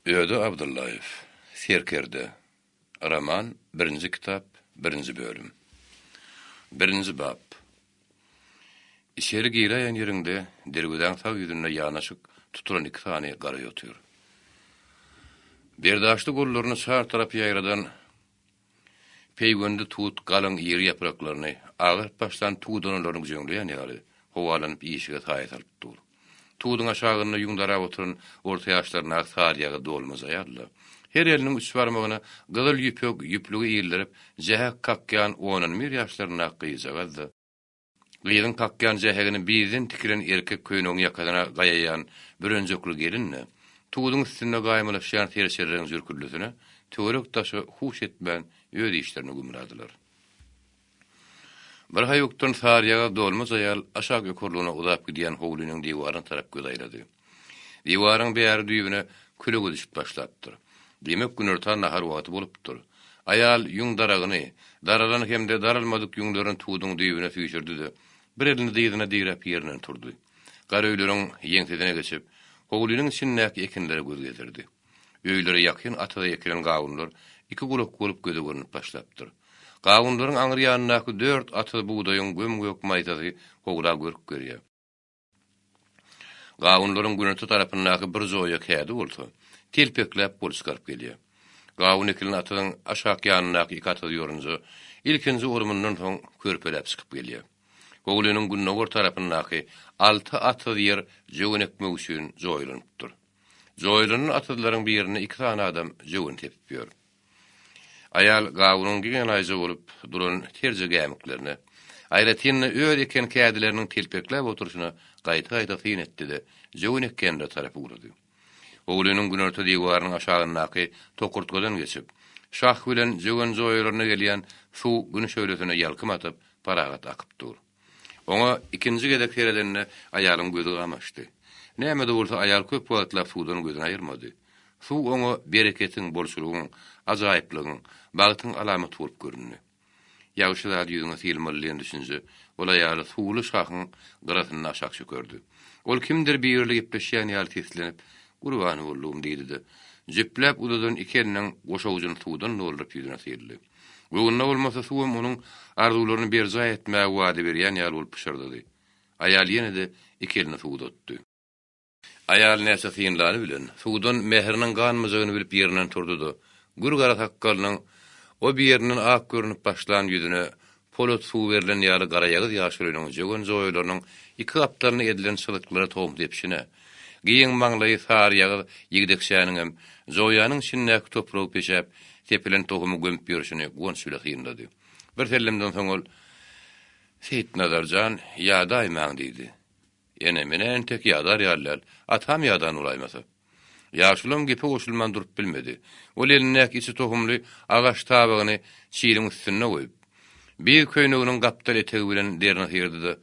Öde Abdyllaýew, Serkerde. Roman, birinji kitap, birinji bölüm. Birinji bap. Içeri giräýen ýeriňde derwezäň sag ýüzünde ýanaşyk tutulan iki sany garaý otyr. Berdaşly gollaryny çar tarapa ýaýradan Peýwendi tut galyň iri ýapraklaryny agaryp başlan tudanalaryny güjeňleýän ýaly, howalanyp işige saýa salyp dur. Tuduň aşagynda ýüň darap oturan orta ýaşlaryndaky saryýagyz dolmaj aýal-da, her eliniň üç barmagyna gyzyl ýüpek ýüplügi ildirip, jähek kakýan on-on bir ýaşlaryndaky gyzjagaz-da, Gyzyň kakýan jähegini bizden tikilen erkek köýnegiň ýakasyna gaýaýan bürenjekli gelin-de, tuduň üstünde gaýmalaşýan serçeleriň jürküldisine, töwerek-daşa huş etmän öz işlerine gümradylar. Bir haýukdan saryýagyz dolmaj aýal aşak ýokarlygyna uzap gidýän howlynyň diwaryna tarap göz aýlady. Diwaryň bäri düýbüne kölege düşüp başlapdyr. Diýmek, günortan nahar wagty bolupdyr. Aýal ýüň daragyny, daralan hem-de daralmadyk ýüňlerini tuduň düýbüne süýşürdi-de, bir elini dyzyna diräp ýerinden turdy. Garöýleriň ýeňsesine geçip, howlynyň içindäki ekinlere göz gezdirdi. Öýlere ýakyn atyza ekilen gawunlar iki gulak bolup göze görnüp başlapdyr. Gawunlaryň aňry ýanyndaky dört atyz bugdaýyň göm-gök maýsasy howla görk berýär. Gawunlaryň günorta tarapyndaky bir joýa kädi bolsa, telpekläp gol çykaryp gelýär. Gawun ekilen atyzyň aşak ýanyndaky iki atyz ýorunja ilkinji orumyndan soň körpeläp çykyp gelýär. Howlynyň gündogar tarapyndaky alty atyz ýer jöwen ekmek üçin joýalanypdyr. Joýalanan atyzlaryň birinde iki sany adam jöwen sepip ýör. Aýal gawunyň geňenaýja bolup duran terje gämiklerine, aýratyn-da öz eken kädileriniň telpekläp oturyşyna gaýta-gaýta syn etdi-de, jöwen ekýänlere tarap ugrady. Howlynyň günorta diwarynyň aşagyndaky tokurtgadan geçip, şah bilen jöwen joýalaryna gelýän suw gün şöhlesine ýalkym atyp, parahat akyp dur. Oňa ikinji gezek seredende aýalyň gözi gamaşdy. Näme-de bolsa aýal köp wagtlap suwdan gözüni aýyrmady. Suw oňa bereketiň, bolçulygyň, ajaýyplygyň, bagtyň alamaty bolup göründi. Ýagşy zady ýüzüňe sylmaly diýen düşünje ol aýaly suwly şahyň gyrasynda aşak çökerdi. Ol kimdir biri bilen gepleşýän ýaly seslenip, Gurban boldugym diýdi-de, jüpläp uzadan iki eliniň goşawujyny suwdan dolduryp ýüzüne syldy. Göwnüne bolmasa suwam onuň arzuwlaryny berjaý etmäge wada berýän ýaly bolup pyşyrdady. Aýal ýene-de iki elini suwa uzatdy. Aýal näçe synlany bilen, suwdan mähriniň ganmajagyny bilip ýerinden turdy-da, gür gara sakgalynyň o bir ýerinden ak görnüp başlan ýüzüne polat suw berlen ýaly garaýagyz ýaşulynyň jöwen joýalarynyň iki gapdalyna edilen çyzyklara tohum sepişine, giň maňlaýy saryýagyz ýigdekçäniňem joýanyň içindäki topragy peşäp, sepilen tohumy gömüp ýörşüni guwanç bile synlady. Birsellemden soň ol, Seýitnazar jan, ýadaýmaň diýdi. Ene, men-ä entek ýadar ýaly däl, atam ýadan bolaýmasa. Ýaşulam gepe goşulman durup bilmedi. Ol elindäki içi tohumly agaç tabagyny çiliň üstünde goýup, bir köýneginiň gapdal etegi bilen derini syrdy-da,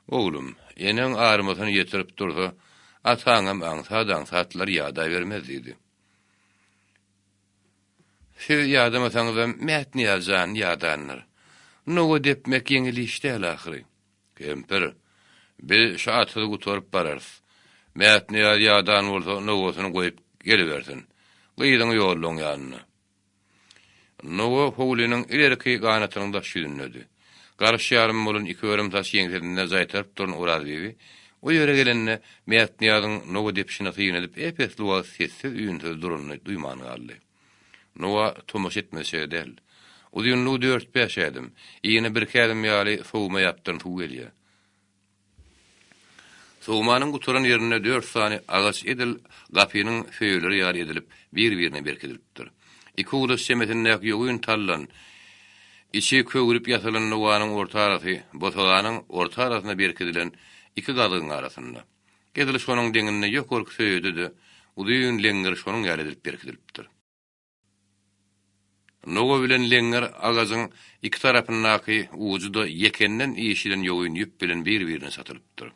Oglum, eneň armasyny ýetirip dursa, ataňam aňsat-aňsatlar ýadabermez diýdi. Siz ýadamasaňyzam, Mätnyýaz jan ýadandyr. Nowa depmek ýeňil iş däl ahyry. Kempir, biz şu atyzy gutaryp bararys. Mätnyýaz ýadan bolsa nowasyny goýup gelibersin. Gyzyňy ýolla oň ýanyna. Nowa howlynyň ilerki ganatynyň daş ýüzündedi. Garyş ýarym bolan iki örüm saç ýeňsesinde jaýtaryp duran Orazbibi o ýere gelende Mätnyýazyň nowa depişine syn edip ep-esli wagt sessiz-üýnsüz duranyny duýman galdy. Nowa tomaşa etmezçe däl. Uzynlygy dört-bäş ädim, yny birki ädim ýaly sowma ýapdan suw gelýär. Sowmanyň gutaran ýerinde dört sany agaç edil gapynyň söýeleri ýaly edilip, bir-birine berkidilipdir. Iki uglaç çemesindäki ýogyn taldan, içi köwülip ýasalan nowanyň orta arasy bosaganyň orta arasyna berkidilen iki gazygyň arasynda. Edil şonuň deňinde ýokarky söýede-de uzyn leňňer şonuň ýaly edilip berkidilipdir. Nowa bilen leňňer agajyň iki tarapyndaky ujy-da ýekenden işilen ýogyn ýüp bilen bir-birine çatylypdyr.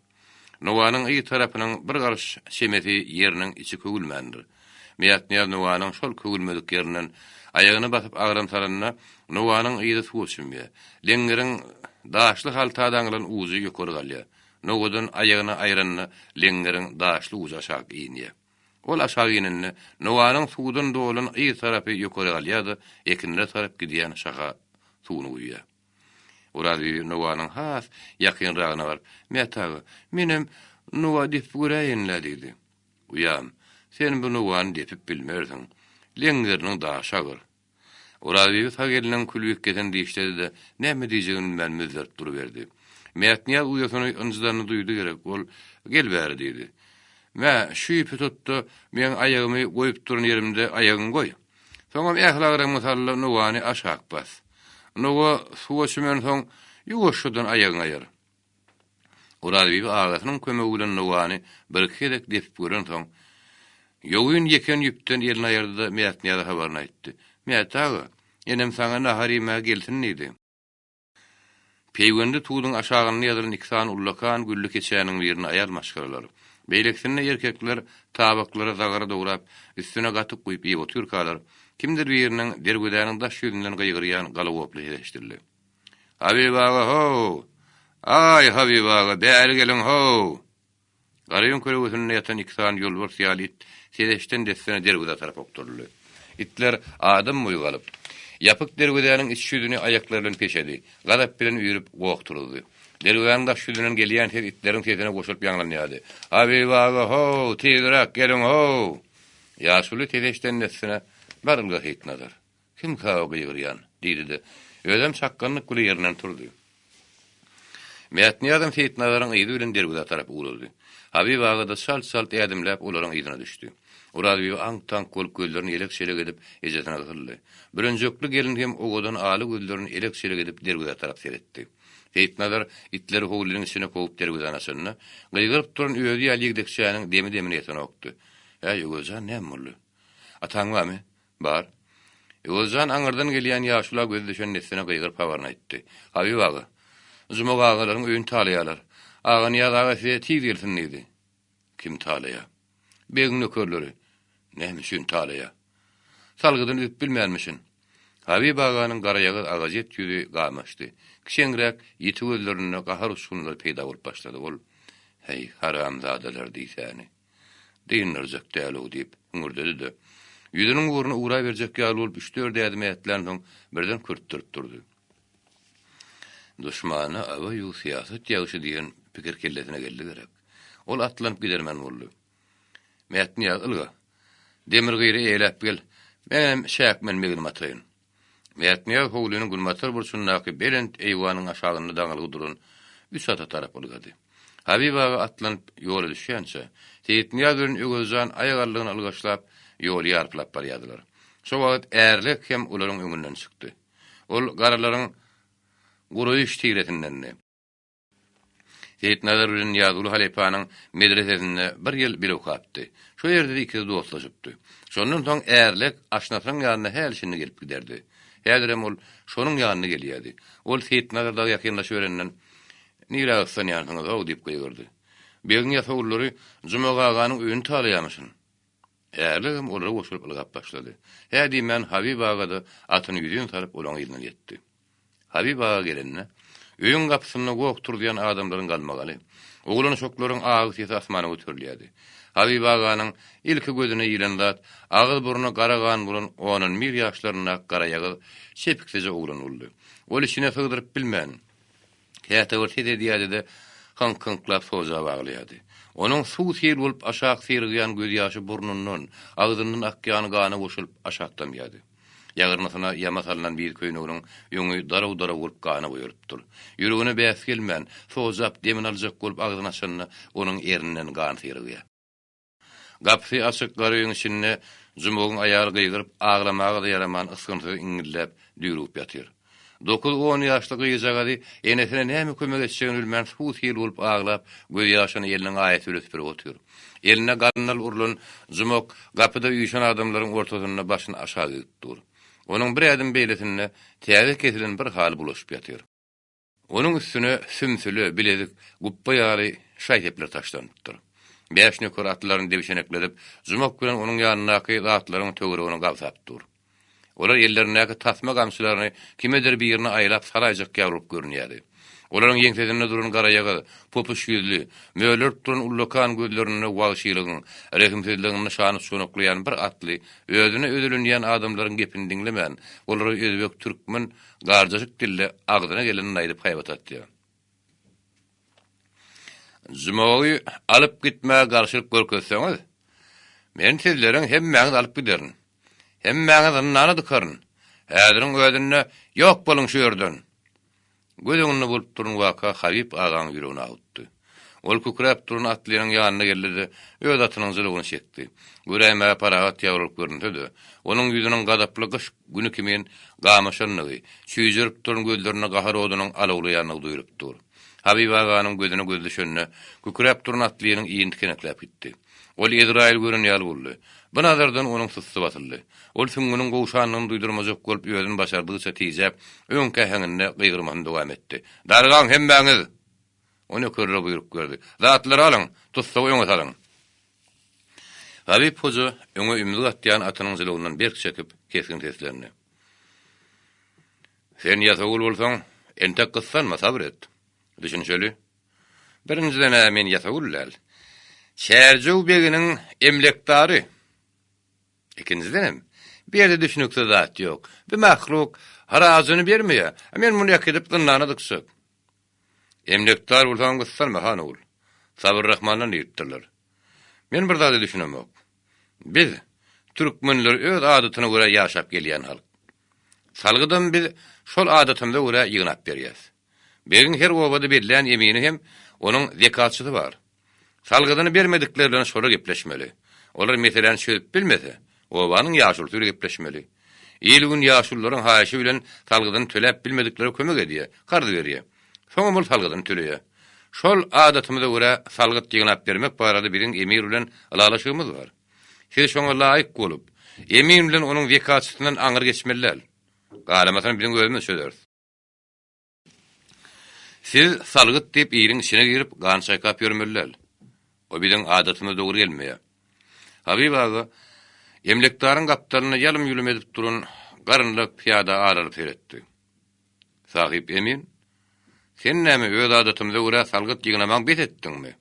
Nowanyň yz tarapynyň bir garyş çemesi ýeriniň içi köwülmändir. Mätnyýaz nowanyň şol köwülmedik ýerinden aýagyny basyp agram salanda, nowanyň yzy suwa çümýär. Leňňeriň daşly halta daňylan ujy ýokary galýar. Nowadan aýagyny aýranda leňňeriň daşly ujy aşak inýär. Ol aşak inende, nowanyň suwdan dolan yz tarapy ýokary galýar-da, ekinlere tarap gidýän şaha suwuny guýýar. Orazbibi nowanyň has ýakynragyna baryp, Mät aga, menem nowa depip göräýin-le diýdi. Uýam, sen bu nowany depip bilmersiň. Leňňeriniň daşy agyr. Orazbibi sag eliniň külbikgesini dişledi-de, näme diýjegini bilmän müzzerip duruberdi. Mätnyýaz uýasyny ynjydanyny duýdy gerek, ol, Gel bäri diýdi. Mä, şu ýüpi tut-da, meň aýagymy goýup duran ýerimde aýagyňy goý. Soňam ähli agramyňy sal-da, nowany aşak bas. Nowa suwa çümensoň, ýuwaşjadan aýagyňy aýyr. Orazbibi agasynyň kömegi bilen nowany birki gezek depip görensoň, ýogyn ýeken ýüpden elini aýyrdy-da, Mätnyýaza habaryny aýtdy. Mät aga, enem saňa nahar iýmäge gelsin diýdi. Peýwendi tuduň aşagynda ýazylan iki sany ullakan gülli keçäniň birinde aýal maşgalalar, beýlekisinde erkekler tabaklara zagara dograp, üstüne gatyk guýup iýip otyrkalar, kimdir biriniň derwezäniň daş ýüzünden gygyrýan galagoply sesi eşidildi. Habyp aga how! Aý, Habyp aga, bäri geliň how! Garaýyň kölegesinde ýatan iki sany ýolbars ýaly it ses eşiden dessine derwezä tarap okduryldy. Itler adam boýy galyp, ýapyk derwezäniň iç ýüzüni aýaklary bilen peşedi, gazap bilen üýrüp, goh turuzdy. Derwezäniň daş ýüzünden gelýän ses itleriň sesine goşulyp ýaňlanýardy. Habyp aga how! Tizräk geliň how! Ýaşuly ses eşiden dessine, Bar ylga Seýitnazar. Kimkä o gygyrýan? diýdi-de, özem çakganlyk bile ýerinden turdy. Mätnyýazam Seýitnazaryň yzy bilen derwezä tarap ugrady. Habyp aga-da çalt-çalt ädimläp olaryň yzyna düşdi. Orazbibi aňk-taňk bolup gözlerini elek-çelek edip ejesine gysyldy. Bürenjekli gelin hem owadan ala gözlerini elek-çelek edip derwezä tarap seretdi. Seýitnazar itleri howlynyň içine kowup derwezäni açanda, gygyryp duran özi ýaly ýigdekçäniň demi-demine ýetenokdy. Äý, Öwezjan näme boldy? Ataň barmy? Bar. Öwezjan aňyrdan gelýän ýaşula gözi düşen dessine gygyryp habaryny aýtdy. Habyp aga, Jumak agalaryň öýüni talaýarlar. Aganyýaz aga size tiz gelsin diýdi. Kim talaýar? Begiň nökerleri. Näme üçin talaýar? Salgydyny üzüp bilmänmişin. Habyp aganyň garaýagyz agajet ýüzi gamaşdy. Kiçeňräk, ýiti gözlerinde gahar uçgunlary peýda bolup başlady. Ol, Häý, haramzadalar diýsäni. Dyndyryjak däl-ow diýip, hüňürdedi-de, ýüzüniň ugruna uraberjek ýaly bolup üç-dört ädim ätlänsoň, birden kürtdürip durdy. Duşmana awa-ýu syýasat ýagşy diýen pikir kellesine geldi gerek. Ol atlanyp gidermen boldy. Mätnyýaz, ylga. Demir gyry eýläp gel. Menem çäkmen meginim ataýyn. Mätnyýaz howlynyň günbatar burçundaky belent eýwanyň aşagynda daňylgy duran üç ata tarap ylgady. Habyp aga atlanyp ýola düşýänçä, Seýitnyýaz bilen Öwezjan aýagallygyny ylgaşlap, ýoly ýarpylap barýardylar. Şo wagt Ärlek hem olaryň öňünden çykdy. Ol garalaryň Guraýyş tiresindendi. Seýitnazar bilen Nyýazguly halypanyň medresesinde bir ýyl bile okapdy. Şo ýerde-de ikisi dostlaşypdy. Şondan soň Ärlek aşnasynyň ýanyna häli-şindi gelip giderdi. Häzirem ol şonuň ýanyna gelýärdi. Ol Seýitnazar dagy ýakynlaşyberenden, Nirä gyssanýansyňyz-ow? diýip gygyrdy. Begiň ýasawullary Jumak aganyň öýüni talaýarmyşyn. Ärligem olara goşulyp ylgap başlady. Hä diýmän Habyp aga-da atyny ýüzin salyp olaň yzyndan ýetdi. Habyp aga gelende, öýüň gapysynda goh turuzýan adamlaryň galmagaly, oglan-uşaklaryň agy sesi asmana göterilýärdi. Habyp aganyň ilki gözüne ilen zat, agyz-burny gara gan bolan on-on bir ýaşlaryndaky garaýagyz, çepiksije oglan boldy. Ol içine sygdyryp bilmän, Käte bir ses edýärdi-de, hyňk-hyňklap sojap aglaýardy. Onuň suw-sil bolup aşak syrygýan gözýaşy burnundan, agzyndan akýan gana goşulyp aşak damýardy. Ýagyrnysyna ýama salnan bir köýneginiň öňi daraw-daraw bolup gana boýalypdyr. Ýüregine bäs gelmän, sojap demini aljak bolup agzyny açanda, onuň erninden gan syrygýar. Gapysy açyk gara öýüň içinde Jumugyň aýaly gygyryp aglamaga-da ýaraman ysgynsyz iňňilläp, düýrügip ýatyr. Dokuz-on ýaşly gyzjagazy enesine näme kömek etjegini bilmän suw-sil bolup aglap, gözýaşyny eliniň aýasy bilen süpürip otyr. Eline gandal urlan Jumak gapyda üýşen adamlaryň ortasynda başyny aşak egip dur. Onuň bir ädim beýlesinde täze kesilen bir haly bulaşyp ýatyr. Onuň üstüne sümsüle, bilezik, gupba ýaly şaý-sepler taşlanypdyr. Bäş nöker atlaryny debşenekledip, jumak bilen onuň ýanyndaky zatlaryň töweregini gabsap dur. Olar ellerindäki tasma gamçylaryny kimedir birine aýlap salaýjak ýaly bolup görünýärdi. Olaryň ýeňsesinde duran garaýagyz, popuş ýüzli, mölerip duran ullakan gözlerinde wagşylygyň, rehimsizligiň nyşany çonaklaýan bir atly özüne özelenýän adamlaryň gepini diňlemän, olara özbek, türkmen garjaşyk dilde agzyna gelenini aýdyp haýbat atýar. Jumagy alyp gitmäge garşylyk görkezseňiz, men sizleriň hemmäňizi alyp giderin. Hemmäňizi zyndana dykaryn. Häziriň özünde ýok boluň şu ýerden! Göz öňünde bolup duran waka Habyp agaň ýüregini awutdy. Ol kükräp duran atlynyň ýanyna geldi-de, öz atynyň jylawyny çekdi. Göräýmäge parahat ýaly bolup görünse-de, onuň ýüzüniň gazaply gyş güni kimin gamaşandygy, çüýjerip duran gözlerinde gahar odunyň alawlaýandygy duýlup dur. Habyp aganyň gözüne gözi düşende, kükräp duran atlynyň yny tikenekläp gitdi. Ol Ezraýyl gören ýaly boldy. Bu nazardan onuň sussy basyldy. Ol süňňüniň gowşandygyny duýdurmajak bolup özüni başardygyça tijäp, öňki äheňinde gygyrmasyny dowam etdi. Dargaň hemmäňiz! O nökerlere buýruk berdi. Zatlary alyň, tussagy öňe salyň! Habyp hoja öňe ümzük atýan atynyň jylawyndan berk çekip, kesgin seslendi. Sen ýasawul bolsaň, entek gyssanma, sabyr et. Düşünişeli. Birinjiden-ä men ýasawul däl. Çärjew beginiň emlekdary. Ikinjidenem, bu ýerde düşüniksiz zat ýok. Bu mahluk harajyny bermeýär. A men muny äkidip zyndana dykjak. Emlekdar bolsaňam gyssanma, han ogul. Sabyr Rahmandan diýipdirler. Men bir zada düşünemok. Biz, türkmenler öz adatyna görä ýaşap gelýän halk. Salgydam biz şol adatymyza görä ýygnap berýäs. Begiň her obada bellän emini hem onuň zekatçysy bar. Salgydyny bermedikler bilen şolar gepleşmeli. Olar meseläni çözüp bilmese, obanyň ýaşulusy bilen gepleşmeli. Il-gün ýaşulularyň haýyşy bilen salgydyny töläp bilmediklere kömek edýär, karz berýär. Soňam ol salgydyny töleýär. Şol adatymyza görä salgyt ýygnap bermek barada biziň emir bilen ylalaşygymyz bar. Siz şoňa laýyk bolup, emin bilen onuň zekatçysyndan aňry geçmeli däl. Galamasyny biziň özümiz çözeris. Siz salgyt diýip iliň içine girip gan çaýkap ýörmeli däl. O biziň adatymyza dogry gelmeýär. Habyp aga emlekdaryň gapdalynda ýalym-ýulum edip duran garynlak pyýada aralyp seretdi. Sahyp emin, sen näme öz adatymyza görä salgyt ýygnamagy bes etdiňmi?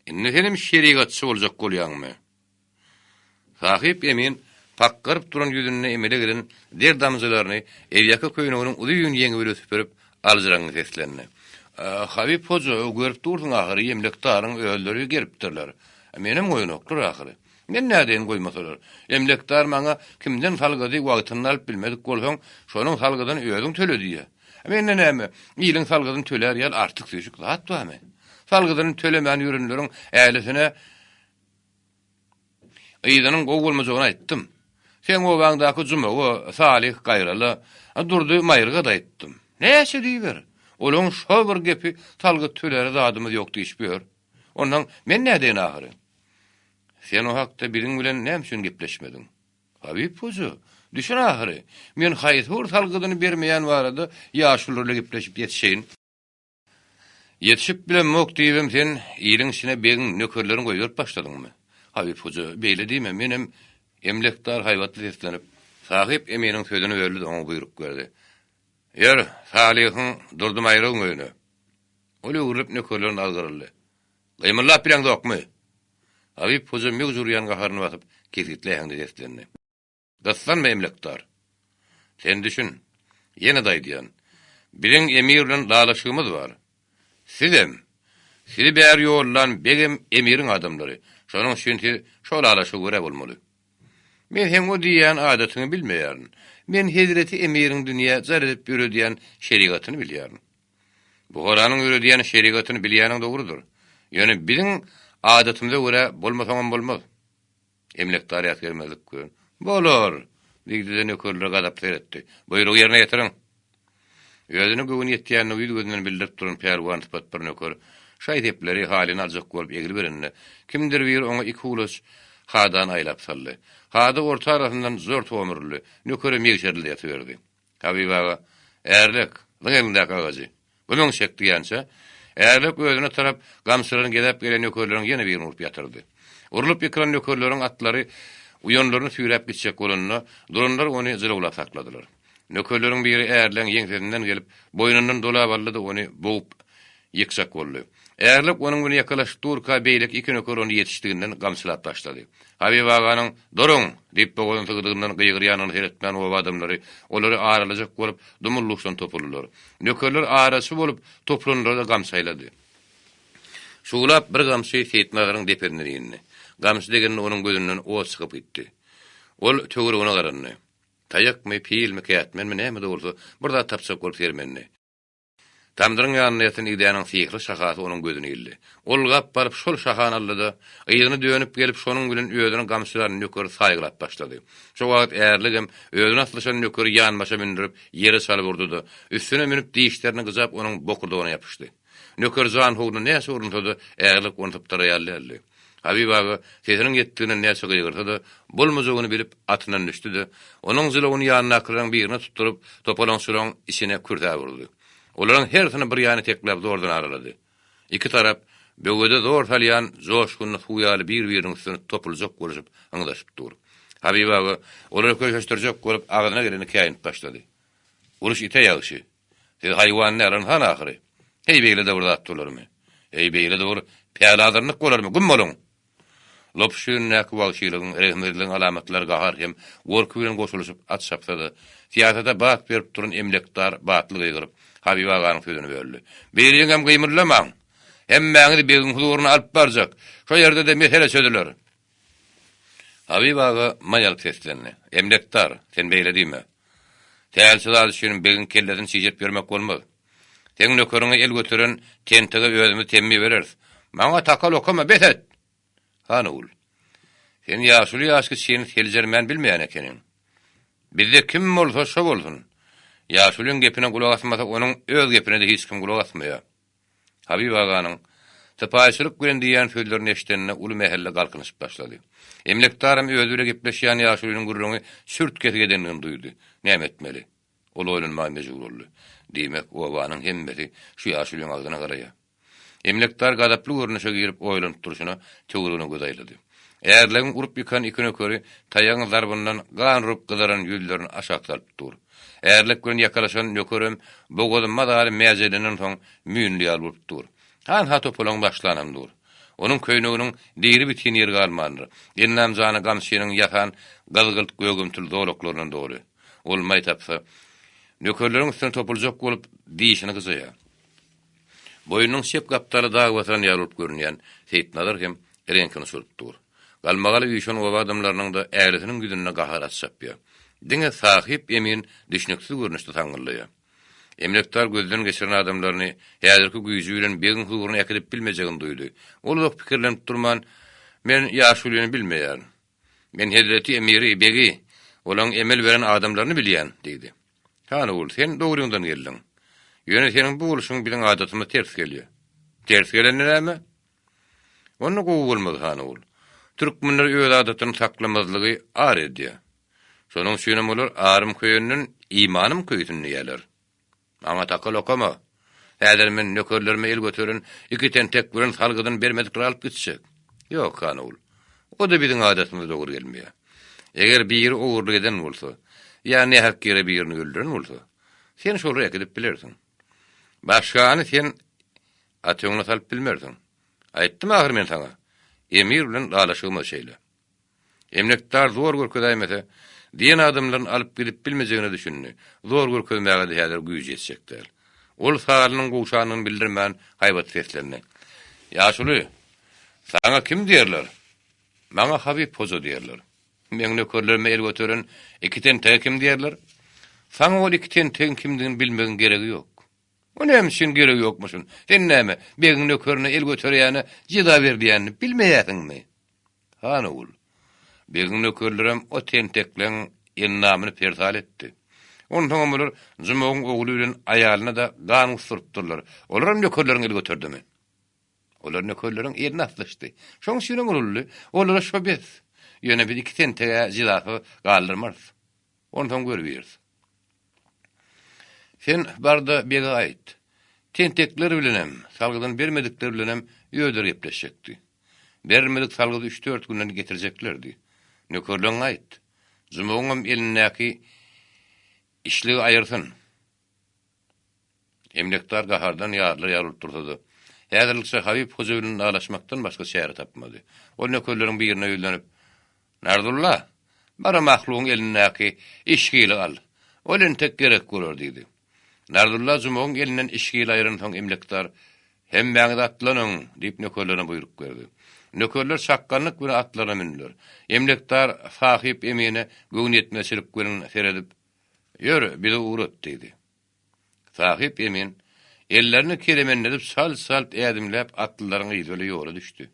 Indi senem şerigatçy boljak bolýaňmy? Sahyp emin pakgaryp duran ýüzünde emele gelen der damjalaryny elýaka köýneginiň uzyn ýeňi bile süpürip, aljyraňňy seslendi. Habyp hoja, görüp dursuň ahyry, emlekdaryň özleri gelipdirler. Menem goýanoklar ahyry. Men nädeýin goýmasalar. Emlekdar maňa kimden salgydy wagtynda alyp bilmedik bolsaň, şonuň salgydyny özüň töle diýýär. Mende näme, iliň salgydyny tölär ýaly artyk-süýşük zat barmy? Salgydyny tölemän ýörenleriň ählisine Yzynyň gowy bolmajagyny aýtdym. Seň obaňdaky Jumaga, Salyh Gaýrala, Durdy Maýryga-da aýtdym. Näçe diýiber. Olaň şo bir gepi salgyt töläre zadymyz ýok diýşip ýör. Onnoň men nädeýin ahyry? Sen o hakda biziň bilen näme üçin gepleşmediň? Habyp hoja, düşün ahyry. Men haýsy bir salgydyny bermeýän barada ýaşulular bilen gepleşip ýetişeýin. Ýetişip bilemok diýibem sen iliň içine begiň nökerlerini goýberip başladyňmy? Habyp hoja, beýle diýme, menem Emlekdar haýbatly seslenip, Sahyp eminiň sözüni böldi-de oňa buýruk berdi. Ýör, Salyhyň, Durdy Maýrygyň öýüne. Ol öwrülip nökerlerine azgyryldy. Gymyldap bileňzokmy? Habyp hoja möwç urýan gaharyny basyp, kesgitli äheňde seslendi. Gyssanma, emlekdar. Sen düşün. Ýene-de aýdýan. Biziň emir bilen ylalaşygymyz bar. Sizem, sizi bäri ýollan begem emiriň adamlary. Şonuň üçin siz şo ylalaşyga görä bolmaly. Men seň o diýýän adatyňy bilmeýärin. Men hezreti emiriň dünýä jar edip ýöredýän şerigatyny bilýärin. Buharanyň ýöredýän şerigatyny bilýäniň dogrudyr. Ýöne biziň adatymyza görä bolmasaňam bolmaz. Emlekdar äsgermezlik bilen, Bolar! diýdi-de nökerlere gazaply seretdi. Buýrugy ýerine ýetiriň! Özüne göwni ýetýänini ýüz-gözünden bildirip duran pälwan sypat bir nöker şaý-sepleri halyny aljak bolup egiliberende, kimdir biri oňa iki gulaç hadany aýlap saldy. Hada orta arasyndan zor tomuryldy, nökere ýegşerildi ýatyberdi. Habyp aga, Ärlek, zyň eliňdäki agajy! Gümüň çek diýýänçä, Ärlek özüne tarap gamçylaryny gezäp gelen nökerleriň ýene birini urup ýatyrdy. Urlup ýykylan nökerleriň atlary uýanlaryny süýräp gitjek bolanda, duranlar ony jylawlap sakladylar. Nökerleriň biri Ärlegiň ýeňsesinden gelip, boýnundan dolap aldy-da, ony bogup ýykjak boldy. Ärlek onuň bilen ýakalaşyp durka, beýleki iki nöker ony ýetişdiginden gamçylap başlady. Habyp aganyň, Duruň! diýip, bogazyny sygdygyndan gygyrýanyna seretmän oba adamlary olary aralajak bolup, dumly-duşdan topuldylar. Nökerler araçy bolup, topulanlara-da gamçy aýlady. Şuwlap bir gamçy Seýitnazaryň depesinden indi. Gamçy degende onuň gözünden ot çykyp gitdi. Ol töweregine garandy. Taýakmy, pilmi, kätmenmi, näme-de bolsa, bir zat tapjak bolup sermendi. Tamdyryň ýanynda ýatan igdäniň syhly şahasy onuň gözüne ildi. Ol gap baryp şol şahany aldy-da, yzyna dönüp gelip şonuň bilen özüni gamçylan nökeri saýgylap başlady. Şo wagt ärligem özüne aslyşan nökeri ýanbaşa mündürip, ýere çalyp urdy-da, üstüne münüp dişlerini gyjap onuň bokurdagyna ýapyşdy. Nöker janhowluna näçe urunsa-da, ärlik ony sypdyraýaly däldi. Habyp aga sesiniň ýetdiginden näçe gygyrsa-da, bolmajagyny bilip, atyndan düşdi-de, onuň jylawyny ýanyndakylaryň birine tutduryp, topalaňçylaryň içine kürsäp urdy. Olaryň hersini bir ýana tekläp zordan aralady. Iki tarap, böwede zor salýan joşgunly suw ýaly bir-biriniň üstüne topuljak bolşup, yňdaşyp dur. Habyp aga olary köşeşdirjek bolup, agzyna geleni käýinip başlady. Uruş ite ýagşy. Siz haýwan däl, ynsan ahyry. Heý, beýle-de bir zat bolarmy? Heý, beýle-de bir pälazyrlyk bolarmy? Güm boluň! Lopuş ýüzündäki wagşylygyň, rehimsizligiň alamatlary gahar hem gorky bilen goşulyşyp at çapsa-da, syýasata bat berip duran emlekdar batly gygyryp, Habyp aganyň sözüni böldi. Biriňem gymyldamaň! Hemmäňizi begiň huzuryna alyp barjak. Şo ýerde-de mesele çözüler. Habyp aga maý alyp seslendi. Emlekdar, sen beýle diýme. Sähelçe zat üçin begiň kellesini çişirip ýörmek bolmaz. Seň nökeriňe el göteren tentege özümiz temmi bereris. Maňa takal okama, bes et! Hany ul. Sen ýaşuly ýaşkiçini seljermän bilmeýän ekeniň. Bizde kim bolsa şo bolsun. Ýaşulyň gepine gulak asmasa onuň öz gepine-de hiç kim gulak asmaýar. Habyp aganyň sypaýyçylyk bilen diýýän sözlerini eşidende uly mähelle galkynyşyp başlady. Emlekdaram özi bile gepleşýän ýaşulynyň gürrüňi çürt-kesik edendigini duýdy. Näme etmeli? Ol oýlanmaga mejbur boldy. Diýmek, obanyň hemmesi şu ýaşulyň agzyna garaýar. Emlekdar gazaply görnüşe girip oýlanyp durşuna töweregine göz aýlady. Ärlegiň urup ýykan iki nökeri taýagyň zarbyndan gan urup gyzaran ýüzlerini aşak salyp dur. Ärlek bilen ýakalaşan nökerem bogazy mazaly mäjelenen soň müýnli ýaly bolup dur. Hanha topalaň başlanam dur. Onuň köýneginiň diri bitin ýeri galmandyr. Endam-jany gamçynyň ýasan gyzgylt-gögümtil zolaklaryndan doly. Ol maý tapsa, nökerleriň üstüne topuljak bolup, dişini gyjaýar. Boýnunyň çep gapdaly dag basyran ýaly bolup görünýän Seýitnazar hem reňkini uçuryp dur. Galmagala üýşen oba adamlarynyň-da ählisiniň ýüzünde gahar at çapýar. Diňe Sahyp emin düşnüksiz görnüşde saňňyllaýar. Emlekdar gözden geçiren adamlaryny häzirki güýji bilen begiň huzuryna äkidip bilmejegini duýdy. Ol uzak pikirlenip durman, Men ýaşulyny bilmeýärin. Men hezreti emiri, begi, olaň emel beren adamlaryny bilýän, diýdi. Hany ogul, sen dogryňdan geldiň. Ýöne seniň bu bolşuň biziň adatymyza ters gelýär. Ters gelende näme? Onda gowy bolmaz, han ogul. Türkmenler öz adatyny saklamazlygy ar edýär. Şonuň üçinem olar arym köýenden imanym köýsün diýýärler. Maňa takal okama. Häzir men nökerlerime el göteren iki tentek bilen salgydyny bermedikleri alyp gitjek. Ýok, han ogul. O-da biziň adatymyza dogry gelmeýär. Eger biri ogurlyk eden bolsa, ýa nähak ýere birini öldüren bolsa, sen şolary äkidip bilersiň. Başgany sen at öňüne salyp bilmersiň. Aýtdym ahyry men saňa, emir bilen ylalaşygymyz şeýle. Emlekdar zor görkezäýmese, diýen adamlaryny alyp gidip bilmejegine düşündi. Zor görkezmäge-de häzir güýji ýetjek däl. Ol salynyň gowşandygyny bildirmän, haýbatly seslendi. Ýaşuly, saňa kim diýerler? Maňa Habyp hoja diýerler. Meň nökerlerime el göteren iki tentege kim diýerler? Saňa ol iki tentegiň kimdigini bilmegiň geregi ýok. O näme üçin geregi ýokmuşyn? Sen näme, begiň nökerine el göterýäne jeza berilýänini bilmeýärsiňmi? Han ogul, begiň nökerlerem o tentekleň endamyny persal etdi. Onsoňam olar Jumagyň ogly bilen aýalyna-da gan gusdurypdyrlar. Olaram nökerleriň el göterdimi? Olar nökerleriň eline aslyşdy. Şoň üçinem uruldy. Olara şo bes. Ýöne biz iki tenteg-ä jezasyz galdyrmarys. Onsoň görübiris. Sen bar-da bege aýt. Tentekler bilenem, salgydyny bermedikler bilenem özleri gepleşjekdi. Berilmedik salgydy üç-dört günden getirjeklerdi. Nökerleňňe aýt. Jumagyňam elindäki. Işligi aýyrsyn. Emlekdar gahardan ýarylar ýaly bolup dursa-da, häzirlikçe Habyp hoja bilen dalaşmakdan başga çäre tapmady. Ol nökerleriň birine ýüzlenip, Nardulla, bar-a mahlugyň elindäki işgili al. Ol entek gerek bolar diýdi. Nardulla Jumagyň elinden işgili aýransoň emlekdar, Hemmäňiz atlanyň! diýip nökerlerine buýruk berdi. Nökerler çakganlyk bilen atlaryna mündüler. Emlekdar Sahyp emine göwnüýetmezçilik bilen seredip, Ýör, bizi ugrat! diýdi. Sahyp emin, ellerini kelemenledip çalt-çalt ädimläp atlylaryň yzy bile ýola düşdi.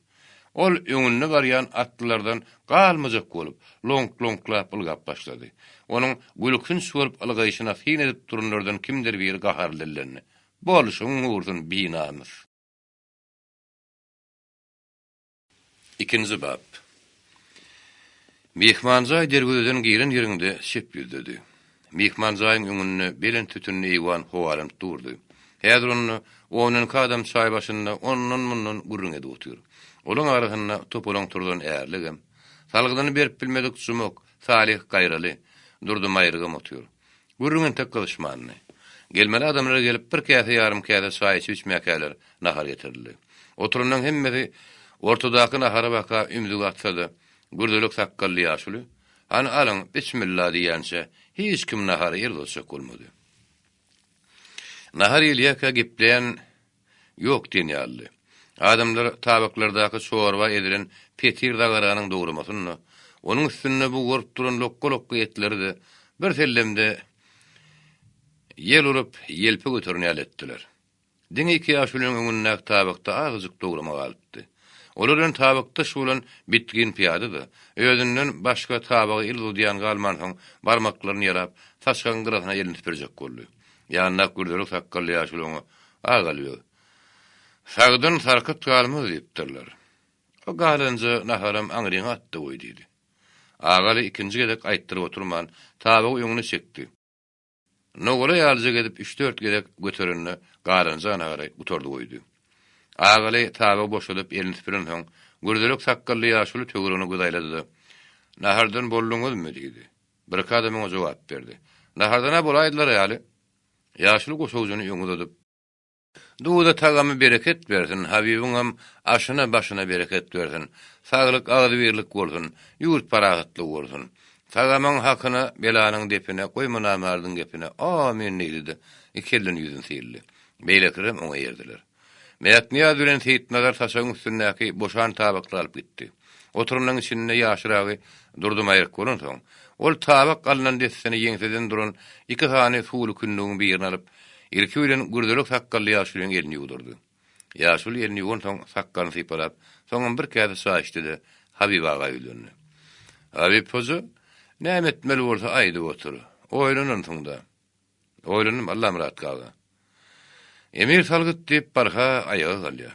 Ol öňünde barýan atlylardan galmajak bolup, loňk-loňklap ylgap başlady. Onuň gülkünç bolup ylgaýşyna syn edip duranlardan kimdir biri gaharly dillendi, Bolşuň gursun, binamys! Ikinji bap. Myhman jaý derwezeden giren ýeriňde çep ýüzdedi. Myhman jaýyň öňünde belent sütünli eýwan howalanyp durdy. Häzir onda ondan iki adam çaý başynda ondan-mundan gürrüň edip otyr. Olaň arasynda topalaň turzan ärligem, salgydyny berip bilmedik Jumak, Salyh Gaýraly, Durdy Maýrygam otyr. Gürrüň entek gyzyşmandy. Gelmeli adamlar gelip, bir käse ýarym käse çaý içip-içmäkäler nahar getirildi. Oturanlaryň hemmesi ortadaky nahara baka ümzük atsa-da, gürzelek sakgally ýaşuly, Hany alyň, bismilla diýýänçä, hiç kim nahara el uzatjak bolmady. Nahar iýilýärkä gepleýän ýok diýen ýalydy. Adamlar tabaklardaky çorba ezilen petir zagaranyň dogramasyny-da, onuň üstünde bugaryp duran lokga-lokga etleri-de bir sellemde ýel urup, ýelpe göteren ýaly etdiler. Diňe iki ýaşulynyň öňündäki tabakda azajyk dograma galypdy. Olar bilen tabakdaş bolan bitgin pyýada-da, özünden başga tabaga el uzadýan galmansoň, barmaklaryny ýalap, saçagyň gyrasyna elini süpürjek boldy. Ýanyndaky gürzelek sakgally ýaşuly oňa, Agaly beg, sagdan sarkyt galmaz diýipdirler. O galanja naharam aňryňa at-da goý diýdi. Agaly ikinji gezek aýtdyryp oturman, tabagy öňüne çekdi. Nowala ýalyjak edip üç-dört gezek göterende galanja nahary gutardy goýdy. Agaly tabagy boşadyp elini süpürensoň, gürzelek sakgally ýaşuly töweregine göz aýlady-da, Nahardan bolduňyzmy? diýdi. Birki adam oňa jogap berdi. Nahardan-a bolaýdylar ýaly. Ýaşuly goşawujyny öňe uzadyp. Duza tagamy bereket bersin, Habibiňem aşyna başyna bereket bersin. Saglyk agzybirlik bolsun, ýurt parahatlygy bolsun. Tagamyň hakyna, belanyň depine, goýma namardyň gepine, amin diýdi-de, iki elden ýüzüni syldy. Beýlekilerem oňa eýerdiler. Mätnyýaz bilen Seýitnazar saçagyň üstündäki boşan tabaklary alyp gitdi. Oturanlaryň içinde ýaşragy Durdy maýryk bolansoň, ol tabak alnan dessine ýeňseden duran iki sany suwly kündügiň birini alyp, ilki bilen gürzelek sakgally ýaşulynyň elini ýuwdurdy. Ýaşuly elini ýuwansoň sakgalyny sypalap, soňam bir käse çaý içdi-de, Habyp aga ýüzlendi. Habyp hoja, näme etmeli bolsa aýdyp otur. Oýlanansyň-da. Oýlandym, Allamyrat aga. Emir salgyt diýip barha aýaga galýar.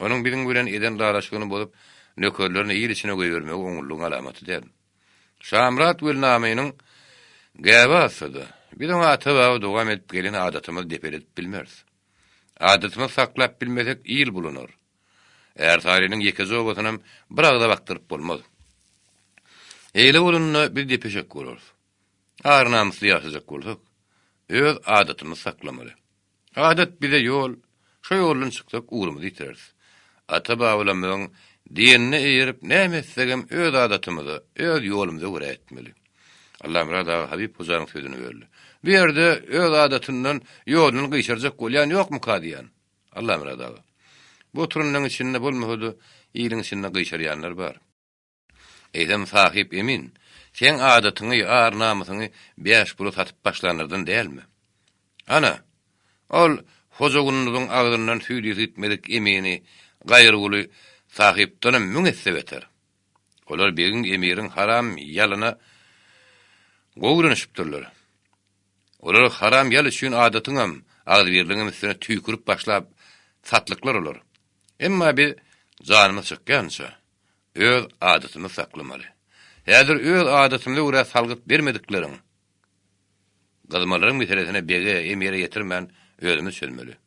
Onuň biziň bilen eden dalaşygyny bozup, nökerlerini il içine goýbermegi oňlulygyň alamaty däl. Şamyrat Welnamynyň gäbi azsa-da, biz oňa ata-baba dowam edip gelen adatymyzy depeledip bilmeris. Adatymyzy saklap bilmesek, il bulanar. Ärsarynyň ýekeje obasynam bir agza bakdyryp bolmaz. Eýle bolanda biz depeşek bolarys. Ar-namysly ýaşajak bolsak, öz adatymyzy saklamaly. Adat bize ýol, şo ýoldan çyksak ugrumyzy ýitireris. Ata-babalarymyzyň diýenine eýerip näme etsegem öz adatymyza, öz ýolumyza görä etmeli. Allamyrat aga Habyp hojanyň sözüni böldi. Bu ýerde öz adatyndan, ýolundan gyşarjak bolýan ýokmuka diýýän. Allamyrat aga. Bu oturanlaryň içinde bolmasa-da, iliň içinde gyşarýanlar bar. Eýsem Sahyp emin, seň adatyňy, ar-namysyňy bäş pula satyp başlanlardan dälmi? Ana, ol Hoja Gunduzyň agzyndan süýt ysy gitmedik emini Gaýyrguly Sahypdanam müň esse beter. Olar begiň, emiriň haram ýalyna gowy öwrenişipdirler. Olar haram ýal üçin adatyňam, agzybirligiňem üstüne tüýkürip başlap satlyklar olar. Emma biz janymyz çykýança, Öz adatymyzy saklamaly. Häzir öz adatymyza görä salgyt bermedikleriň, gyzmalaryň meselesini bege, emire ýetirmän özümiz çözmeli.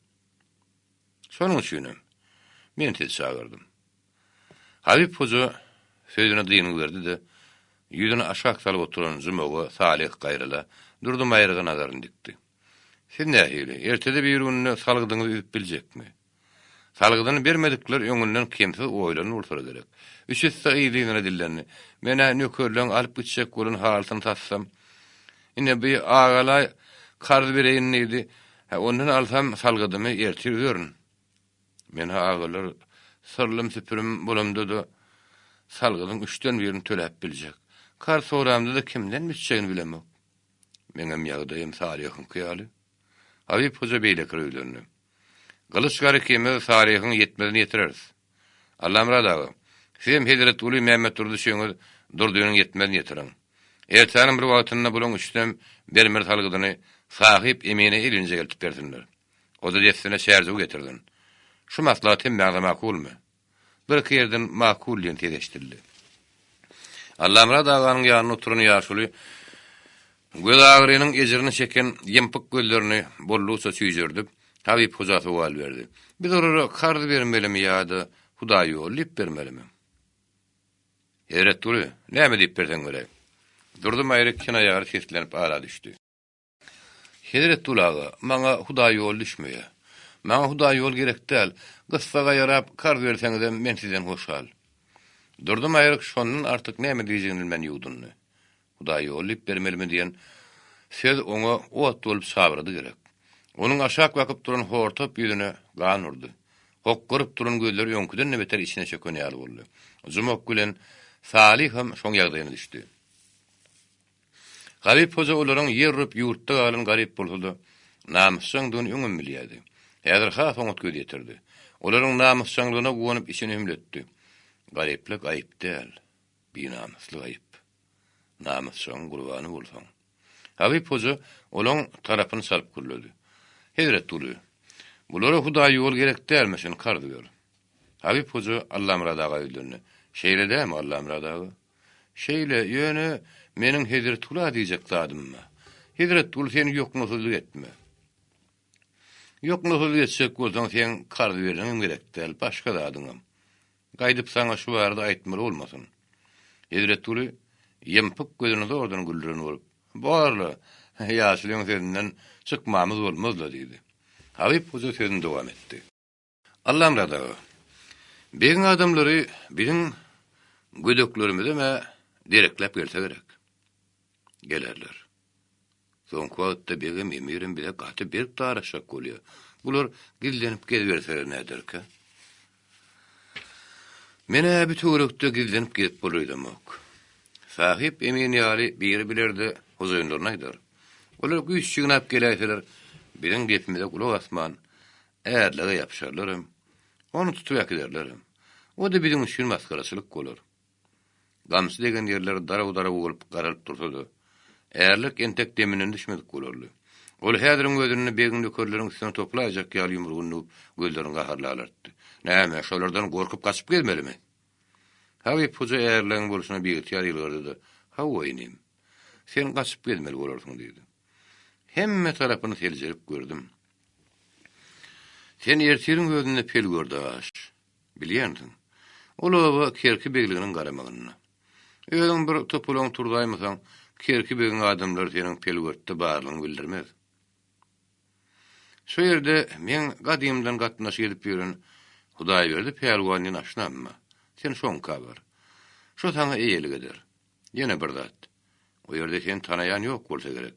Şonuň üçinem men sizi çagyrdym. Habyp hoja sözüne dyngy berdi-de,. Ýüzüni aşak salyp oturan Jumaga Salyh gaýryla, Durdy maýryga nazaryny dikdi. Siz nähili, ertede birigünde salgydyňyzy üzüp biljekmi? Salgydyny bermedikler öňünden kemsiz oýlanan bolsalar gerek. Üçüsi-de yzly-yzyna dillendi. Men-ä nökerleň alyp gitjek bolan halysyny satsam, ine bi agalaý karz bereýin diýdi, hä ondan alsam salgydymy ertir üzerin. Men-ä agalar syrlym-süpürim bolamda-da salgydyň üçden birini töläp biljek. Karz soramda-da kimden bitjegini bilemok. Meňem ýagdaýym Salyhyňky ýaly. Habyp hoja beýlekilere ýüzlendi. Gylyç gar ikimiz Salyhyň ýetmezini ýetireris. Allamyrat aga, sizem Hezretguly Mämmetdurdy üçiňiz Durdynyň ýetmezini ýetiriň. Ertäniň bir wagtynda bulaň üçüsem bermeli salgydyny Sahyp emine elinje eltip bersinler. O-da dessine Çärjewi getirsin. Şu maslahat hemmäňize makulmy? Birki ýerden makul diýen ses eşidildi. Allamyrat aganyň ýanynda oturan ýaşuly gözagyrynyň ejirini çeken ýympyk gözlerini boldugyça çüýjerdip, Habyp hoja sowal berdi. Biz olara karz bermelimi ýa-da hudaýýoly diýip bermelimi? Hezretguly, näme diýip berseň beräý. Durdy Maýry kinaýaly seslenip ara düşdi. Hezretguly aga, maňa Hudaý ýol düşmeýär. Maňa Hudaý ýol gerek däl. Gyssaga ýarap, karz berseňizem, men sizden hoşal. Durdy Maýryk şondan artyk näme diýjegini bilmän ýuwdundy. Hudaý ýol diýip bermelimi diýen söz oňa ot bolup çabrady gerek. Onuň aşak bakyp duran hortap ýüzüne gan urdy. Hokgaryp duran gözleri öňküden-de beter içine çöken ýaly boldy. Jumak bilen Salyham şoň ýagdaýyna düşdi. Garyp hoja olaryň ýer urup ýurtda galan garyp bolsa-da, namysjaňdygyny öňem bilýärdi. Häzir has oňat göz ýetirdi. Olaryň namysjaňlygyna guwanyp içini hümletdi. Garyplyk aýyp däl, binamyslyk aýyp. Namysjaňyň gurbany bolsaň. Habyp hoja olaň tarapyny çalyp gürledi. Hezretguly, bulara Hudaý ýol gerek dälmişin, karz ber. Habyp hoja Allamyrat aga ýüzlendi. Şeýle dälmi, Allamyrat aga? Şeýle, ýöne meniň Hezretgula diýjek zadym bar. Hezretgul, sen ýoknasyzlyk etme. Ýoknasyzlyk etjek bolsaň, seň karz bereniňem gerek däl, başga zadyňam. Gaýdyp saňa şu barada aýtmaly bolmasyn. Hezretguly ýympyk gözüni zordan güldüren bolup, Bor-la, ýaşulyň sözünden çykmamyz bolmaz-la diýdi. Habyp hoja sözüni dowam etdi. Allamyrat aga, begiň adamlary biziň gödeklerimizem-ä derekläp gelse gerek. Gelerler. Soňky wagtda begem, emirem bize gaty berk daraşjak bolýar. Bular gizlenip geziberseler näderkä? Men-ä bu töwerekde gizlenip gezip bolaýdamok. Sahyp emin ýaly biri biler-de, hojaýynlaryna aýdar. Olar güýç ýygnap geläýseler, biziň gepimize gulak asman, Ärlege ýapyşarlaram, ony tutup äkiderlerem. O-da biziň üçin masgaraçylyk bolar. Gamçy degen ýerler daraw-daraw bolup garalyp dursa-da, ärlek entek deminden düşmedik bolarly. Ol häziriň özünde begiň nökerleriniň üstüne toplaýjak ýaly ýumrugyny döwüp, gözlerini gaharly alartdy. Näme, şolardan gorkup gaçyp gezmelimi? Habyp hoja ärlegiň bolşuna biygtyýar ýylgyrdy-da, Hawa, inim. Sen gaçyp gezmeli bolarsyň diýdi. Hemme tarapyny seljerip gördüm. Sen ertiriň özünde pel gör-de aş. Bilýänsiň. Ol oba Kerki begliginiň garamagynda. Özüň bir topalaň turzaýmasaň, Kerki begiň adamlary seniň Pelgörtde barlygyňy bildirmez. Şo ýerde meň gadymdan gatnaşyk edip ýören Hudaýberdi pälwan diýen aşnam bar. Sen şoňka bar. Şo saňa eýelik eder. Ýene bir zat. O ýerde seni tanaýan ýok bolsa gerek.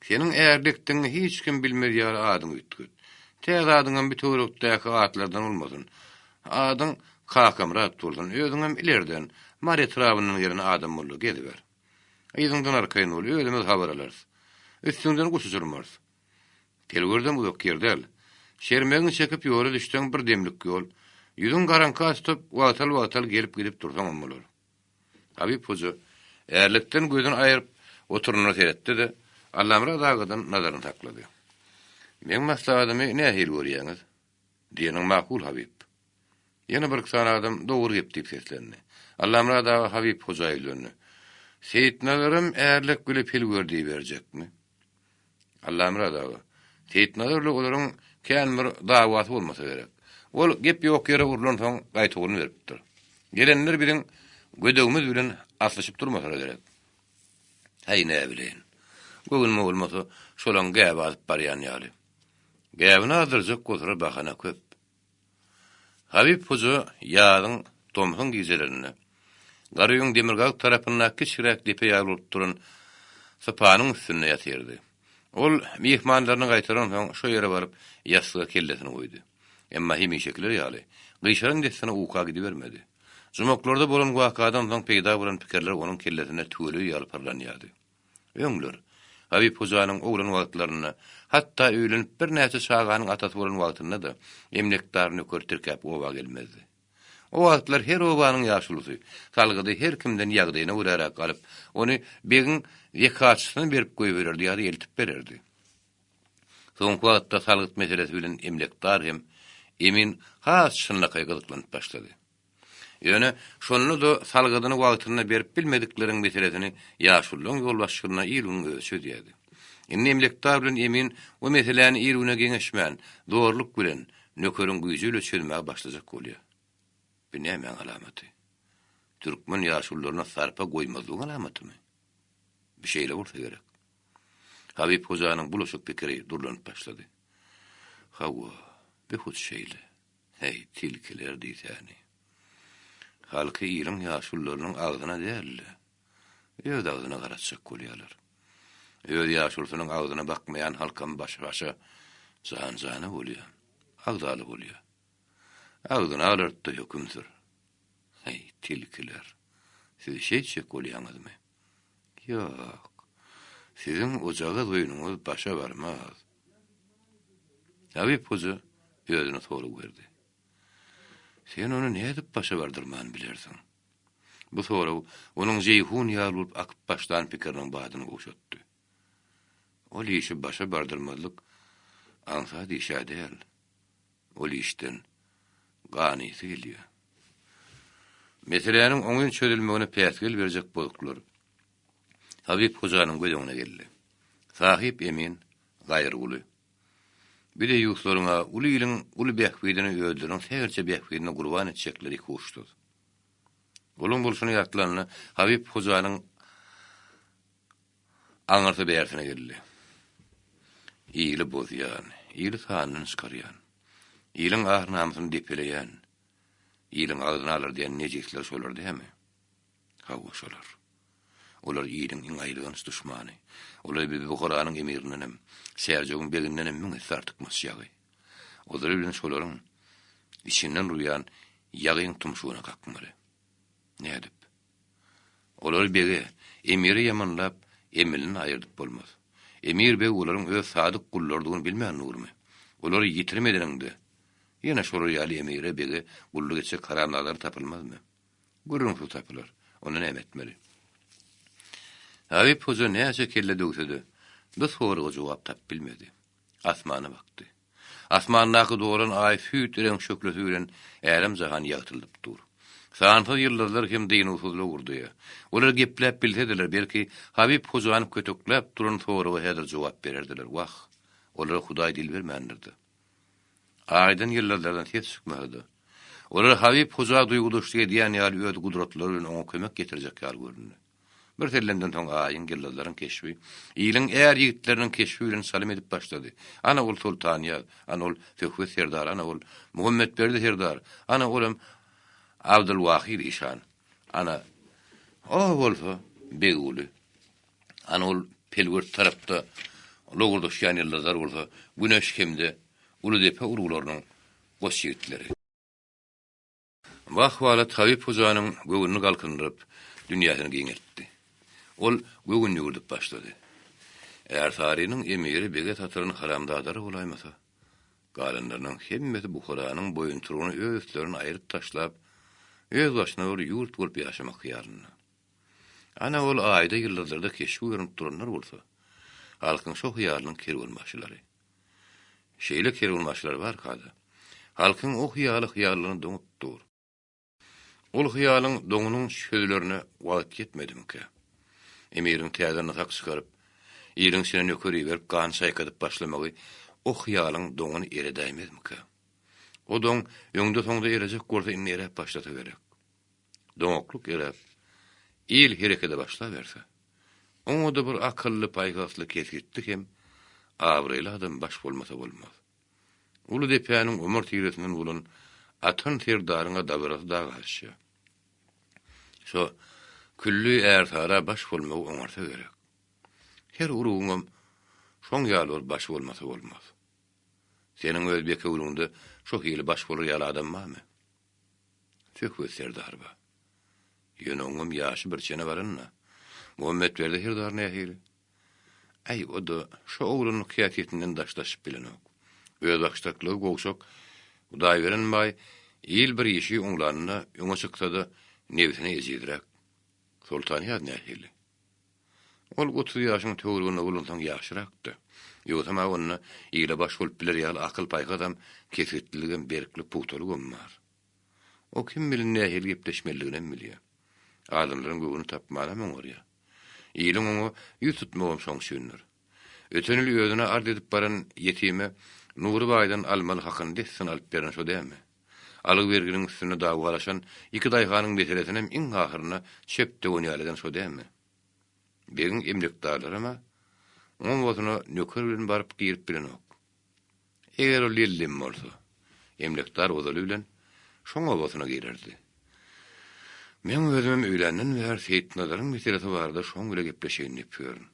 Seniň ärlikdigiňi hiç kim bilmez ýaly adyňy üýtget. Täze adyňam bu töwerekdäki atlardan bolmasyn. Adyň Kakamyrat bolsun, özüňem ilerden, Mary etrabyndan gelen adam bol-da geziber. Yzyňdan arkaýyn bol, özümiz habar alarys. Üstüňden guş uçurmarys. Telwerdem uzak ýer däl. Şermegiňi çekip ýola düşseň bir demlik ýol. Ýüzüň garaňka tutup, wagtal-wagtal gelip-gidip dursaňam bolar. Habyp hoja ärlikden gözüni aýryp, oturanyna seretdi-de, Allamyrat agadan nazaryny saklady. Meň maslahatymy nähili görýäňiz? Diýeniň makul, Habyp. Ýene birki sany adam dogry gep diýip seslendi. Allamyrat aga Habyp hoja ýüzlendi. Seýitnazaram ärlik bile pil gör diýiberjekmi? Allamyrat aga, Seýitnazar bilen olaryň kän bir dawasy bolmasa gerek. Ol gep ýok ýere urlansoň gaýtawulyny beripdir. Gelenler biziň gödegimiz bilen aslyşyp durmasalar gerek. Häý, näbileýin. Göwnüme bolmasa, şolaň gäbi azyp barýan ýaly. Gäbini azdyrjak bolsalar bahana köp. Habyp hoja ýazyň, tomsuň gijelerinde Garöýüň demirgazyk tarapyndaky kiçiräk depe ýaly bolup duran sypanyň üstünde ýatyrdy. Ol myhmanlaryny gaýtaransoň şo ýere baryp, ýassyga kellesini goýdy. Emma hemişekiler ýaly, gyşaran dessine uka gidibermedi. Jumaklarda bolan wakadan soň peýda bolan pikirler onuň kellesinde tüweleý ýaly pyrlanýardy. Öňler, Habyp hojanyň oglan wagtlarynda, hatda öýlenip birnäçe çaganyň atasy bolan wagtynda-da emlekdar nöker tirkäp oba gelmezdi. O wagtlar her obanyň ýaşulusy salgydy her kimden ýagdaýyna göräräk alyp, ony begiň zekatçysyna berip goýbererdi ýa-da eltip bererdi. Soňky wagtda salgyt meselesi bilen emlekdar hem emin has çynlakaý gyzyklanyp başlady. Ýöne şonda-da salgydyny wagtynda berip bilmedikleriň meselesini ýaşulularyň ýolbaşçylygynda il-günüň özi çözýärdi. Indi emlekdar bilen emin bu meseläni il-güne geňeşmän, zorluk bilen, nökeriň güýji bile çözmäge başlajak bolýar. Bu nämäň alamaty? Türkmen ýaşulularyna sarpa goýmazlygyň alamatymy? Bu şeýle bolsa gerek. Habyp hojanyň bulaşyk pikiri durlanyp başlady. Hawa, bu hut şeýle. Heý, tilkiler diýsäni. Halky iliň ýaşulularynyň agzyna däl-de, öz agzyna garatjak bolýarlar. Öz ýaşulusynyň agzyna bakmaýan halkam başy-başa, jan-jana bolýar, agzaly bolýar. Agzyny alart-da höküm sür. Heý, tilkiler, siz şeýtjek bolýaňyzmy? Ýok, siziň ojagaz oýnuňyz başa barmaz. Habyp hoja özüne sorag berdi. Sen ony nädip başa bardyrman bilersiň? Bu sorag onuň Jeýhun ýaly bolup akyp başlan pikiriniň badyny gowşatdy. Ol işi başa bardyrmazlyk aňsat iş-ä däl. Ol işden ganysy gelýär. Meseläniň oňyn çözülmegine päsgel berjek bozuklar Habyp hojanyň göz öňüne geldi. Sahyp emin Gaýyrguly. Bir deýýuslaryň-a uly iliň uly bähbidini özleriniň sähelçe bähbidine gurban etjekleri ikuçsuz. Olaň bolşuny ýatlanda Habyp hojanyň aňyrsy bärsine geldi. Ili bozýan, ili sandan çykarýan, iliň ar-namysyny depeleýän, iliň agzyny alardýan nejisler şolar dämi? Hawa, şolar. Olar iliň iň aýylganç duşmany. Olar bizi Buharanyň emirindenem, Särjegiň begindenem müň esse artykmaç ýagy. Ozaly bilen şolaryň içinden urýan ýagyň tumşugyna kakmaly. Nädip? Olary bege, emire ýamanlap, emelinden aýyrdyp bolmaz. Emir beg olaryň öz sadyk gullarydygyny bilmän durmy? Olary ýitirim edeniňde, ýene şolar ýaly emire, bege gulluk etjek haramzadalar tapylmazmy? Gürrüňsiz tapylar. Onda näme etmeli? Habyp hoja näçe kelle döwse-de, bu soraga jogap tapyp bilmedi. Asmana bakdy. Asmandaky dolan Aý süýt reňk şöhlesi bilen älem-jahany ýagtyldyp dur. Sansyz ýyldyzlar hem dynuwsyzlyk urdy. Olar gepläp bilsediler, belki, Habyp hojany kötekläp duran soraga häzir jogap bererdiler. Wah, olara Hudaý dil bermändir-dä. Aýdan ýyldyzlardan ses çykmasa-da, olar Habyp hoja duýgudaşlyk edýän ýaly öz gudratlary bilen oňa kömek getirjek ýaly göründi. Bir sellemden soň Aýyň, ýyldyzlaryň keşbi iliň är ýigitleriniň keşbi bilen çalym edip başlady. Ana ol Soltanýaz, ana ol Söhbet serdar, ana ol Muhammetberdi serdar, ana olam Abdylwahyt işan, ana, o bolsa Begguly. Ana ol pelwert tarapda lowurdaşýan ýyldyzlar bolsa Güneş hem-de Uludepe uruglarynyň goç ýigitleri. Bu ahwalat Habyp hojanyň göwnüni galkyndyryp, dünýäsini giňeltdi. Ol göwün ýüwürdip başlady. Ärsarynyň emiri bege satylan haramzadalary bolaýmasa, galanlarynyň hemmesi Buharanyň boýuntyrygyny öz üstlerine aýryp taşlap, özbaşyna bir ýurt bolup ýaşamak hyýalynda. Ana ol aýda ýyldyzlarda keşbi görünip duranlar bolsa, halkyň şo hyýalynyň kerwenbaşylary. Şeýle kerwenbaşylar barka-da, halkyň o hyýaly hyýallygyna doňup dur. Ol hyýalyň doňunyň çözülerine wagt ýetmedimikä? Emiriň täze nysak çykaryp, iliň içine nöker iberip gan çaýkadyp başlamagy o hyýalyň doňuny eredäýmezmikä? O doň öňde-soňda erejek bolsa indi eräp başlasa gerek. Doňaklyk eräp, il herekede başlaberse, Oňa-da bir akylly, paýhasly, kesgitli hem abraýly adam baş bolmasa bolmaz. Uly depäniň Omar tiresinden bolan Atan serdaryň-a dabarasy dag aşýar. Şo külli ärsara baş bolmagy oňarsa gerek. Her urugyňam şoň ýaly bir başy bolmasa bolmaz. Seniň öz bekewüliňde şo hili baş bolar ýaly adam barmy? Söhbet serdar bar. Ýöne oňam ýaşy bir çene baran-da. Muhammetberdi serdar nähili? Äý, o-da şo oglanlyk häsiýetinden daşlaşyp bilenok. Özbaşdaklygy gowşak Hudaýberen baý il bir işi oňlanda öňe çyksa-da nebsine ejizräk. Soltanýaz nähili? Ol 30 ýaşyň töwereginde bolansoň ýaşrakdy. Ýogsam-a onda ile baş bolup biler ýaly akyl-paýhasam, kesgitliligem, berklik, pugtalygam bar. O kim bilen nähili gepleşmelidiginem bilýär. Adamlaryň göwnüni tapmanam oňarýar. Iliň oňa ýüz tutmagam şoň üçindir. Öten ýyl özüne arz edip baran ýetime Nury baýdan almaly hakyny dessine alyp beren şo dälmi? Alyg-berginiň üstünde dawalaşan iki daýhanyň meselesinem iň ahyrynda çep döwen ýaly eden şo dälmi? Begiň emlekdarlaram-a obasyna nöker bilen baryp girip bilenok. Eger ol ýellem bolsa, emlekdar ozaly bilen şoň obasyna girerdi. Meň özümem öýländen bäri Seýitnazaryň meselesi barada şoň bile gepleşeýin diýip ýörün.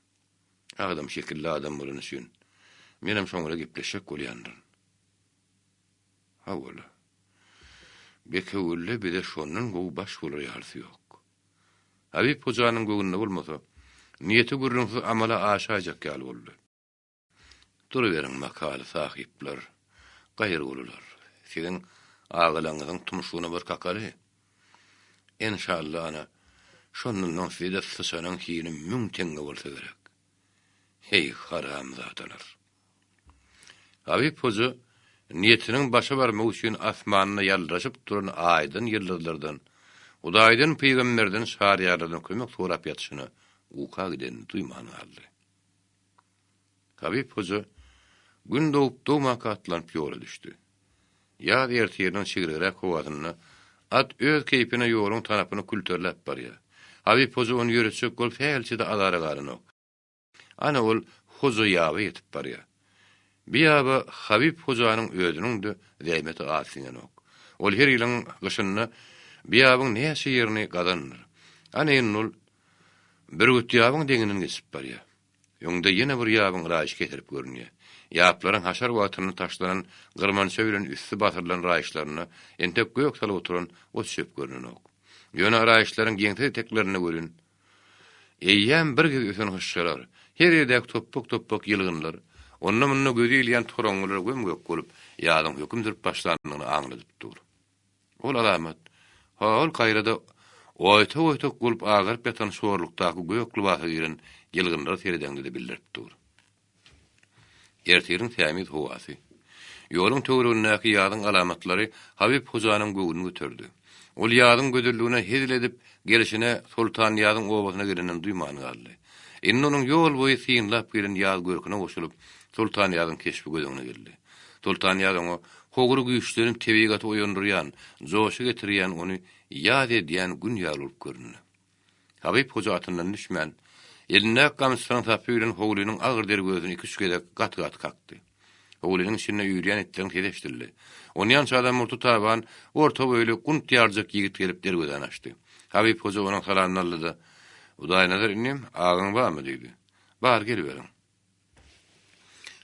Adam şekilli adam bolany üçin, menem şoň bile gepleşjek bolýandyryn. Hawa-la. Bekewülde bize şondan gowy baş bolar ýalysy ýok. Habyp hojanyň göwnüne bolmasa, niýeti gürrüňsiz amala aşaýjak ýaly boldy. Duruberiň makaly sahyplar, gaýyrgulylar, siziň agalaňyzyň tumşugyna bir kakaly. Enşalla ana, şondan soň size-de syçanyň hini müň teňňe bolsa gerek. Heý, haramzadalar! Habyp hoja niýetiniň başa barmagy üçin asmanda ýaldyraşyp duran aýdan-ýyldyzlardan, Hudaýdan-pygamberden, şaryýarlardan kömek sorap ýatyşyna uka gidenini duýman galdy. Habyp hoja Gün dogup-dogmanka atlanyp ýola düşdi. Ýaz ertiriniň çigregräk howasynda at öz keýpine ýoluň tanapyny külterläp barýar. Habyp hoja ony ýöretjek bolup sähelçe-de azara galanok. Ana ol Hoja ýaba ýetip barýar. Bi ýaba Habyp hojanyň özüniň-de zähmeti az siňenok. Ol her ýylyň gyşynda bi ýabyň näçe ýerini gazandyr. Ana indi ol Bürgüt ýabyň deňinden geçip barýar. Öňde ýene bir ýabyň raýyşy kesilip görünýär. Ýaplaryň haşar wagtynda taşlanan gyrmança bilen üsti basyrylan raýyşlarynda entek gök salyp oturan ot-çöp görnenok. Ýöne raýyşlaryň geňsi eteklerinde welin, eýýäm bir gez ösen hyşşalar, her ýerdäki topbak-topbak ýylgynlar, onda-munda gözi ilýän toraňňylar göm-gök bolup, ýazyň höküm sürüp başlandygyny aňladyp dur. Ol alamat, ho-ol gaýrada oýtak-oýtak bolup agaryp ýatan şorlukdaky gök lybasa giren ýylgynlara seredeňde-de bildirip dur. Ertiriň tämiz howasy, ýoluň töweregindäki ýazyň alamatlary Habyp hojanyň göwnüni göterdi. Ol ýazyň gözelligine hezil edip gelşine Soltannyýazyň obasyna gelenini duýman galdy. Indi onuň ýol boýy synlap gelen ýaz görküne goşulyp, Soltannyýazyň keşbi göz öňüne geldi. Soltannyýaz oňa howry güýçlenip tebigaty oýandyrýan, joşa getirýän ony ýaz edýän gün ýaly bolup göründi. Habyp hoja atyndan düşmän, elindäki gamçysynyň sapy bilen howlynyň agyr derwezesini iküç gezek gaty-gaty kakdy. Howlynyň içinde üýrýän itleriň sesi eşidildi. Onýança-da murty taban, orta boýly, gunt ýalyjak ýigit gelip derwezäni açdy. Habyp hoja onuň salamyny aldy-da, Hudaýnazar inim, agaň barmy? diýdi. Bar, geliberiň.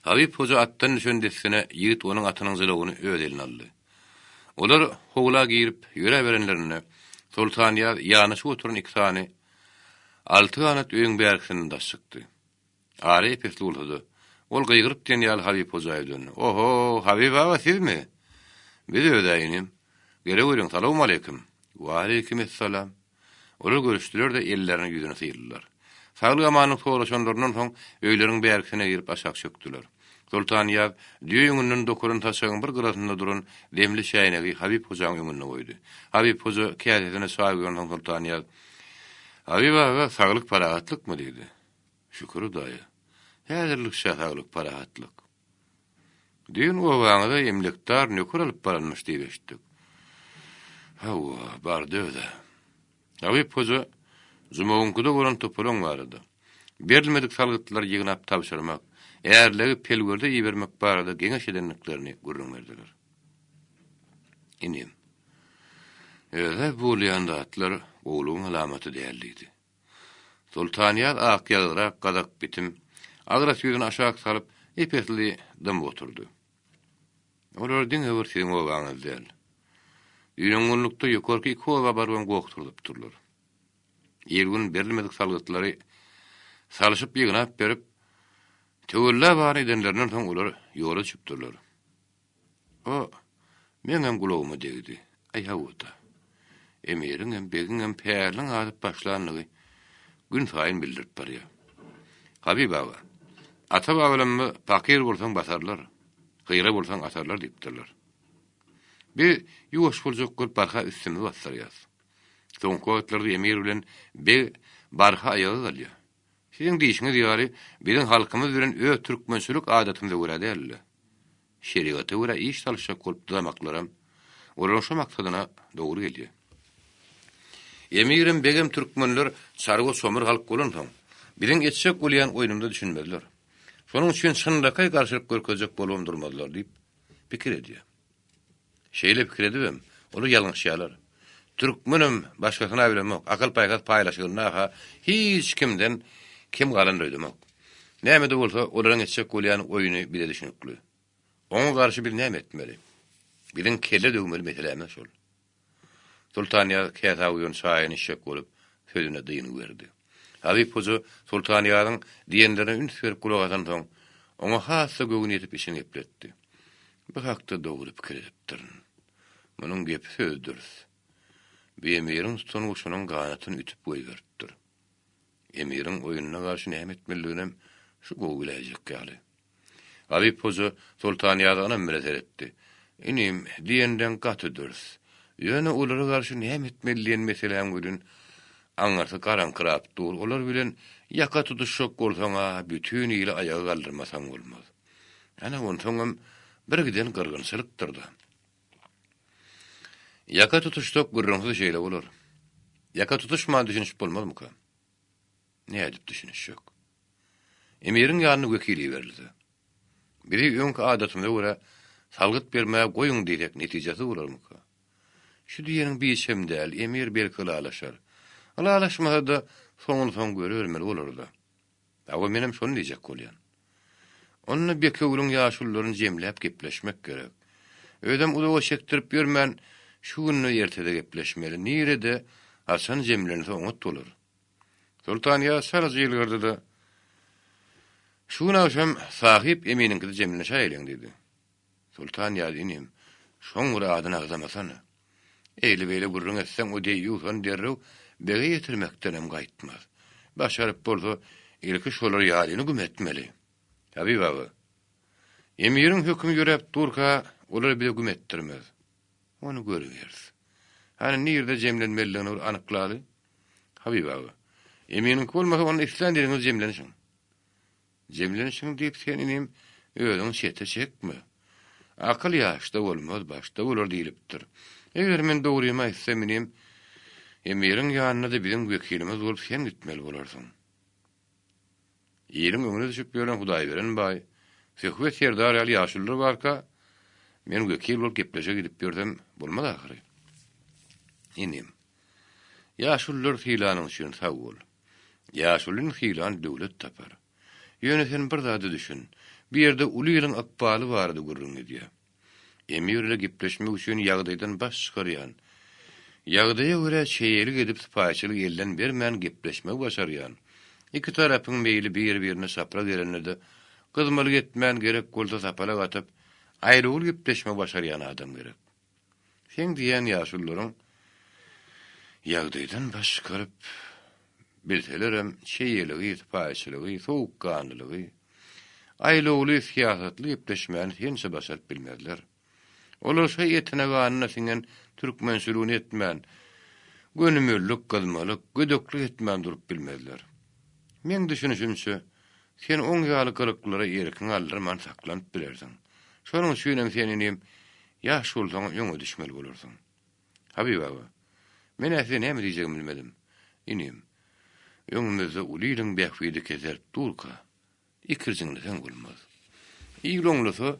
Habyp hoja atdan düşen dessine ýigit onuň atynyň jylawyny öz eline aldy. Olar howla girip, ýöräberenlerinde, Soltanýaz ýanaşyk oturan iki sany alty ganat öýüň bärkisinden daş çykdy. Ara ep-esli bolsa-da, ol gygyryp diýen ýaly Habyp hoja ýüzlendi. Oho, Habyp aga sizmi? Biz öz-ä inim. Geleweriň, salowmaleýkim. Waleýkim essalam. Olar görüşdiler-de, ellerini ýüzüne syldylar. Saglyk-amanlyk soraşanlaryndan soň, öýleriň bärkisine girip aşak çökdüler. Soltannyýaz düýe ýüňünden dokulan saçagyň bir gyrasynda duran demli çäýnegi Habyp hojaň öňünde goýdy. Habyp hoja käsesine çaý guýansoň Soltannyýaz, Habyp aga, saglyk-parahatlykmy? diýdi. Şükür Hudaýa. Häzirlikçe saglyk-parahatlyk. Düýn obaňyza emlekdar nöker alyp baranmyş diýip eşitdik. Hawa, bardy öz-ä. Habyp hoja Jumagyňkyda bolan topalaň barada. berilmedik salgytlary ýygnap tabşyrmak, ärlegi Pelwerde ibermek barada geňeş edendiklerini gürrüň berdiler. Inim, öz-ä bolýan zatlar gowulygyň alamaty däl diýdi. Soltanýaz akýagyzrak gazak bitim, agras ýüzüni aşak salyp, ep-esli dymyp oturdy. Olar diňe bir siziň obaňyz däl. Düýn-öňňunlukda ýokarky iki oba barybam goh turzup durlar. Ir-gün berilmedik salgytlary salyşyp ýygnap berip, töwella baryny edenlerinden soň olar ýola düşüpdirler. O, meňem gulagyma degdi. Aý, hawa-da. Emiriňem, begiňem päliniň azyp başlandygy günsaýyn bildirip barýar. Habyp aga, ata-babalarymyz pakyr bolsaň basarlar, gyra bolsaň asarlar diýipdirler. Biz ýuwaş boljak bolup barha üstümizi basdyrýas. Soňky wagtlarda emir bilen beg barha aýaga galýar. Siziň diýşiňiz ýaly, biziň halkymyz bilen öz türkmençilik adatymyza görä däl-de, şerigata görä iş salyşjak bolup dyzamaklaram olaryň şo maksadyna dogry gelýär. Emirem, begem türkmenler çarwa çomur halk bolansoň, biziň etjek bolýan oýnumyza düşünmezler. Şonuň üçin çynlakaý garşylyk görkezjek bolubam durmazlar diýip, pikir edýär. Şeýle pikir edibem, olar ýalňyşýarlar. Türkmenem, başgasyna bilemok, akyl-paýhas paýlaşygynda-ha hiç kimden kem galandyr öýdemok. Näme-de bolsa, olaryň etjek bolýan oýny bize düşünikli. Oňa garşy biz näme etmeli? Biziň kelle döwmeli meselämiz şol. Sultanýaz käsä guýan çaýyny içjek bolup, sözüne dyngy berdi. Habyp hoja Sultanýazyň diýenlerine üns berip gulak asansoň, oňa has-da göwni ýetip içini gepletdi. Bu hakda dogry pikir edipdirin. Munuň gepi-sözi dürs. Bu emiriň tutan guşunyň ganatyny ütüp goýberipdir. Emiriň oýnuna garşy näme etmelidiginem şu gowy biläýjek ýaly. Garyp hoja Soltanýaza ynam bilen seretdi. Inim, diýenleň gaty dürs. Ýöne olara garşy näme etmeli diýen meseläň welin, aňyrsy garaňkyrap dur. Olar bilen ýaka tutuşjak bolsaň-a, bütin ili aýaga galdyrmasaň bolmaz. Ana, onsoňam birgiden gyrgynçylykdyr-da. Ýaka tutuşsak gürrüňsiz şeýle bolar. Ýaka tutuşman düşünişip bolmazmyka? Nädip düşünişjek? Emiriň ýanyna wekil iberilse. Bizi öňki adatymyza görä salgyt bermäge goýuň diýsek netijesiz bolarmyka? Şu diýeniň biçem däl, emir belki ylalaşar. Ylalaşmasa-da soňuny soň görübermeli bolar-da. Hawa, menem şony diýjek bolýan. Onda Bekewüliň ýaşulularyny jemläp gepleşmek gerek. Özem uzaga çekdirip ýörmän, şu günde-ertede gepleşmeli. Nirede, haçan jemlense oňat bolar. Soltanýaz çalaja ýylgyrdy-da, Şu gün agşam Sahyp eminiňkide jemlenişäýeliň diýdi. Soltanýaz inim, şoň bir adyny agzamasana. Eýle-beýle gürrüň etseň, o deýýus ony derrew bege ýetirmekdenem gaýtmaz. Başaryp bolsa, ilki şolar ýalyny güm etmeli. Habyp aga, emiriň hökümi ýöräp durka, olar bize güm etdirmez. Ony görübiris. Hany nirde jemlenmelidigini bir anyklaly. Habyp aga, eminiňki bolmasa, onda islän ýeriňizde jemlenişiň. Jemlenişiň diýip sen inim özüňi çete çekme. Akyl ýaşda bolmaz, başda bolar diýlipdir. Eger men dogrymy aýtsam inim, emiriň ýanyna-da biziň wekilimiz bolup sen gitmeli bolarsyň. Iliň öňüne düşüp ýören Hudaýberen baý, Söhbet serdar ýaly ýaşulular barka, men wekil bolup gepleşige gidip ýörsem bolmaz ahyry. Inim, ýaşululary sylanyň üçin sag bol. Ýaşulyny sylan döwlet tapar. Ýöne sen bir zada düşün, bu ýerde uly iliň ykbaly barada gürrüň gidýär. Emir ile gepleşmek üçin ýagdaýdan baş çykarýan, ýagdaýa görä çeýelik edip sypaýyçylyk elden bermän gepleşmegi başarýan, iki tarapyň meýli bir-birine çapraz gelende-de gyzmalyk etmän gerek bolsa sapalak atyp, aýlawly gepleşmegi başarýan adam gerek. Seň diýýän ýaşulularyň ýagdaýdan baş çykaryp bilselerem çeýeligi, sypaýyçylygy, sowukganlylygy, aýlawly, syýasatly gepleşmäni sençe başaryp bilmezler. Olar şo etine-ganyna siňen türkmençiligini etmän, gönümellik, gyzmalyk, gödeklik etmän durup bilmezler. Meň düşünişimçe, sen oň ýaly gylyklara erkiňi aldyrman saklanyp bilersiň. Şonuň üçinem sen inim, ýaş bolsaňam öňe düşmeli bolarsyň. Habyp aga, men-ä size näme diýjegimi bilmedim. Inim, Öňümizde uly iliň bähbidi keserip durka, ikirjiňleseň bolmaz. Il oňlasa,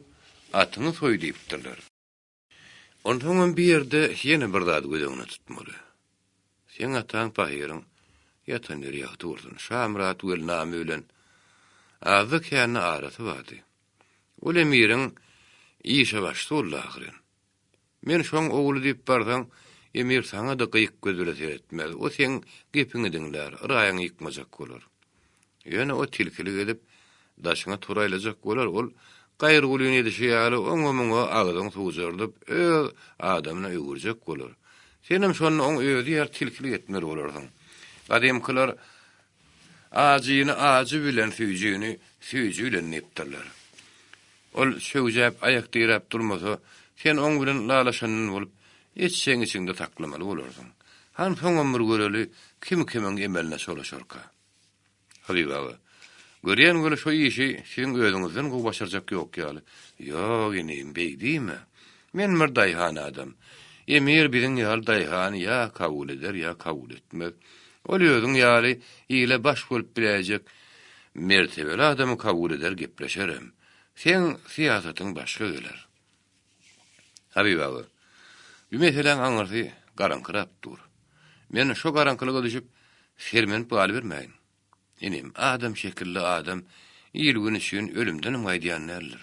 atyňy soý diýipdirler. Onsoňam bu ýerde ýene bir zady göz öňünde tutmaly. Seň ataň pahyryň ýatan ýeri ýagty bolsun, Şamyrat Welnamy bilen azda-kände arasy bardy. Ol emiriň işe başda boldy ahyryn. Men şoň ogly diýip barsaň, emir saňa-da gyýyk göz bile seretmez, o seň gepiňi diňlär, yraýyňy ýykmajak bolar. Ýöne o tilkilik edip, daşyňa turaýlajak bolar, ol Gaýyrgulyny edişi ýaly oňa-muňa agzyň suwjardyp, öz adamyna öwürjek bolar. Senem şonda oň özi ýaly tilkilik etmeli bolarsyň. Gadymkylar Ajyny ajy bilen, süýjini süýji bilen diýipdirler. Ol çöwjäp, aýak diräp durmasa, sen oň bilen ylalaşandan bolup, etjegiňi içiňde saklamaly bolarsyň. Hany soňam bir göreli, kim kimiň emeline çolaşarka. Habyp aga, görýän weli şo işi siziň özüňizden gowy başarjak ýok ýaly. Ýok, inim, beý diýme. Men bir daýhan adam. Emir biziň ýaly daýhany ýa kabul eder, ýa kabul etmez. Ol özüň ýaly ile baş bolup biläýjek mertebeli adamy kabul eder, gepleşerem. Seň syýasatyň başga geler. Habyp aga, bu meseläň aňyrsy garaňkyrap dur. Men şo garaňkylyga düşüp, sermenip galybermäýin. Inim, adam şekilli adam il-gün üçin ölümdenem gaýdýan däldir.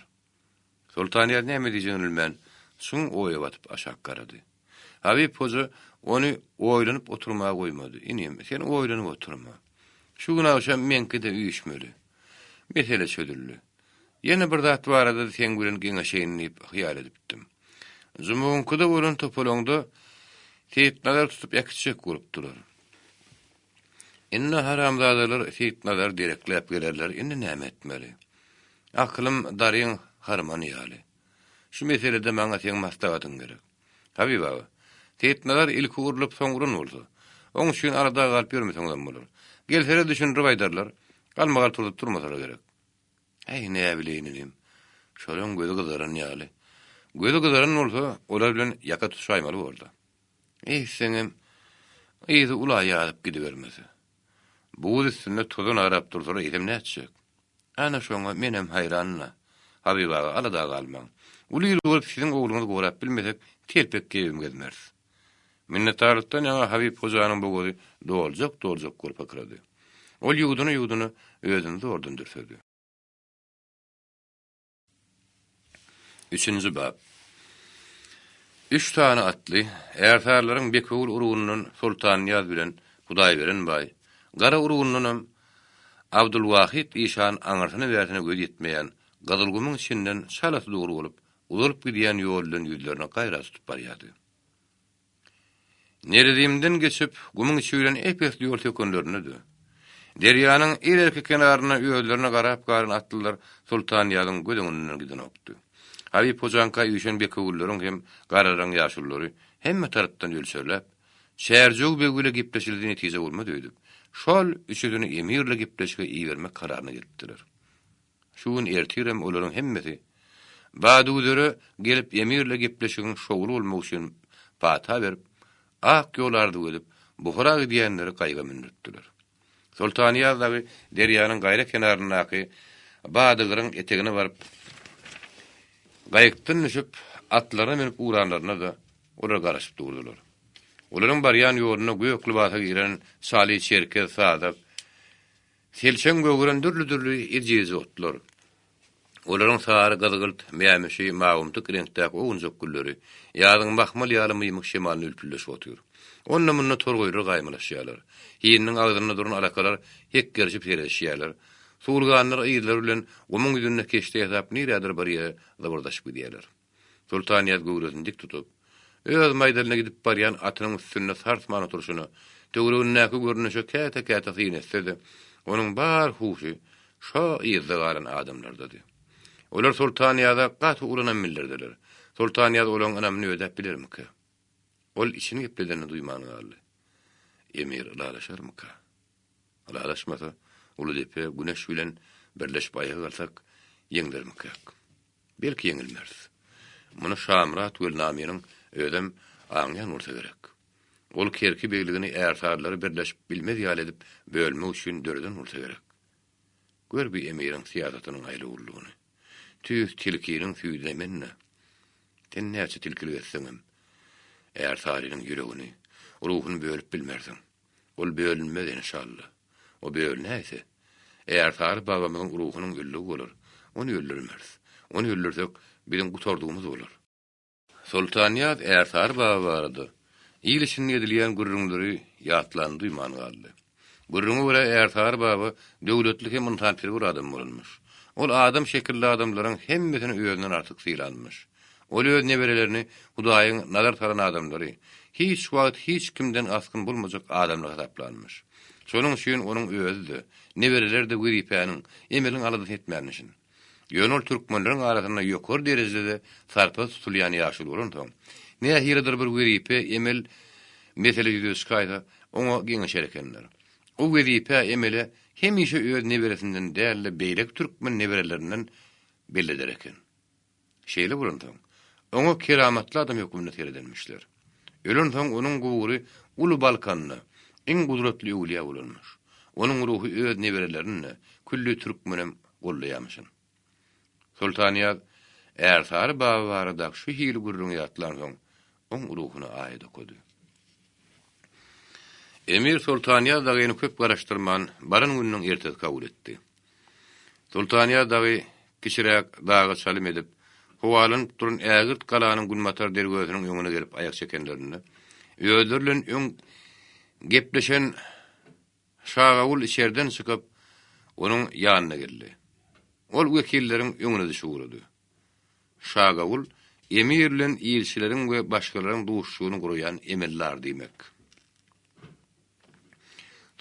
Soltanýaz näme diýjegini bilmän, çuň oýa batyp aşak garady. Habyp hoja ony oýlanyp oturmaga goýmady. Inim, sen oýlanyp oturma. Şu gün agşam meňki-de üýşmeli. Mesele çözüldi. Ýene bir zat barada-da seň bilen geňeşeýin diýip hyýal edipdim. Jumugyňkyda bolan topalaňda Seýitnazary tutup äkitjek bolupdylar. Indi haramzadalar Seýitnazary derekläp gelerler, indi näme etmeli? Akylym daryň harmany ýaly. Şu meselede maňa seň maslahatyň gerek. Habyp aga, Seýitnazar ilki urlup soň uran bolsa, oň üçin alada galyp ýörmeseňizem bolar. Gelseler düşündirip aýdarlar, galmagal turzup durmasalar gerek. Äý, näbileýin inim. Şolaň gözi gyzaran ýaly. Gözi gyzaran bolsa, olar bilen ýaka tutuşaýmaly borda. Eýtseňem, yzy ula ýazyp gidibermese. Buz üstünde tozan arap dursalar eýsem nätjek? Ana şoňa menem haýran-da. Habyp aga, alada galmaň. Uly il bolup siziň ogluňyzy gorap bilmesek, telpek geýibem gezmeris. Minnetdarlykdan ýaňa Habyp hojanyň bogazy doljak-doljak bolup hykyrady. Ol ýuwduna-ýuwduna özüni zordan dürsedi. Üçünji bap. Üç sany atly, ärsarylaryň Bekowul urugyndan Soltannyýaz bilen Hudaýberen baý, Gara urugyndanam Abdulwahyt işan aňyrsyna-bärsine göz ýetmeýän Gyzylgumuň içinden çalasy dogry bolup, uzalyp gidýän ýol bilen ýüzlerini gaýra tutup barýardy. Nerezimden geçip, gumuň içi bilen ep-esli ýol sökenlerinde-de, derýanyň ilerki kenarynda özlerine garap galan atlylar Soltanýazyň göz öňünden gidenokdy. Habyp hojaňka üýşen bekewülleriň hem garalaryň ýaşululary hemme tarapdan ölçerläp, Çärjew beg bile gepleşildi netije bolmaz öýdüp, şol üçüsini emirle gepleşige ibermek kararyna gelipdiler. Şu gün ertirem olaryň hemmesi Baduguzere gelip emirle gepleşigiň şowly bolmagy üçin pata berip, ak ýol arzuw edip, Buhara gidýänleri gaýyga mündüripdiler. Soltanýaz dagy derýanyň gaýra kenaryndaky Badygyryň etegine baryp, gaýykdan düşüp, atlaryna münüp ugranlarynda-da olar garaşyp durdular. Olaryň barýan ýolunda gök lybasa giren Saly çerkez, sazak, Selçeň gögeren dürli-dürli ejizje otlar. Olaryň sary, gyzgylt, mämişi, mawumtyk reňkdäki owunjak gülleri ýazyň mahmal ýaly mymyk şemalyna ülpüldeşip otyr. Onda-munda torgaýlar gaýmalaşýarlar. Hininiň agzynda duran alakalar hekgerişip seredişýärler. Suwulganlar yzlary bilen gumuň ýüzünde keşde ýasap nirädir bir ýere zybyrdaşyp gidýärler. Soltanýaz göwresini dik tutup, öz maýdalyna gidip barýan atynyň üstünde sarsman oturyşyna, töweregindäki görnüşe käte-käte syn etse-de, onuň bar huşy şo yzda galan adamlardady. Olar Soltanýaza gaty uly ynam bildirdiler. Soltanýaz olaryň ynamyny ödäp bilermikä? Ol içini gepledenini duýman galdy. Emir ylalaşarmyka? Ylalaşmasa, Uludepe Güneş bilen birleşip aýaga galsak, ýeňlermikäk? Belki ýeňilmeris. Muny Şamyrat Welnamynyň özem aňýan bolsa gerek. Ol Kerki begligini ärsarylary birleşip bilmez ýaly edip bölmek üçin döreden bolsa gerek. Gör bi emiriň syýasatynyň aýlawlylygyny. Tüýs tilkiniň süýdüne men-dä. Sen näçe tilkilik etseňem, ärsarynyň ýüregini, ruhuny bölüp bilmersiň. Ol bölünmez enşalla. O bölünäýse, ärsary babamyzyň ruhunyň öldügi bolar. Ony öldürmeris. Ony öldürsek, biziň gutardygymyz bolar. Soltanýaz Ärsary baba barada il içinde edilýän gürrüňleri ýatlanyny duýman galdy. Gürrüňe görä Ärsary baba döwletli hem ynsanperwer adam bolanmyş. Ol adam şekilli adamlaryň hemmesini özünden artyk sylanmyş. Ol öz neberelerini Hudaýyň nazar salan adamlary, hiç wagt hiç kimden asgyn bolmajak adamlar hasaplanmyş. Şonuň üçin onuň özi-de, nebereleri-de wezipäniň, emeliň aladasyny etmänmişin. Ýöne ol türkmenleriň arasynda ýokary derejede sarpa tutulýan ýaşuly bolansoň, nähilidir bir wezipe, emel, mesele ýüze çykaýsa, oňa geňeşer ekenler. O wezipä, emele hemişe öz neberesinden däl-de, beýleki türkmen neberelerinden belleder eken. Şeýle bolansoň, oňa keramatly adam hökmünde seredenmişler. Ölensoň onuň gubury Uly Balkanda iň gudratly öwlüýä bolanmyş. Onuň ruhy öz neberelerini-de, külli türkmenem goldaýarmyşyn. Soltanýaz Ärsary baba baradaky şu hili gürrüňi ýatlansoň, oň ruhuna aýat okady. Emir Soltanýaz dagyny köp garaşdyrman, baran gününiň ertesi kabul etdi. Soltanýaz dagy kiçiräk daga çalym edip, howalanyp duran ägirt galanyň günbatar derwezesiniň öňüne gelip aýak çekenlerinde, özleri bilen öň gepleşen Şagawul içerden çykyp, onuň ýanyna geldi. Ol wekilleriň öňüne düşüp ugrady. Şagawul, emir bilen ilçileriň we başgalaryň duşuşygyny guraýan emeldar diýmek.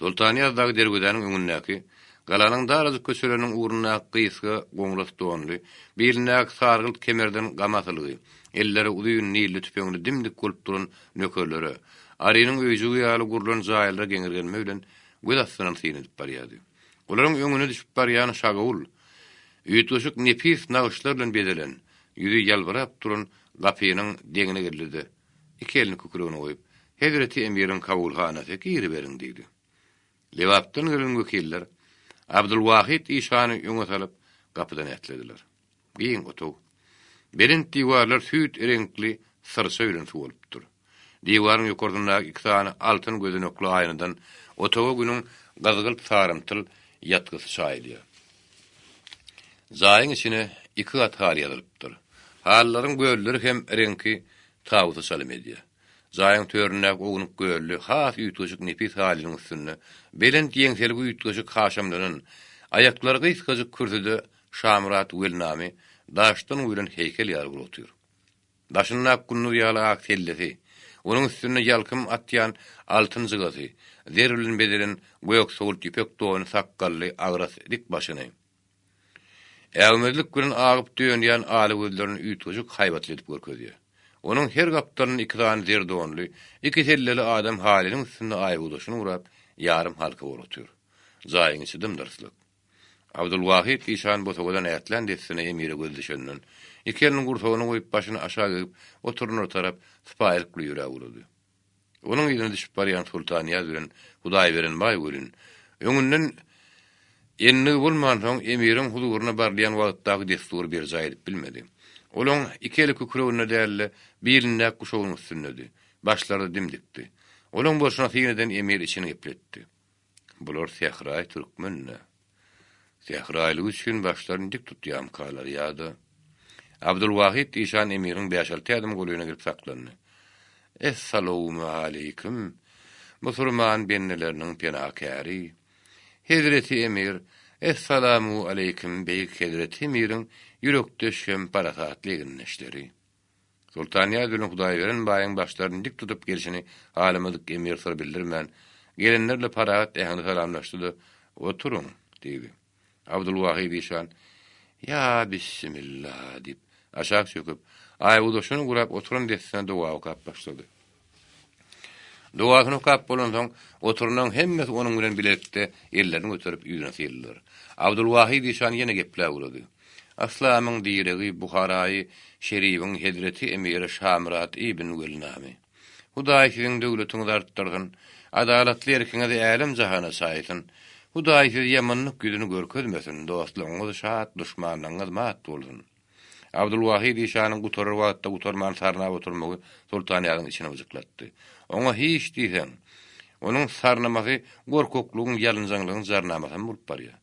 Soltanýaz dagy derwezäniň öňündäki, galanyň darajyk köçeleriniň ugrundaky gysga goňras donly, bilindäki sargylt kemerden gam asylgy, elleri uzyn nilli tüpeňli dim-dik bolup duran nökerlere, arynyň öýjügi ýaly gurlan jaýlara geňirgenme bilen göz astyndan syn edip barýardy. Olaryň öňüne düşüp barýan Şagawul, üýtgeşik nepis nagyşlar bilen bezelen, ýüzi ýalbyrap duran gapynyň deňine geldi-de, Iki elini kükregine goýup, Hezreti emiriň kabulhanasy, giriberiň diýdi. Lebapdan gelen wekiller Abdylwahyt işany öňe salyp, gapydan ätlediler. Giň otag. Belent diwarlar süýt reňkli syrça bilen suwalypdyr. Diwaryň ýokarsyndaky iki sany altyn gözenekli aýnadan otaga günüň gyzgylt sarymtyl ýatgysy çaýylýar. Jaýyň içine iki gat haly ýazylypdyr. Halylaryň gölleri hem reňki tawusa çalym edýär. Jaýyň töründäki ownuk gölli, has üýtgeşik nepis halynyň üstünde, belent ýeňseli üýtgeşik haşamlanan, aýaklary gysgajyk kürsüde Şamyrat Welnamy daşdan guýlan heýkel ýaly bolup otyr. Daşyndaky gunduz ýaly ak sellesi, onuň üstünde ýalkym atýan altyn jygasy, zer bilen bezelen göksowult ýüpek dony sakgally agras dik başyny, äwmezlik bilen agyp dönýän ala gözlerini üýtgeşik haýbatly edip görkezýär. Onuň her gapdalynda iki sany zer donly, iki selleli adam halynyň üstünde aýbogdaşyny gurap, ýarym halka bolup otyr. Jaýyň içi dym-dyrslyk. Abdylwahyt işan bosagadan ätlän dessine emire gözi düşenden, iki elini gursagyna goýup, başyny aşak egip, oturanlara tarap sypaýylyk bilen ýöräp ugrady. Onuň yzyna düşüp barýan Sultanýaz bilen Hudaýberen baý welin, öňünden endigi bolmansoň, emiriň huzuryna barylýan wagtdaky dessury berjaý edip bilmedi. Olaň iki eli kükreginde däl-de, bilindäki guşagynyň üstündedi. Başlary-da dim-dikdi. Olaň bolşuna syn eden emir içini gepletdi. Bular sähraýy türkmen-dä. Sähraýylygy üçin başlaryny dik tutýamykalar ýa-da? Abdylwahyt işan emiriň bäş-alty ädim golaýyna gelip saklandy. Essalawmaleýkim, musurman bendeleriniň penakäri! Hezreti emir, Essalamu aleýkim, beýik hezreti emiriň ýürekdeş hem parasatly egindeşleri! Soltanýaz bilen Hudaýberen baýyň başlaryny dik tutup gelşini halamadyk emir syr bildirmän, gelenler bilen parahat äheňde salamlaşdy-da, Oturyň! diýdi. Abdylwahyt işan, Ýa bissimilla! diýip, aşak çöküp, aýbogdaşyny gurap oturan dessine doga okap başlady. Dogasyny okap bolansoň, oturanlaryň hemmesi onuň bilen bilelikde ellerini göterip ýüzüne syldylar. Abdulwahyt işan ýene gepläp ugrady. Yslamyň diregi Buharaýy Şeribiň hezreti emiri Şamyrat ibn Welnamy. Hudaý siziň döwletiňizi artdyrsyn. Adalatly erkiňizi älem-jahana çaýsyn. Hudaý size ýamanlyk ýüzüni görkezmesin, dostlugyňyz şat, duşmanlygyňyz mat bolsun. Abdylwahyt işanyň gutarar wagtda gutarman sarnap oturmagy Soltanýazyň içini byjyklatdy. Oňa hiç diýseň, onuň sarnamasy gorkaklygyň, ýalynjaňlygyň jarnamasam bolup barýar.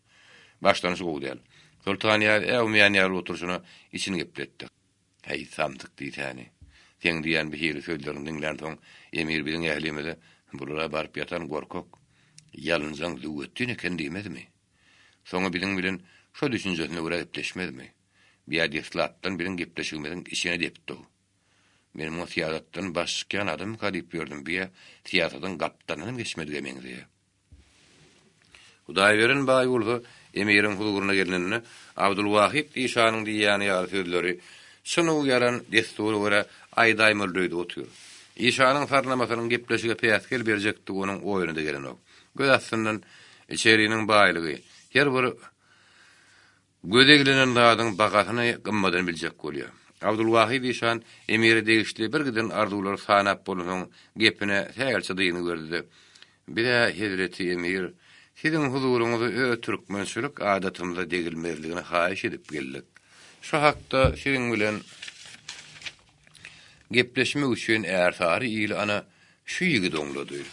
Başlanyşy gowy däl. Soltanýaz äwmeýän ýaly oturyşyna içini gepletdi. Häý, samsyk diýsäni. Seň diýýän bu hili sözleriňi diňlänsoň, emir biziň ählimize Bular-a baryp ýatan gorkak, ýalynjaň züwwetdin eken diýmezmi? Soňa biziň bilen şo düşünjesine görä gepleşmezmi? Biýa deslapdan biziň gepleşigimiziň içine depdi-ow. Men muňa syýasatdan baş çykýan adammyka diýip ýördüm, biýa syýasatyň gapdalyndanam geçmedige meňzeýär. Hudaýberen baý bolsa emiriň huzuryna geleninde Abdylwahyt işanyň diýýäni ýaly sözleri çyn-u ýalan dessura görä aýdaýmaly öýdüp otyr. Işanyň sarnamasynyň gepleşige päsgel berjekdigi onuň oýuna-da gelenok. Göz astyndan içeriniň baýlygy, her bir Göz eglenen zadyň bahasyny gymmadyny biljek bolýar. Abdulwahyt işan emire degişli birgiden arzuwlary sanap bolansoň gepine sähelçe dyngy berdi-de, Biz-ä, hezreti emir, siziň huzuryňyza öz türkmençilik adatymyza degilmezligini haýyş edip geldik. Şu hakda siziň bilen gepleşmek üçin ärsary ili ana şu ýigit oňlady.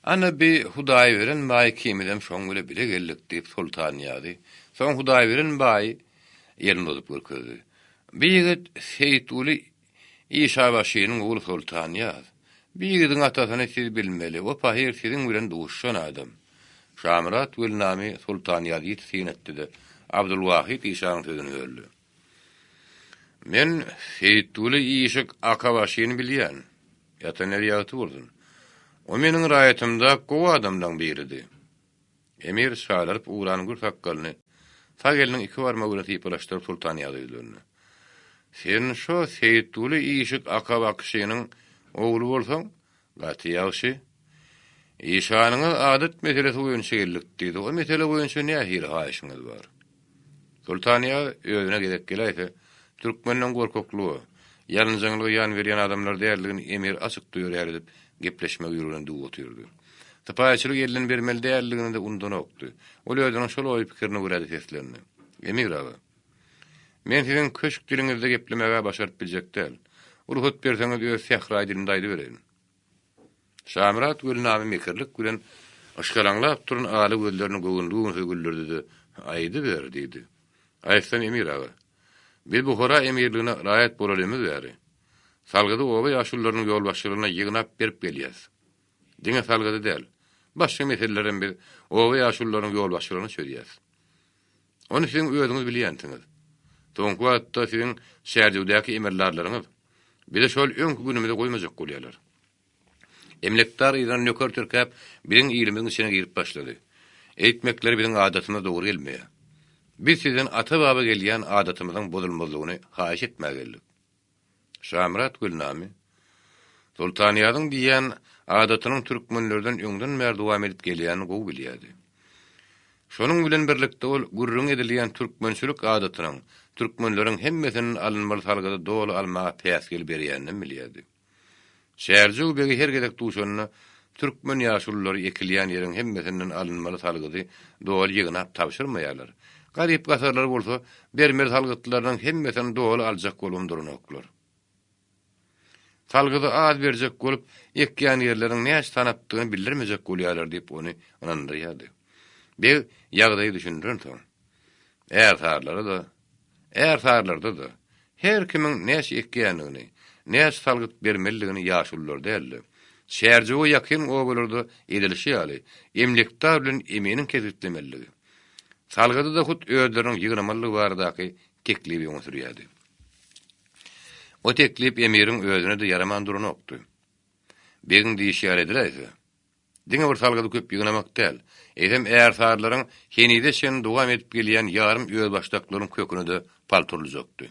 Ana bi Hudaýberen baý ikimizem şoň bile bile geldik, diýip, Soltannyýazy, soň Hudaýberen baýy elini uzadyp görkezdi. Bi ýigit Seýitguly işabaşynyň ogly Soltannyýaz. Bi ýigidiň atasyny siz bilmeli, o pahyr siziň bilen duşan adam. Şamyrat Welnamy Soltannyýazy ýiti syn etdi-de, Abdylwahyt işanyň sözüni böldi. Men Seýitguly işik akabaşyny bilýän. Ýatan ýeri ýagty bolsun. O meniň raýatymda gowy adamlaň biridi. Emir çalaryp ugran gür sakgalyny sag eliniň iki barmagy bilen sypalaşdyryp Sultanýaza ýüzlendi. Sen şo Seýitguly işik akabakyşynyň ogly bolsaň, gaty ýagşy. Işanyňyz adat meselesi boýunça geldik diýdi. O mesele boýunça nähili haýyşyňyz bar? Soltanyýaz özüne gezek geläýse, türkmenden gorkaklyga, ýalynjaňlyga ýan berýän adamlar däldigini emir açyk duýar ýaly edip, gepleşmegi ýüregine düwüp otyrdy. Sypaýyçylygy elden bermeli däldigini-de unudanokdy. Ol özüniň şol oý-pikirine görä-de seslendi. Emir aga, men siziň köşk diliňizde geplemeg-ä başaryp biljek däl. Rugsat berseňiz, öz sähraýy dilimde aýdybereýin. Şamyrat Gülnamy mekirlik bilen yşgalaňlap duran ala gözlerini göwünli-göwünsiz güldürdi-de, Aýdyber, diýdi. Aýtsam, emir aga, biz Buhara emirligine raýat bolalymyz bäri, salgydy oba ýaşulularynyň ýolbaşçylygynda ýygnap berip gelýäs. Diňe salgydy däl, başga meselelerem biz oba ýaşulularynyň ýolbaşçylygynda çözýäs. Ony siziň özüňiz bilýänsiňiz. Soňky wagtda siziň Çärjewdäki emeldarlaryňyz bizi şol öňki günümize goýmajak bolýarlar. Emlekdar yzyna nöker tirkäp, biziň ilimiziň içine girip başlady. Eýtmekleri biziň adatymyza dogry gelmeýär. Biz sizden ata-baba gelýän adatymyzyň bozulmazlygyny haýyş etmäge geldik. Şamyrat Gülnamy, Soltanýazyň diýýän adatynyň türkmenlerden öňden bäri dowam edip gelýänini gowy bilýärdi. Şonuň bilen birlikde ol gürrüňi edilýän türkmençilik adatynyň türkmenleriň hemmesinden alynmaly salgydy doly almaga päsgel berýäninem bilýärdi. Çärjew begi her gezek duşanda türkmen ýaşululary ekilýän ýeriň hemmesinden alynmaly salgydy doly ýygnap tabşyrmaýarlar. Garyp-gasarlar bolsa bermeli salgytlarynyň hemmesini doly aljak bolubam duranoklar. Salgydy az berjek bolup, ekýän ýerleriniň näçe tanapdygyny bildirmejek bolýarlar diýip ony ynandyrýardy. Beg ýagdaýy düşündirensoň, ärsarlara-da, Ärsarylarda-da, her kimiň näçe ekýändigini, näçe salgyt bermelidigini ýaşulular däl-de, Çärjewe ýakyn obalarda edilişi ýaly, emlekdar bilen eminiň kesgitlemelidigi, salgydy-da hut özleriniň ýygnamalydygy baradaky teklibi öňe sürýärdi. O teklip emiriň özüne-de ýaraman duranokdy. Begiň diýşi ýaly ediläýse, Diňe bir salgydy köp ýygnamak däl, eýsem ärsarylaryň henize çenli dowam edip gelýän ýarym özbaşdaklygynyň köküne-de pal turuljakdy.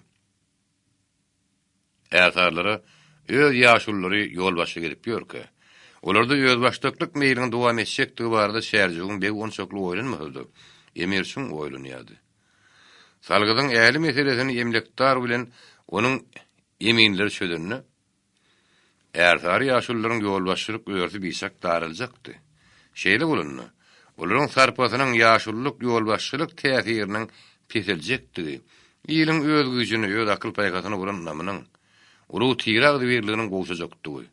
Ärsarylara öz ýaşululary ýolbaşçylyk edip ýörkä, olarda özbaşdaklyk meýliniň dowam etjekdigi barada Çärjewiň begi onçakly oýlanmasa-da, emir çuň oýlanýardy. Salgydyň ähli meselesini emlekdar bilen onuň. Eminleri çözende, ärsary ýaşulularyň ýolbaşçylyk örüsi biçak daraljakdy. Şeýle bolanda, olaryň sarpasynyň ýaşululyk ýolbaşçylyk täsiriniň peseljekdigi, iliň öz güýjüne, öz akyl-paýhasyna bolan ynamynyň, urug-tire agzybirliginiň gowşajakdygy,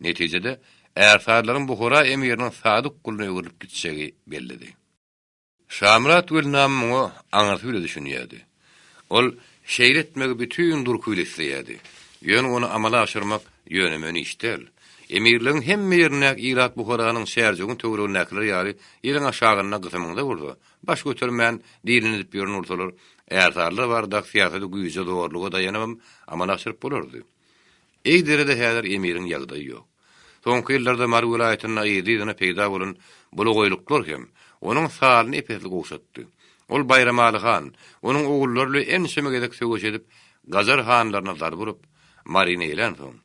netijede, ärsarylaryň Buhara emiriniň sadyk guluna öwrülip gitjegi bellidi. Şamyrat Welnamy muňa aňyrsy bile düşünýärdi. Ol şeýle etmegi bütin durky bile isleýärdi. Ýöne ony amala aşyrmak ýöne-möne iş däl. Emirligiň hemme ýerindäki ilat Buharanyň Çärjewiň töweregindäkiler ýaly ýeriň aşagynda gysymyňda bolsa, baş götermän dilini edip ýören bolsalar, ärsarylar baradaky syýasaty güýje, zorluga daýanybam amala aşyryp bolardy. Eýdere-de häzir emiriň ýagdaýy ýok. Soňky ýyllarda Mary welaýatynda yzly-yzyna peýda bolan bulagaýlyklar hem onuň salyny ep-esli gowşatdy. Ol Baýramaly han, onuň ogullary bilen ençeme gezek söweş edip, gajar hanlaryna zarba urup, Maryny eýlänsoň,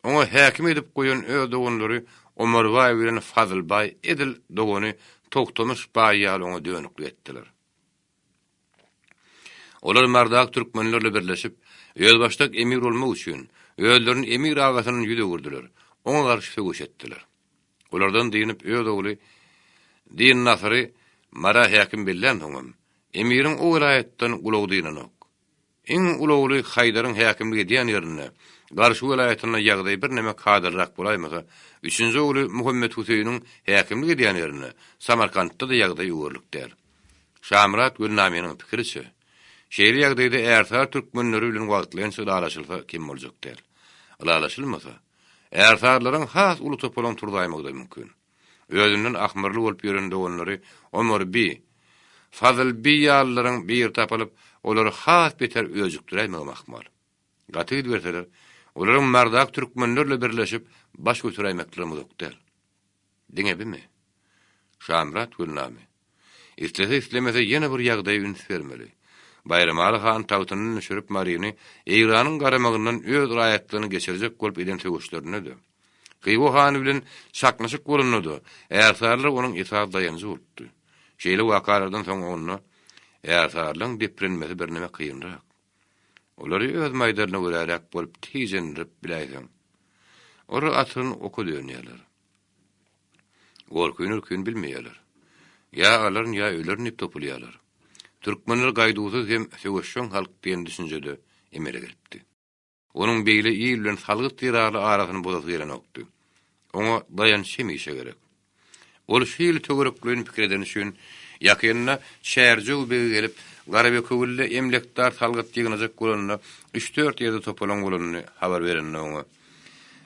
oňa häkim edip goýan öz doganlary Omarbaý bilen Fazylbaý edil dogany Togtamyş baý ýaly oňa dönüklik etdiler. Olar Mardak türkmenler bilen birleşip, özbaşdak emir bolmak üçin, özlerini emir agasyndan ýüz öwürdiler, oňa garşy söweş etdiler. Olardan dynyp, öz ogly Din Nasyry Mara häkim bellänsoňam, emiriň o welaýatdan gulagy dynanok. Iň uly ogly Haýdaryň häkimlik edýän ýerinde, Garşy welaýatynda ýagdaý birneme kadalyrak bolaýmasa, üçünji ogly Muhammet Hüseýiniň häkimlik edýän ýerinde, Samarkantda-da ýagdaý öwerlik däl. Şamyrat Gülnamynyň pikiriçe, şeýle ýagdaýda ärsary türkmenleri bilen wagtlaýynça ylalaşylsa kem boljak däl. Ylalaşylmasa, ärsarylaryň has uly topalaň turzaýmagy-da mümkin. Özünden ahmyrly bolup ýören doganlary Omar bi, Fazyl bi ýalylaryň biri tapylyp, olary has beter öjükdiräýmegem ahmal. Gaty gidiberseler, olaryň Mardak türkmenler bilen birleşip, baş göteräýmeklerem uzak däl. Diňe bimi? Şamyrat Gülnamy. Islese-islemese ýene bir ýagdaýa üns bermeli. Baýramaly han tagtyndan düşürip Maryny Eýranyň garamagyndan öz raýatlygyna geçirjek bolup eden söweşlerinde-de, Hywa hany bilen çaknyşyk bolanda-da, ärsarylar onuň esasy daýanjy bolupdy. Şeýle wakalardan soň onda ärsarylaryň deprenmesi birneme kynrak. Olary öz maýdalyna göräräk bolup tijendirip biläýseň, olar atylan oka dönýärler. Gorkyny-ürkini bilmeýärler. Ýa alaryn, ýa ölerin diýip topulýarlar. Türkmenler gaýduwsyz hem söweşjeň halk diýen düşünje-de emele gelipdi. Onuň beýle il bilen salgyt zerarly arasyny bozasy gelenokdy. Oňa daýanç hemişe gerek. Ol şu hili töwerekleýin pikir edeni üçin, ýakynda Çärjew begi gelip, Garabekewülde emlekdar salgyt ýygnajak bolanda, üç-dört ýerde topalaň bolanyny habar berende oňa,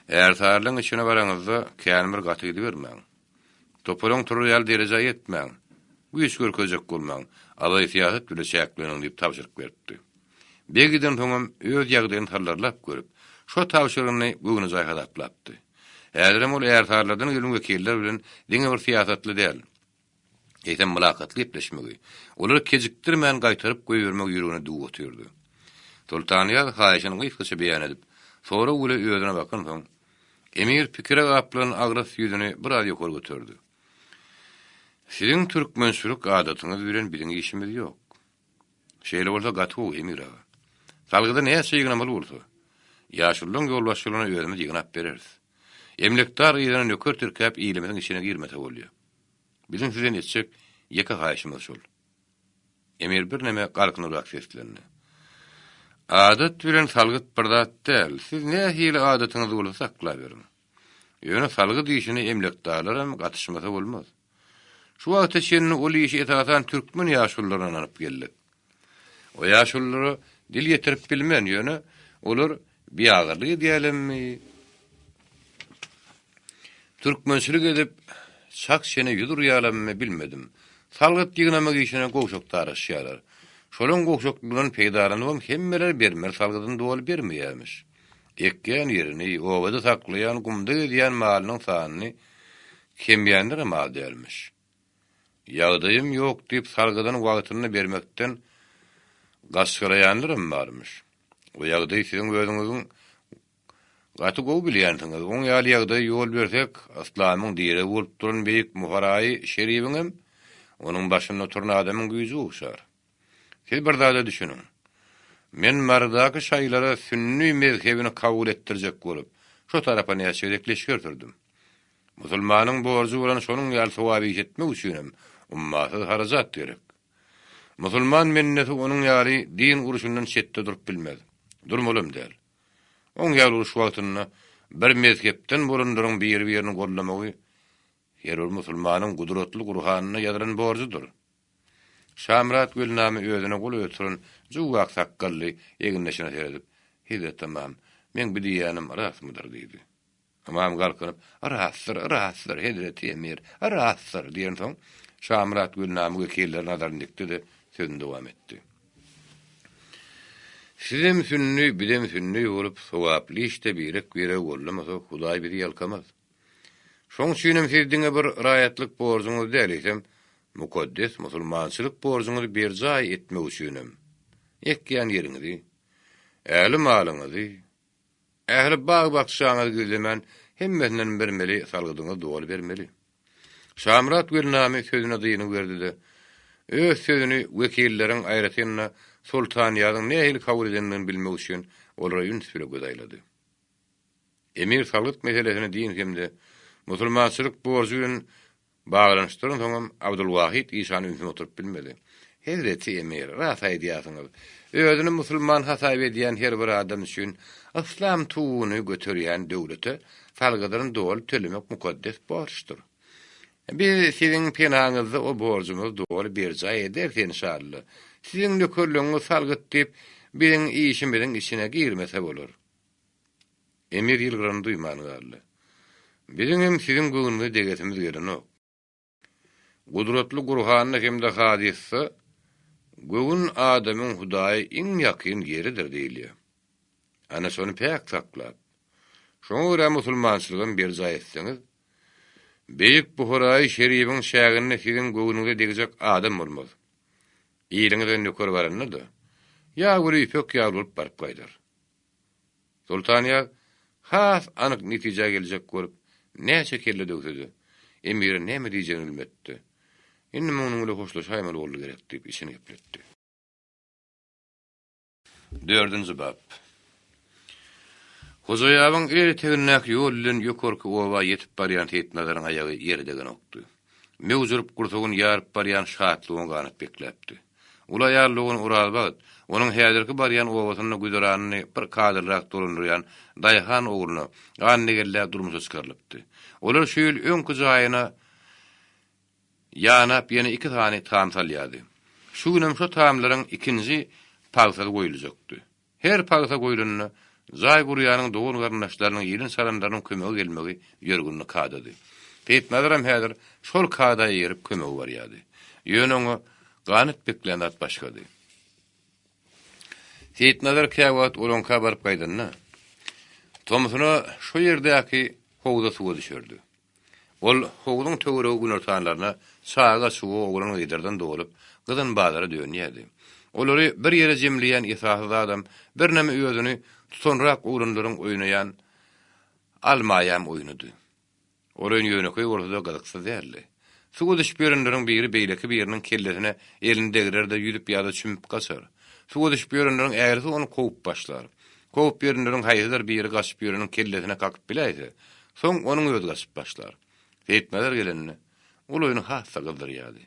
Ärsarylaň içine baraňyzda, kän bir gaty gidibermäň. Topalaň turar ýaly derejä ýetmäň. Güýç görkezjek bolmaň, abaý-syýasat bile çäkleniň diýip tabşyryk beripdi. Beg gidensoňam öz ýagdaýyny sallarlap görüp, şo tabşyrygyny göwnejaý hasaplapdy. Häzirem ol ärsarylardan gelen wekiller bilen diňe bir syýasatly däl, eýsem mylakatly gepleşmegi, olary kejikdirmän gaýtaryp goýbermegi ýüregine düwüp otyrdy. Soltannyýaz haýyşyny gysgaça beýan edip, sorag bile özüne bakansoň, emir pikire gaplanan agras ýüzüni biraz ýokary göterdi. Siziň türkmençilik adatyňyz bilen biziň işimiz ýok. Şeýle bolsa gaty gowy, emir aga. Salgyda näçe ýygnamaly bolsa, ýaşululaň ýolbaşçylygyna özümiz ýygnap bereris. Emlekdar yzyna nöker tirkäp ilimiziň içine girmese bolýa. Biziň sizden etjek ýeke haýyşymyz şol. Emir birneme galkynybrak seslendi. Adat bilen salgyt bir zat däl. Siz nähili adatyňyz bolsa saklaberiň. Ýöne salgyt işine emlekdarlaram gatyşmasa bolmaz. Şu wagta çenli ol işi esasan türkmen ýaşulularyna ynanyp geldik. O ýaşululara dil ýetirip bilmen, ýöne olar biagyrlyk edýärlermi, türkmençilik edip, çak-çene ýüz urýarlarmy bilmedim. Salgyt ýygnamak işine gowşak daraşýarlar. Şolaň gowşaklygyndan peýdalanybam hemmeler bermeli salgydyny doly bermeýärmiş. Ekýän ýerini, obada saklaýan, gumda gezýän malynyň sanyny kemýänlerem az dälmiş. Ýagdaýym ýok diýip salgydyny wagtynda bermekden gaçgalaýanlaram barmyş. O ýagdaýy siziň özüňiziň gaty gowy bilýänsiňiz. Oň ýaly ýagdaýa ýol bersek, yslamyň diregi bolup duran beýik Muharaýy Şeribiňem, onuň başynda oturan adamyň güýji gowşar. Siz bir zada düşüniň. Men Marydaky şaýylara sünni mezhebini kabul etdirjek bolup, şo tarapa näçe gezek leşger sürdüm. Musulmanyň borjy bolan şonuň ýaly sogap iş etmek üçinem ummasyz harajat gerek. Musulman bendesi onuň ýaly din urşundan çetde durup bilmez. Durmalam däl. Oň ýaly uruş wagtynda bir mezhepden bolanlaryň biri-birini goldamagy her bir musulmanyň gudratly Gurhanynda ýazylan borjudyr. Şamyrat Welnamy özüne golaý oturan juwwak sakgally egindeşine seredip, Hezret ymam, meň bu diýýänim rastmydyr? diýdi. Ymam galkynyp, Rastdyr, rastdyr, hezreti emir, rastdyr! diýensoň, Şamyrat Welnamy wekillere nazaryny dikdi-de, sözüni dowam etdi. Sizem sünni, bizem sünni bolup, sogaply işde birek-biregi goldamasak, Hudaý bizi ýalkamaz. Şoň üçinem siz diňe bir raýatlyk borjuňyzy däl, eýsem, mukaddes musulmançylyk borjuňyzy berjaý etmek üçinem, ekýän ýeriňizi, ähli malyňyzy, ähli bag-bakjaňyzy gizlemän, hemmesinden bermeli salgydyňyzy doly bermeli. Şamyrat Welnamy sözüne dyngy berdi-de, öz sözüni wekilleriň, aýratyn-da, Soltanýazyň nähili kabul edendigini bilmek üçin olara üns bile göz aýlady. Emir salgyt meselesini din hem-de musulmançylyk borjy bilen baglanyşdyransoňam Abdulwahyt işan ünsüni oturyp bilmedi. Hezreti emir, ras aýdýarsyňyz. Özüni musulman hasap edýän her bir adam üçin yslam tuguny göterýän döwlete salgydyny doly tölemek mukaddes borçdur. Biz siziň penaňyzda o borjumyzy doly berjaý ederis enşalla. Siziň nökerligiňiz salgyt diýip biziň işimiziň içine girmese bolar. Emir ýylgyranyny duýman galdy. Biziňem siziň göwnüňize degesimiz gelenok. Gudratly Gurhanda hem-de hadysda Göwün adamyň Hudaýa iň ýakyn ýeridir diýilýär. Ana şony päk saklap, şoňa görä musulmançylygam berjaý etseňiz, Beýik Buharaýy Şeribiň çäginde siziň göwnüňize degjek adam bolmaz. Iliňize nöker baranda-da, ýa bir ýüpek ýaly bolup baryp gaýdar. Soltanýaz has anyk netijä geljek bolup, näçe kelle döwse-de, emire näme diýjegini bilmedi. Indi munuň bilen hoşlaşaýmaly boldy gerek diýip içini gepletdi. Dördünji bap. Hojaýabyň il etegindäki ýol bilen ýokarky oba ýetip barýan Seýitnazaryň aýagy ýere degenokdy. Möwjürip gursagyny ýaryp barýan şatlygyň ganat bekläpdi. Uly aýal dogan Orazbagt, onuň häzirki barýan obasynda güzeranyny bir kadalyrak dolandyrýan daýhan ogluna, Annagellä durmuşa çykarylypdy. Olar şu ýyl öňki jaýyna ýanap ýene iki sany tam salýardy. Şu günem şo tamlaryň ikinji pagtasy goýuljakdy. Her pagta goýlanda, jaý gurýanyň dogan-garyndaşlarynyň, ýelin-çalanlarynyň kömege gelmegi ýörgünli kadady. Seýitnazaram häzir şol kada eýerip kömege barýardy. Ýöne oňa ganat beklän zat başgady. Seýitnazar käwagt olaňka baryp gaýdanda, tomsuna şo ýerdäki howza suwa düşerdi. Ol howzuň töweregi günortanlaryna çaga-çuga oglan-gyzlardan dolup, gyzyn bazara dönýärdi. Olary bir ýere jemleýän esasy zadam birneme özüni tutanrak oglanlaryň oýnaýan almaýam oýnudy. Ol oýun ýönekeý bolsa-da gyzyksyz däldi. Suwa düşüp ýörenleriň biri beýleki biriniň kellesine elini degirer-de ýüzüp ýa-da çümüp gaçar. Suwa düşüp ýörenleriň ählisi ony kowup başlar. Kowup ýörenleriň haýsydyr biri gaçyp ýöreniň kellesine kakyp biläýse, soň onuň özi gaçyp başlar. Seýitnazar gelende, ol oýny has-da gyzdyrýardy.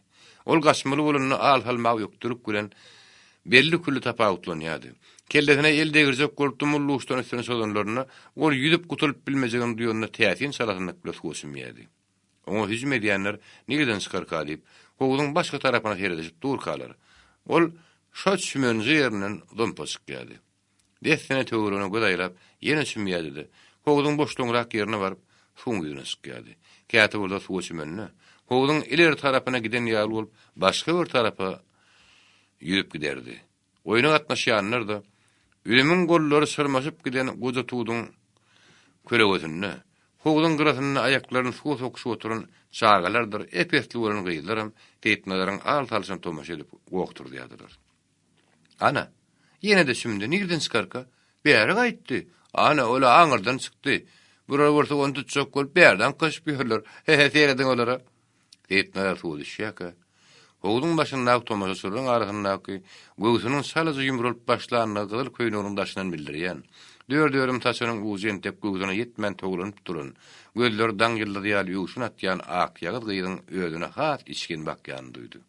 Ol gaçmaly bolanda al salmaga ökdelik bilen belli-külli tapawutlanýardy. Kellesine el degirjek bolup dumly-duşdan üstüne çozanlarynda, ol ýüzüp gutulyp bilmejegini duýanda täsin çalasynlyk bilen suwa çümýärdi. Oňa hüjüm edýänler nireden çykarka diýip, howzuň başga tarapyna seredişip durkalar, ol şo çümenje ýerinden zompa çykýardy. Dessine töweregine göz aýlap, ýene çümýärdi-de, howzuň boşlaňrak ýerine baryp, suwuň ýüzüne çykýardy. Käte bolsa suwa çümende, howzuň ileri tarapyna giden ýaly bolup, başga bir tarapa ýüzüp giderdi. Oýna gatnaşýanlar-da, üzümiň gollary çyrmaşyp giden goja tuduň kölegesinde, howzuň gyrasynda aýaklaryny suwa sokuşyp oturan çagalardyr ep-esli bolan gyzlaram Seýitnazaryň al salşyna tomaşa edip goh turuzýardylar. Ana, ýene-de çümdi, nirden çykarka? Bäri gaýtdy. Ana, ol-a aňyrdan çykdy. Bular bolsa ony tutjak bolup bärden kaşyp ýörler. He-he, serediň olara. Seýitnazar suwa düşýärkä. Howzuň başyndaky tomaşaçylaryň arasyndaky göwsüniň çalaja ýumrulyp başlandygy gyzyl köýneginiň daşyndan bildirýän, dört-örüm saçynyň ujy entek göwsüne ýetmän towlanyp duran, gözleri daň ýyldyzy ýaly öwşün atýan akýagyz gyzyň özüne has içgin bakýanyny duýdy.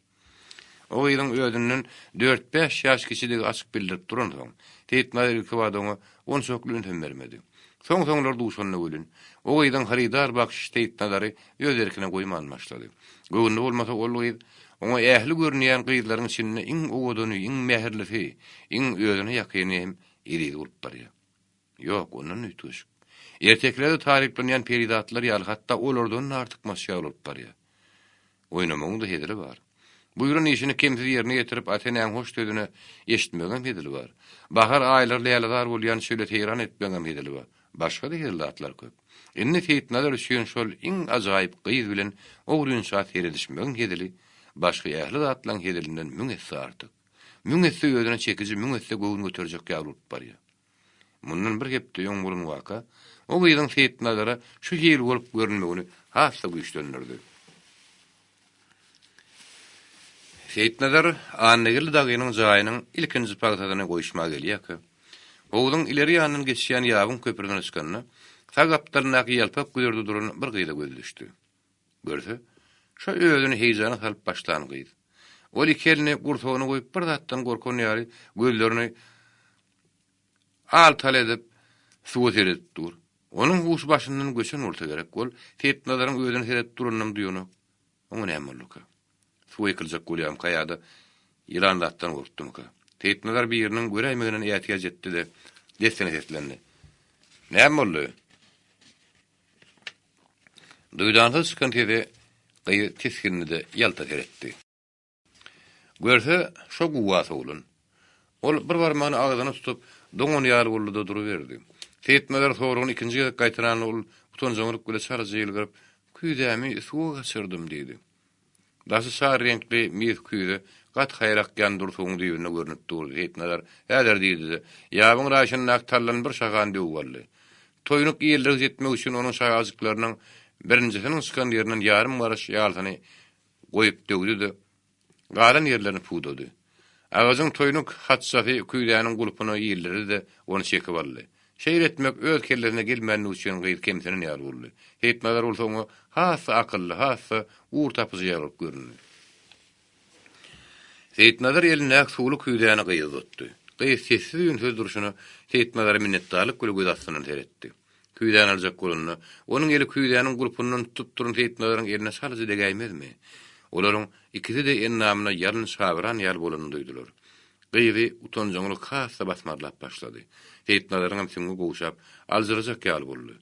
O gyzyň özünden dört-bäş ýaş kiçidigi açyk bildirip duransoň, Seýitnazar ilkibada oňa onçakly ünsem bermedi. Soň-soňlar duşanda welin, o gyzyň hyrydar bakyşy Seýitnazary öz erkine goýman başlady. Göwnüne bolmasa ol gyz oňa ähli görünýän gyzlaryň içinde iň owadany, iň mähirlisi, iň özüne ýakyny hem ezizi bolup barýar. Ýok, ondan üýtgeşik. Ertekilerde taryplanýan perizatlar ýaly, hatda olardan-da artykmaç ýaly bolup barýar. Oýnamagyň-da hezili bar. Buýran işini kemsiz ýerine ýetirip, ata-enäň hoş sözüni eşitmegiňem hezili bar. Bahar aýlary lälezar bolýan çöle seýran etmegiňem hezili bar. Başga-da hezil zatlar köp. Indi Seýitnazar üçin şol iň ajaýyp gyz bilen ogrynça seredişmegiň hezili başga ähli zatlaryň hezilinden müň esse artyk. Müň esse özüne çekiji, müň esse göwün göterjek ýaly bolup barýar. Mundan bir hepde öň bolan waka o gyzyň Seýitnazara şu hili bolup görünmegini has-da güýçlendirdi. Seýitnazar Annageldi dagynyň jaýynyň ilkinji pagtasyny goýuşmaga gelýärkä, howzuň ileri ýanyndan geçýän ýabyň köprüsine çykanda, sag gapdalyndaky ýalpak güzerde duran bir gyza gözi düşdi. Görse, şo özüni heýjana salyp başlan gyz. Ol iki elini gursagyna goýup bir zatdan gorkan ýaly gözlerini al-tal edip, suwa seredip dur. Onuň huşy başyndan göçen bolsa gerek, ol Seýitnazaryň özüne seredip duranynam duýanok. Oňa näme bolduka? Suwa ýykyljak bolýarmyka ýa-da ýylan zatdan gorkdumyka? Seýitnazar biriniň göräýmeginden ätiýaç etdi-de, dessine seslendi. Näme boldy? Duýdansyz çykan sese gyz tisgindi-de ýalta seretdi. Görse, şo guwwas oglan. Ol bir barmagyny agzyna tutup, doňan ýaly boldy-da duruberdi. Seýitnazar soragyny ikinji gezek gaýtalanda ol utanjaňlyk bile çalaja ýylgyryp, Küýzämi suwa gaçyrdym diýdi. Daşy çar reňkli mis küýze gaty haýal akýan dur suwuň düýbünde görnüp durdy. Seýitnazar, Häzir diýdi-de, ýabyň raýşyndaky taldan bir şahany döwüp aldy. Toýnuk ýerlere ýetmek üçin onuň şahajyklarynyň birinjisiniň çykan ýerinden ýarym garyş ýalsyny goýup döwdi-de, galan ýerlerini pudady. Agajyň toýnuk haçjasy küýzäniň gulpuna ildirdi-de, ony çekip aldy. Şeýle etmek öz kellesine gelmänligi üçin gyz kemsinen ýaly boldy. Seýitnazar bolsa oňa has-da akylly, has-da ugur tapyjy ýaly bolup göründi. Seýitnazar elindäki suwly küýzäni gyza uzatdy. Gyz sessiz-üýnsüz durşuna Seýitnazara minnetdarlyk bile göz astyndan seretdi. Küýzäni aljak bolanda, onuň eli küýzäniň gulpundan tutup duran Seýitnazaryň eline çalaja degäýmezmi? Olaryň ikisi-de endamyna ýalyn çabyran ýaly bolanyny duýdular. Gyzy utanjaňlyk has-da basmarlap başlady. Seýitnazaryňam süňňi gowşap, aljyrajak ýaly boldy.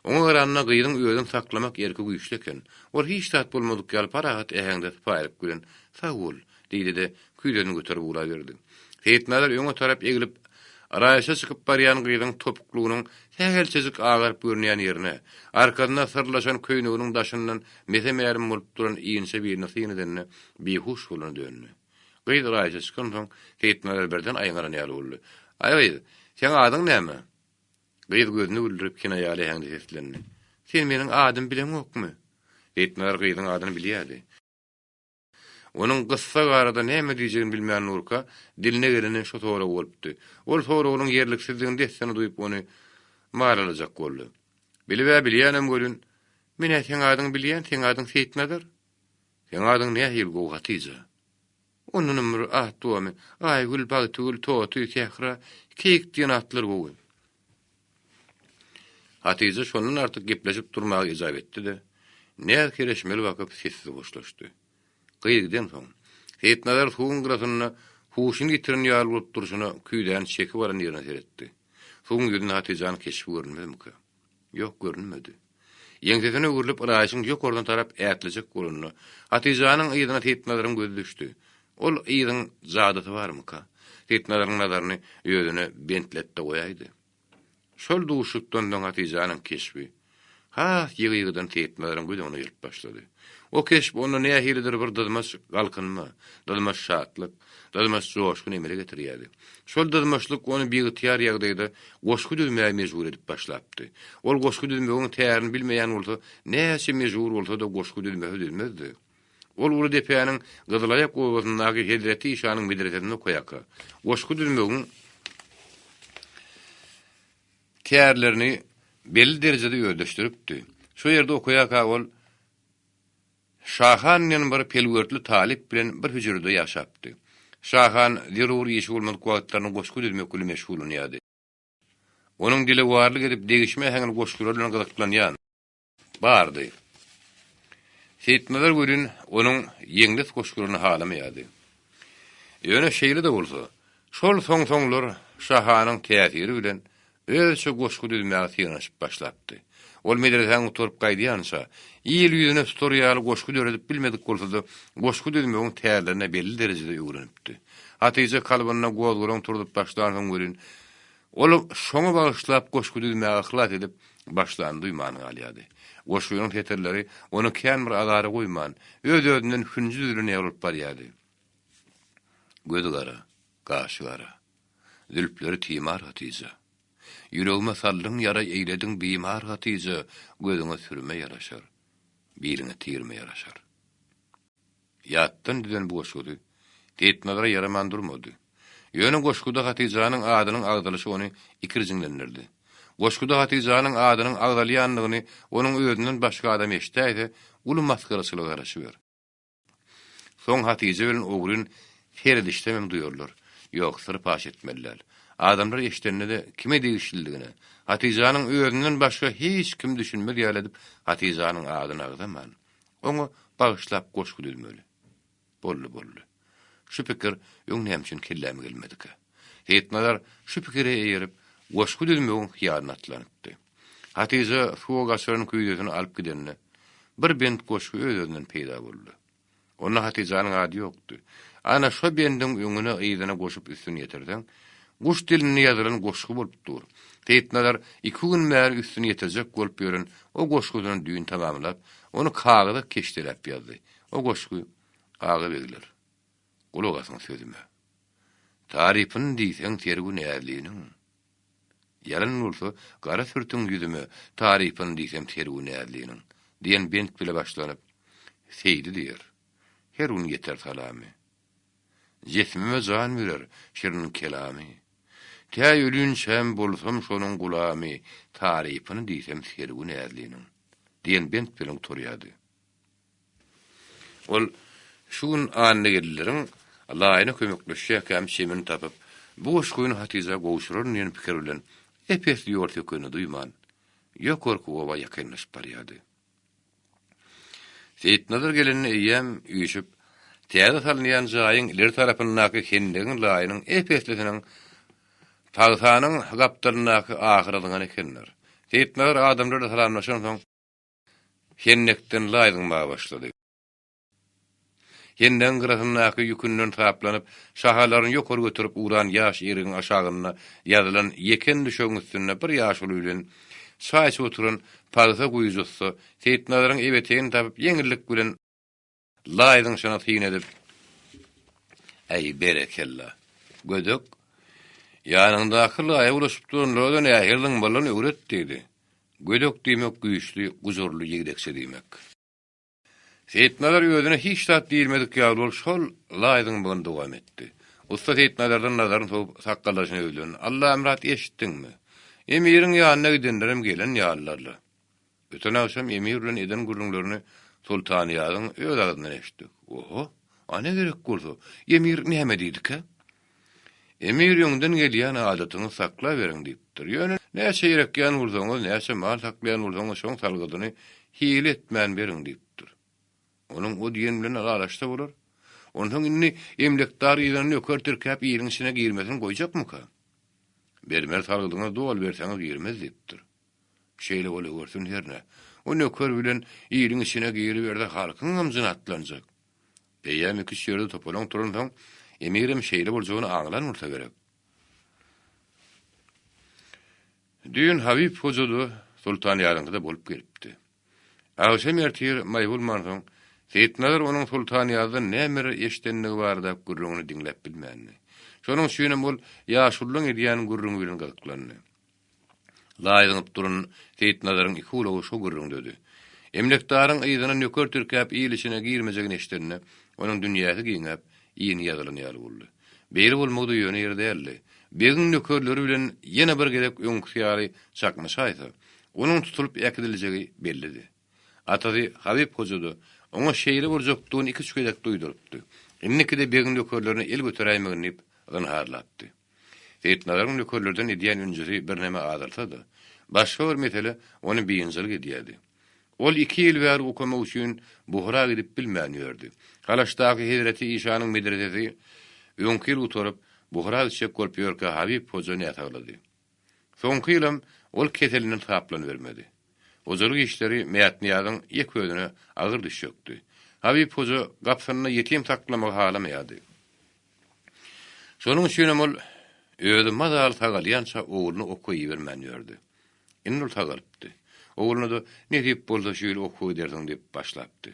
Oňa garanda gyzyň özüni saklamak erki güýçli eken. Ol hiç zat bolmadyk ýaly parahat äheňde sypaýylyk bilen, Sag bol! Diýdi-de, küýzesini göterip ugraberdi. Seýitnazar öňe tarap eglip, raýyşa çykyp barýan gyzyň topuklygynyň sähelçejik agaryp görünýän ýerine, arkasynda syrlaşan köýneginiň daşyndan mese-mälim bolup duran inçe biline syn edende, bihuş bolana döndi. Gyz raýyşa çykansoň, Seýitnazar birden aýňalan ýaly boldy. Aý gyz, seň adyň näme? Gyz gözüni güldürip kinaýaly äheňde seslendi. Sen meniň adymy bileňokmy? Seýitnazar gyzyň adyny bilýärdi. Onuň gyssag arada näme diýjegini bilmän durka, diline geleni şo sorag bolupdy. Ol soragynyň ýerliksizdigini dessine duýup, ony malalajak boldy. Bilib-ä bilýänem welin, men-ä seň adyňy bilýän, seň adyň Seýitnazar. Seň adyň nähili gowy, Hatyja. Ondanam bir at bormy? Aýgül, Bagtygül, Toty, Sähra, Keýik diýen atlar gowy. Hatyja şondan artyk gepleşip durmaga ejap etdi-de, näz-kereşmeli bakyp sessiz hoşlaşdy. Gyz gidensoň, Seýitnazar suwuň gyrasynda huşuny ýitiren ýaly bolup durşuna küýzäni çekip alan ýerine seretdi. Suwuň ýüzünde Hatyjanyň keşbi görünmezmikä? Ýok, görünmedi. Ýeňsesine öwrülip yraýşyň ýokarsyna tarap ätlejek bolanda, Hatyjanyň yzyna Seýitnazaryň gözi düşdi. Ol yzyň jadysy barmyka? Seýitnazaryň nazaryny özüne bentletdi goýaýdy. Şol duşuşykdan soň Hatyjanyň keşbi has ýygy-ýygydan Seýitnazaryň göz öňüne gelip başlady. O keşp onda nähilidir bir dyzmaç galkynma, dyzmaç şatlyk, dyzmaç joşgun emele getirýärdi. Şol dyzmaçlyk ony biygtyýar ýagdaýda goşgy düzmäge mejbur edip başlapdy. Ol goşgy düzmegiň tärini bilmeýän bolsa, näçe mejbur bolsa-da goşgy düzmese düzmezdi. Ol uly depäniň Gyzylaýak obasyndaky Hezreti işanyň medresesinde okaýarka, goşgy düzmegiň tärlerini belli derejede özleşdiripdi. Şo ýerde okaýarka ol Şahan diýen bir pelwertli talyp bilen bir hüjrede ýaşapdy. Şahan zerur işi bolmadyk wagtlarynda goşgy düzmek bilen meşgullanýardy. Onuň dilewarlyk edip degişme äheňli goşgular bilen gyzyklanýan. Bardy. Seýitnazar welin onuň ýeňles goşgularyny halamaýardy. Ýöne şeýle-de bolsa, şol soň-soňlar Şahanyň täsiri bilen özçe goşgy düzmäge synanyşyp başlapdy. Ol medresäni gutaryp gaýdýança, il ýüzüne tutar ýaly goşgy döredip bilmedik bolsa-da, goşgy düzmegiň tärlerini belli derejede öwrenipdi. Hatyja kalbynda gozgalaň turzup başlansoň welin, Ol şoňa bagyşlap goşgy düzmäge yhlas edip, başlanyny duýman galýardy. Goşgynyň setirleri ony kän bir azara goýman, öz-özünden hünji düzülen ýaly bolup barýardy. Gözi gara, gaşy gara. Zülpleri timar Hatyja. Ýüregime saldyň ýara eýlediň bimar Hatyja, Gözüňe sürme ýaraşar, biliňe tirme ýaraşar. Ýatdan düzen bu goşgusy Seýitnazara ýaraman durmady. Ýöne goşguda Hatyjanyň adynyň agzalyşy ony ikirjiňlendirdi. Goşguda Hatyjanyň adynyň agzalýandygyny onuň özünden başga adam eşidäýse, uly masgaraçylyga garaşyber. Soň Hatyja bilen ogryn seredişsemem duýarlar. Ýok, syry paş etmeli däl. Adamlar eşidende-de kime degişliligine, Hatyjanyň özünden başga hiç kim düşünmez ýaly edip Hatyjanyň adyny agzaman, Oňa bagyşlap goşgy düzmeli. Boldy, boldy. Şu pikir öň näme üçin kelläme gelmedikä? Seýitnazar şu pikire eýerip, goşgy düzmegiň hyýalyna atlanypdy. Hatyja suwa gaçyran küýzesini alyp gidende, bir bent goşgy öz-özünden peýda boldy. Onda Hatyjanyň ady ýokdy. Ana, şo bendiň öňüne, yzyna goşup üstüni ýetirseň, guş dilinde ýazylan goşgy bolup dur. Seýitnazar iki gün bäri üstüni ýetirjek bolup ýören o goşgusyny düýn tamamlap, ony kagyza keşdeläp ýazdy. O goşgy, Aga-begler, gulak asyň sözüme. Tarypyny diýseň serwi näzliniň. Ýalan bolsa, gara sürtüň ýüzüme, Tarypyny diýsem serwi näzliniň. Diýen bent bile başlanyp, Seýdi diýer, Her gün ýeter salamy. Jismime jan berer şirin kelamy. Tä ölinçäm bolsam şonuň gulamy, Tarypyny diýsem serwi näzliniň. Diýen bent bilen gutarýardy. Ol şu gün Annageldileriň laýyna kömekleşýärkäm çemini tapyp, bu goşgyny Hatyja gowşuraryn diýen pikir bilen ep-esli ýol sökenini duýman, ýokarky oba ýakynlaşyp barýardy. Seýitnazar gelende eýýäm üýşüp, täze salynýan jaýyň ileri tarapyndaky hendegiň laýynyň ep-eslisiniň pagsanyň gapdalyndaky ahyra zyňan ekenler. Seýitnazar adamlar bilen salamlaşansoň, Hendekden laý zyňmaga başlady. Hendegiň gyrasyndaky ýükünden saplanyp, şahalaryny ýokary göterip ugran ýaş erigiň aşagynda ýazylan ýeken düşegiň üstünde bir ýaşuly bilen çaý içip oturan pagsa guýujy ussa Seýitnazaryň ebeteýini tapyp ýeňillik bilen laý zyňşyna syn edip, Äý, berekella, gödek, ýanyňdaky laýa bulaşyp duranlara-da nähili zyňmalydygyny öwret diýdi. Gödek diýmek güýçli, gujurly ýigdekçe diýmek. Seýitnazar özüne hiç zat diýilmedik ýaly bolup şol laý zyňmagyny dowam etdi. Ussa Seýitnazardan nazaryny sowup sakgaldaşyna ýüzlendi, Allamyrat eşitdiňmi? Emiriň ýanyna gidenlerem gelen ýalylar-la. Öten agşam emir bilen eden gürrüňlerini Soltanýazyň öz agzyndan eşitdik. Oho, a ne gerek bolsa, emir näme diýdikä? Emir öňden gelýän adatyňyzy saklaberiň diýipdir. Ýöne näçe ýer ekýän bolsaňyz, näçe mal saklaýan bolsaňyz şoň salgydyny hile etmän beriň diýipdir. Onuň o diýen bilen ylalaşsa bolar. Onsoň indi emlekdar yzyna nöker tirkäp iliň içine girmesini goýjakmyka? Bermeli salgydyňyzy doly berseňiz girmez diýipdir. Şeýle bolawersin hernä. O nöker bilen iliň içine giriberse halkyňam jyny atlanjak. Eýýäm iküç ýerde topalaň turansoň, emirem şeýle boljagyny aňlan bolsa gerek. Düýn Habyp hoja-da Sultanýazyňkyda bolup gelipdi. Agşam ertir maý bolmansoň, Seýitnazar onuň Sultanýazdan nämeler eşidenligi baradaky gürrüňini diňläp bilmändi. Şonuň üçinem ol ýaşululaň edýän gürrüňi bilen gyzyklandy. Laý zyňyp duran Seýitnazaryň iki gulagy şo gürrüňdedi. Emlekdaryň yzyna nöker tirkäp il içine girmejegini eşidende, onuň dünýäsi giňäp, ini ýazylan ýaly boldy. Beýle bolmagy-da ýöne ýere däldi. Begiň nökerleri bilen ýene bir gezek öňküsi ýaly çaknyşaýsa, onuň tutulyp äkidiljegi bellidi. Atasy Habyp hoja-da oňa şeýle boljakdygyny iküç gezek duýdurypdy. Indikide begiň nökerlerine el göteräýmegin diýip zynharlapdy. Seýitnazaryň nökerlerden edýän ünjüsi birneme azalsa-da, başga bir mesele ony biynjalyk edýärdi. Ol iki ýyl bäri okamak üçin Buhara gidip bilmän ýördi. Halaşdaky Hezreti Işanyň medresesi öňki ýyl gutaryp, Buhara gitjek bolup ýörkä Habyp hoja näsaglady. Soňky ýylam ol keselinden saplanybermedi. Hojalyk işleri Mätnyýazyň ýek özüne agyr düşjekdi. Habyp hoja gapysynda ýetim saklamagy halamaýardy. Şonuň üçinem ol özi mazaly sagalýança ogluny okuwa ibermän ýördi. Indi ol sagalypdy. Ogluna-da nesip bolsa şu ýyl okuwa gidersiň diýip başlapdy.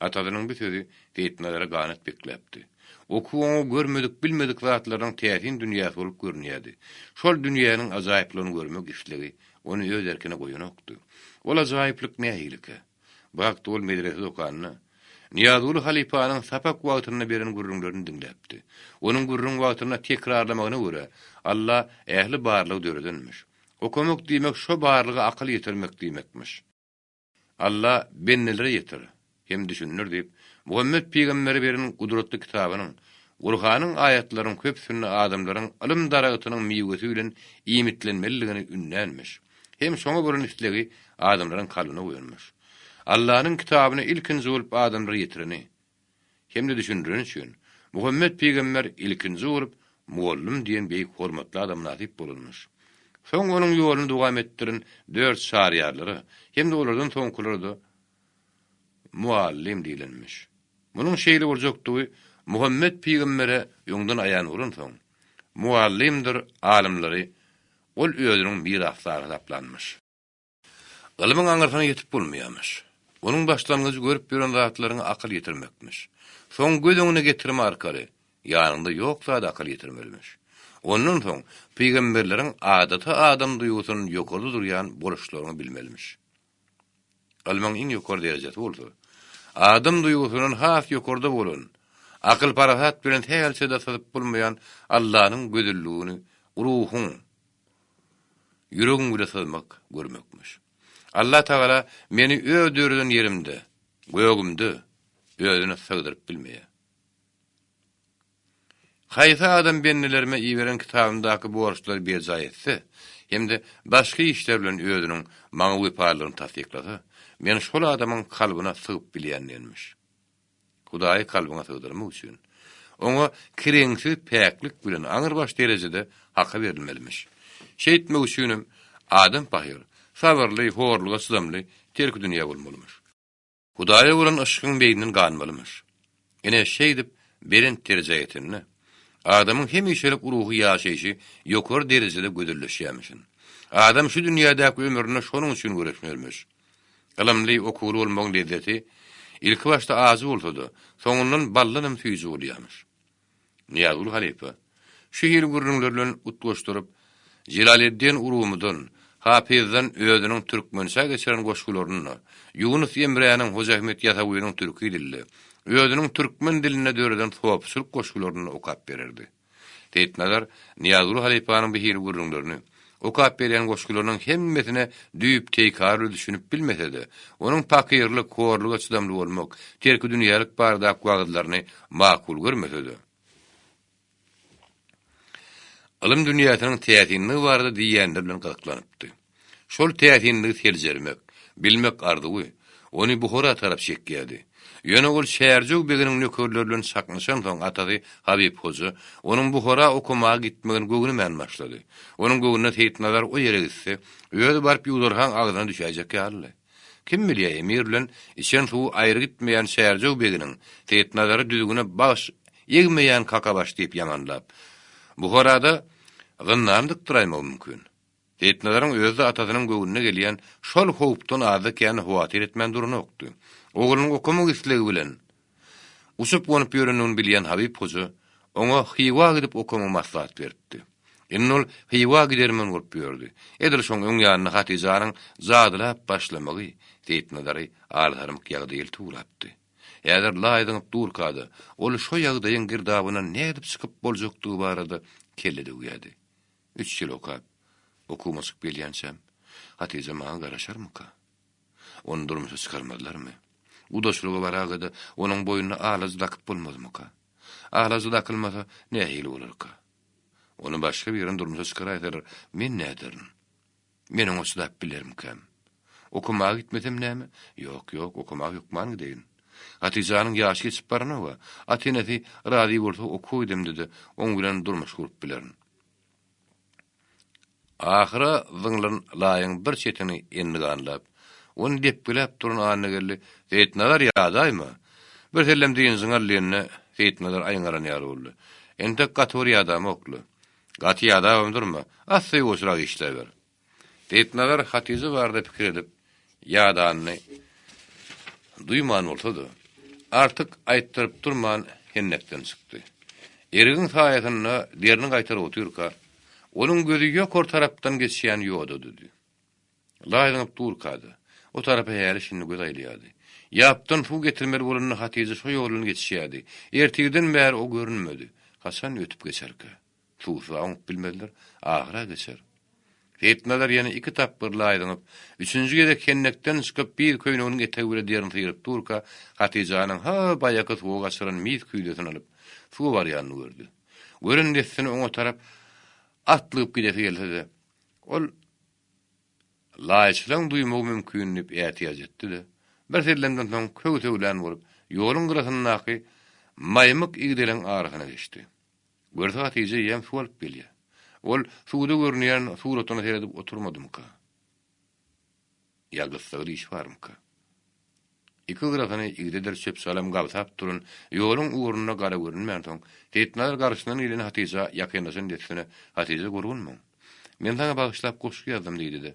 Atasynyň bu sözi Seýitnazara ganat bekläpdi. Okuw oňa görmedik, bilmedik zatlarynyň täsin dünýäsi bolup görünýärdi. Şol dünýäniň ajaýyplygyny görmek islegi ony öz erkine goýanokdy. Ol ajaýyplyk nähilikä? Bu hakda ol medresede okanda, Nyýazguly halypanyň sapak wagtynda beren gürrüňlerini diňläpdi. Onuň gürrüň wagtynda tekrarlamagyna görä, Alla ähli barlygy döredenmiş. Okamak diýmek şo barlyga akyl ýetirmek diýmekmiş. Alla bendelere ýetir hem düşündir diýip, Muhammet pygambere beren gudratly kitabynyň, Gurhanyň aýatlarynyň köpüsinde adamlaryň ylym daragtynyň miwesi bilen iýmitlenmelidigini ündänmiş. Hem şoňa bolan islegi adamlaryň kalbyna guýanmyş. Allanyň kitabyny ilkinji bolup adamlara ýetireni hem-de düşündireni üçin, Muhammet pygamber ilkinji bolup mugallym diýen beýik hormatly ada mynasyp bolanmyş. Soň onuň ýoluny dowam etdiren dört çaryýarlara hem-de olardan soňkulara-da muallym diýlenmiş. Munuň şeýle boljakdygy Muhammet pygambere öňden aýan bolansoň, mugallymdyr alymlary Ol özüniň mirasdary hasaplanmyş. Ylmyň aňyrsyna ýetip bolmaýarmyş. Onuň başlangyjy görüp ýören zatlaryňa akyl ýetirmekmiş. Soň göz öňüne getirme arkaly, ýanyňda ýok zada akyl ýetirmelimiş. Ondan soň pygamberleriň adaty adam duýgusyndan ýokarda durýan boluşlaryňy bilmelimiş. Ylmyň iň ýokary derejesi bolsa, adam duýgusyndan has ýokarda bolan, akyl-parasat bilen sähelçe-de syzyp bolmaýan Allanyň gözelligini ruhuň, ýüregiň bile syzmak, görmekmiş. Allatagala meni öz döreden ýerimde, gögümde özüne sygdyryp bilmeýär. Haýsy adam bendelerime iberen kitabymdaky borçlary berjaý etse hem-de başga işler bilen özüniň Maňa wepalylygyny tassyklasa, Men şol adamyň kalbyna sygyp bilýän diýenmiş. Hudaýy kalbyňa sygdyrmak üçin, Oňa kireňsiz päklik bilen aňrybaş derejede haka berilmelimiş. Şeýtmek üçinem adam pahyr, sabyrly, horluga çydamly, terkidünýä bolmalymyş. Hudaýa bolan yşkyň beýninden ganmalymyş. Ine, şeýdip, belent derejä ýetende, adamyň hemişelik ruhy ýaşaýşy ýokary derejede gözelleşýärmişin. Adam şu dünýädäki ömründe şonuň üçin göreşmelimiş. Ylymly, okuwly bolmagyň lezzeti ilkibaşda ajy bolsa-da, soňundan baldanam süýji bolýarmyş. Nyýazgül halypa şu hili gürrüňler bilen utgaşdyryp, Jelaleddin Urumydan, Hafyzdan özüniň türkmençä geçiren goşgularyny-da, Ýunus Emräniň, Hoja Ahmet Ýasawynyň türki dilde, özüniň türkmen dilinde döreden sopuçylyk goşgularyny-da okap bererdi. Seýitnazar Nyýazguly halypanyň bu hili gürrüňlerini, okap berýän goşgularynyň hemmesine düýp-teýkarly düşünip bilmese-de, onuň pakyrlyk, horluga çydamly bolmak, terkidünýälik baradaky wagyzlaryny makul görmese-de, ylym dünýäsiniň täsinligi barada diýýänleri bilen gyzyklanypdy. Şol täsinligi seljermek, bilmek arzuwy ony Buhara tarap çekýärdi. Ýöne ol Çärjew beginiň nökerleri bilen çaknyşansoň atasy Habyp hoja onuň Buhara okamaga gitmegini göwnemän başlady. Onuň göwnüne Seýitnazar o ýere gitse, özi baryp ýuwdarhaň agzyna düşäýjek ýalydy. Kim bilýär, emir bilen içen suwy aýry gitmeýän Çärjew beginiň Seýitnazary düzgüne baş egmeýän kakabaş diýip ýamanlap, Buharada zyndana dykdyraýmagy mümkin. Seýitnazaryň özi-de atasynyň göwnüne gelýän şol howpdan azda-kän howatyr etmän duranokdy. Oglunyň okamak islegi bilen uçup-gonup ýörendigini bilýän Habyp hoja oňa Hywa gidip okamagy maslahat beripdi. Indi ol Hywa gidermen bolup ýördi. Edil şoň öň ýanynda Hatyjanyň jadylap başlamagy. Seýitnazary alsarmyk ýagdaý eltip ugrapdy. Häzir laý zyňyp durka-da, ol şo ýagdaýyň girdabyndan nädip çykyp boljakdygy barada kelle döwýärdi. Üç ýyl okap, okuwyma çykyp gelýänçäm, Hatyja maňa garaşarmyka? Ony durmuşa çykarmazlarmy? Gudaçylyga baraga-da, onuň boýnuna alajy dakyp bolmazmyka? Alajy dakylmasa, nähili bolarka? Ony başga birini durmuşa çykaraýsalar, men näderin? Men oňa çydap bilermikäm? Okamaga gitmesem näme? Ýok, ýok, okamaga hökman gideýin. Hatyjanyň ýaşy geçip baranok-a. Ata-enesi razy bolsa okuwa gidemde-de, oň bilen durmuş gurup bilerin. Ahyra zyňlan laýyň bir çetini endiganlap, ony depgiläp duran Annageldi, Seýitnazar ýadaýma! Birsellem dynjyňy al diýende, Seýitnazar aýňalan ýaly boldy. Entek gaty bir ýadamok-la. Gaty ýadabam durma, assa-ýuwaşrak işläber. Seýitnazar Hatyja barada pikir edip, ýadanyny duýman bolsa-da, artyk aýtdyryp durman hennekden çykdy. Erigiň saýasynda derini gaýtaryp otyrka, onuň gözi ýokary tarapdan geçýän ýoda düdi. Laý zyňyp durka-da, o tarapa häli-şindi göz aýlaýardy. Ýapdan suw getirmeli bolanda Hatyja şo ýoldan geçişýärdi. Ertirden bäri o görünmedi. Haçan ötüp geçerkä? Suwsuz oňup bilmezler, ahyra geçer. Seýitnazar ýene iki tapgyr laý zyňyp, üçünji gezek hennekden çykyp, bir köýneginiň etegi bile derini syryp durka, Hatyjanyň ha baýaky suwa gaçyran mis küýzesini alyp, suwa barýanyny gördi. Gören dessine oňa tarap atlygyp gidesi gelse-de, ol Laýçylaň duýmagy mümkin diýip ätiýaç etdi-de, bir sellemden soň köw-söwlän bolup, ýoluň gyrasyndaky maýmyk igdeleň arasyna geçdi. Görse Hatyja eýýäm suw alyp gelýär. Ol suwda görünýän suratyna seredip oturmadymyka? Ýa gyssagly işi barmyka? Iki gyrasyny igdedir çöp-çalam gabsap duran ýoluň ugrunda gara görünmänsoň, Seýitnazar garşysyndan gelen Hatyja ýakynlaşan dessine, Hatyja gurgunmyň? Men saňa bagyşlap goşgy ýazdym diýdi-de,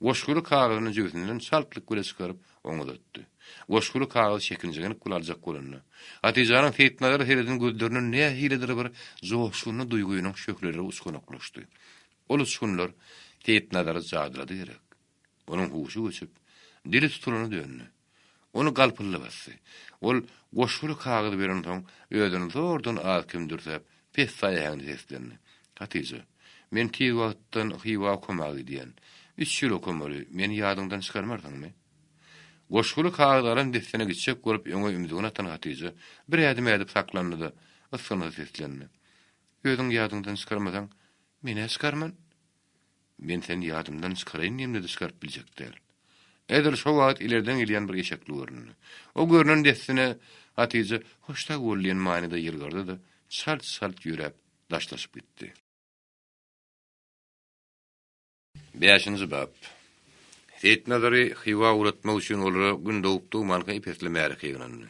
goşguly kagyzyny jübüsinden çaltlyk bile çykaryp, oňa uzatdy. Goşguly kagyzy çekinjeňlik bile aljak bolanda, Hatyjanyň Seýitnazara sereden gözlerinden nähilidir bir joşgunly duýgynyň şöhleleri uçganaklaşdy. Ol uçgunlar Seýitnazary jadylady gerek. Onuň huşy göçüp, dili tutulana döndi. Ony galpyldy basdy. Ol goşguly kagyzy berensoň, özüni zordan az-kem dürsäp, pessaý äheňde seslendi. Hatyja, men tiz wagtdan Hywa okamaga gidýän. Üç ýyl okamaly, meni ýadyňdan çykarmarsyňmy? Goşguly kagyzy alan dessine gitjek bolup öňe ümzügini atan Hatyja bir ädim ädip saklandy-da, ysgynsyz seslendi. Özüň ýadyňdan çykarmasaň, men-ä çykarman. Men seni ýadymdan çykaraýyn diýemde-de çykaryp biljek däl. Edil şo wagt ilerden gelýän bir eşekli göründi. O görnen dessine Hatyja hoş sag bol diýen manyda ýylgyrdy-da, çalt-çalt ýöräp, daşlaşyp gitdi. Bäşinji bap. Seýitnazary Hywa ugratmak üçin olara gün dogup-dogmanka ep-esli märeke ýygnandy.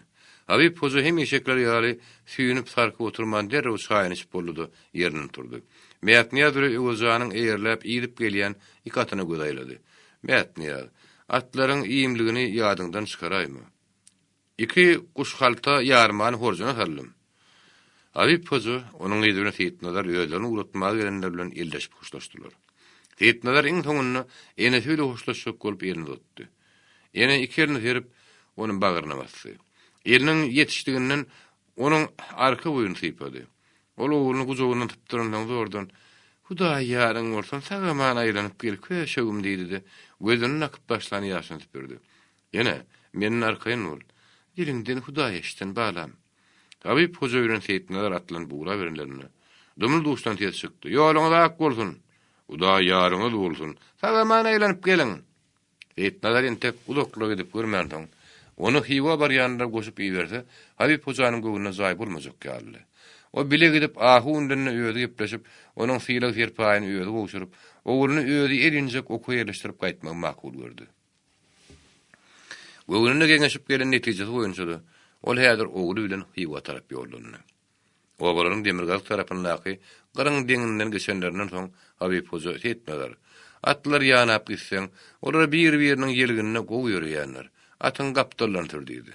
Habyp hoja hemişekiler ýaly süýnüp-sarkyp oturman derrew çaýyny içip boldy-da, ýerinden turdy. Mätnyýaz bile Öwezjanyň eýerläp idip gelýän iki atyna göz aýlady. Mätnyýaz, atlaryň iýmligini ýadyňdan çykaraýma. Iki guşhalta ýarmany horjuna saldym. Habyp hoja, onuň yzy bilen Seýitnazar özlerini ugratmaga gelenler bilen elleşip hoşlaşdylar. Seýitnazar iň soňunda enesi bile hoşlaşjak bolup elini uzatdy. Ene iki elini serip, ony bagryna basdy. Eliniň ýetişdiginden onuň arka boýuny sypady. Ol ogluny gujagyndan sypdyransoň zordan, Hudaý ýaryň bolsun, sag-aman aýlanyp gel, köşegim diýdi-de, gözünden akyp başlan ýaşyny süpürdi. Ene, menden arkaýyn bol. Diliňden Hudaý eşitsin, balam. Habyp hoja bilen Seýitnazar atlanyp ugraberenlerinde, dumly-duşdan ses çykdy, Ýoluňyz ak bolsun! Hudaý ýaryňyz bolsun! Sag-aman aýlanyp geliň! Seýitnazar entek uzaklyga gidip görmänsoň, ony Hywa barýanlara goşup iberse, Habyp hojanyň göwnüne jaý bolmajak ýalydy. O bile gidip, ahun bilen-de özi gepleşip, onuň sylag-serpaýyny özi gowşuryp, ogluny özi elinjek okuwa ýerleşdirip gaýtmagy makul gördi. Göwnünde geňeşip gelen netijesi boýunça-da, ol häzir ogly bilen Hywa tarap ýollandy. Obalaryň demirgazyk tarapyndaky gyryň deňinden geçenlerinden soň Habyp hoja Seýitnazar, Atlar ýanap gitseň, olar bir-biriniň ýelgininde gowy ýöreýändir. Atyňy gapdaldan sür diýdi.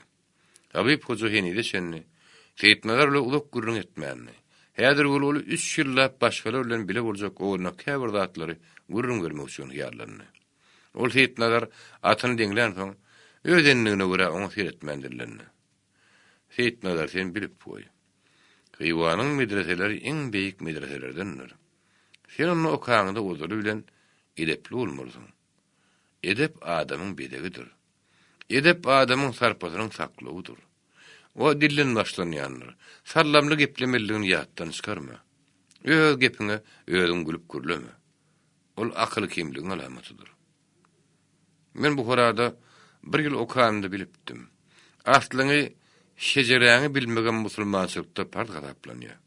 Habyp hoja henize çenli Seýitnazar bilen uzak gürrüň etmändi. Häzir weli ol üç ýyllap başgalar bilen bile boljak ogluna käbir zatlary gürrüň bermek üçin hyýallandy. Ol Seýitnazar atyny deňlänsoň, Öz endigine görä oňa seretmän dillendi. Seýitnazar sen bilip goý. Hywanyň medreseleri iň beýik medreselerdendir. Sen onda okaňda ozaly bilen edepli bolmalysyň. Edep adamyň bezegidir. Edep adamyň sarpasynyň saklawydyr. O dilden başlanýandyr. Sallamly geplemelidigini ýatdan çykarma. Öz gepiňe özüň gülüp gürleme. Ol akyl kemligiň alamatydyr. Men Buharada bir ýyl okanymda bilipdim. Aslyňy, şejeräňi bilmegem musulmançylykda parz hasaplanýar.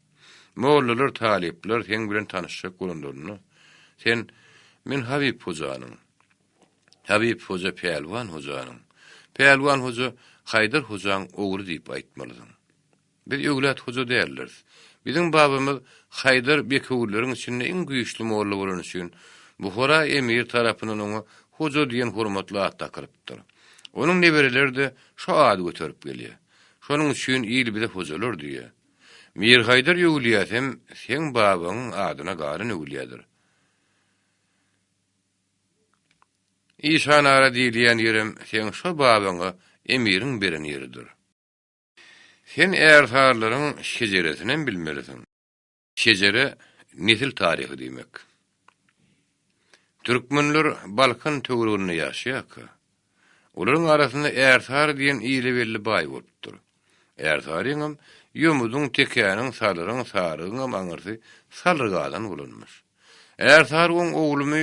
Mollalar, talyplar seň bilen tanyşjak bolanlarynda, sen, Men Habyp hojanyň, Habyp hoja Pälwan hojanyň, Pälwan hoja Haýdar hojaň ogly diýip aýtmalysyň. Biz öwlat hoja däldiris. Biziň babamyz Haýdar bekewülleriň içinde iň güýçli molla bolany üçin, Buhara emiri tarapyndan oňa hoja diýen hormatly at dakylypdyr. Onuň nebereleri-de şo ady göterip gelýär. Şonuň üçin il bize hojalar diýýär. Mirhaýdar öwülýäsem seň babaňyň adyna galan öwülýädir. Işanara diýilýän ýerem seň şo babaňa emiriň beren ýeridir. Sen ärsarylaryň şejeresinem bilmelisiň. Şejere nesil taryhy diýmek. Türkmenler Balkan töwereginde ýaşaýarka, olaryň arasynda ärsary diýen ile belli baý bolupdyr. Ärsaryňam, ýomudyň, tekäniň, salyryň, sarygyňam aňyrsy Salyrgadan bolanmyş. Ärsarygyň oglumy,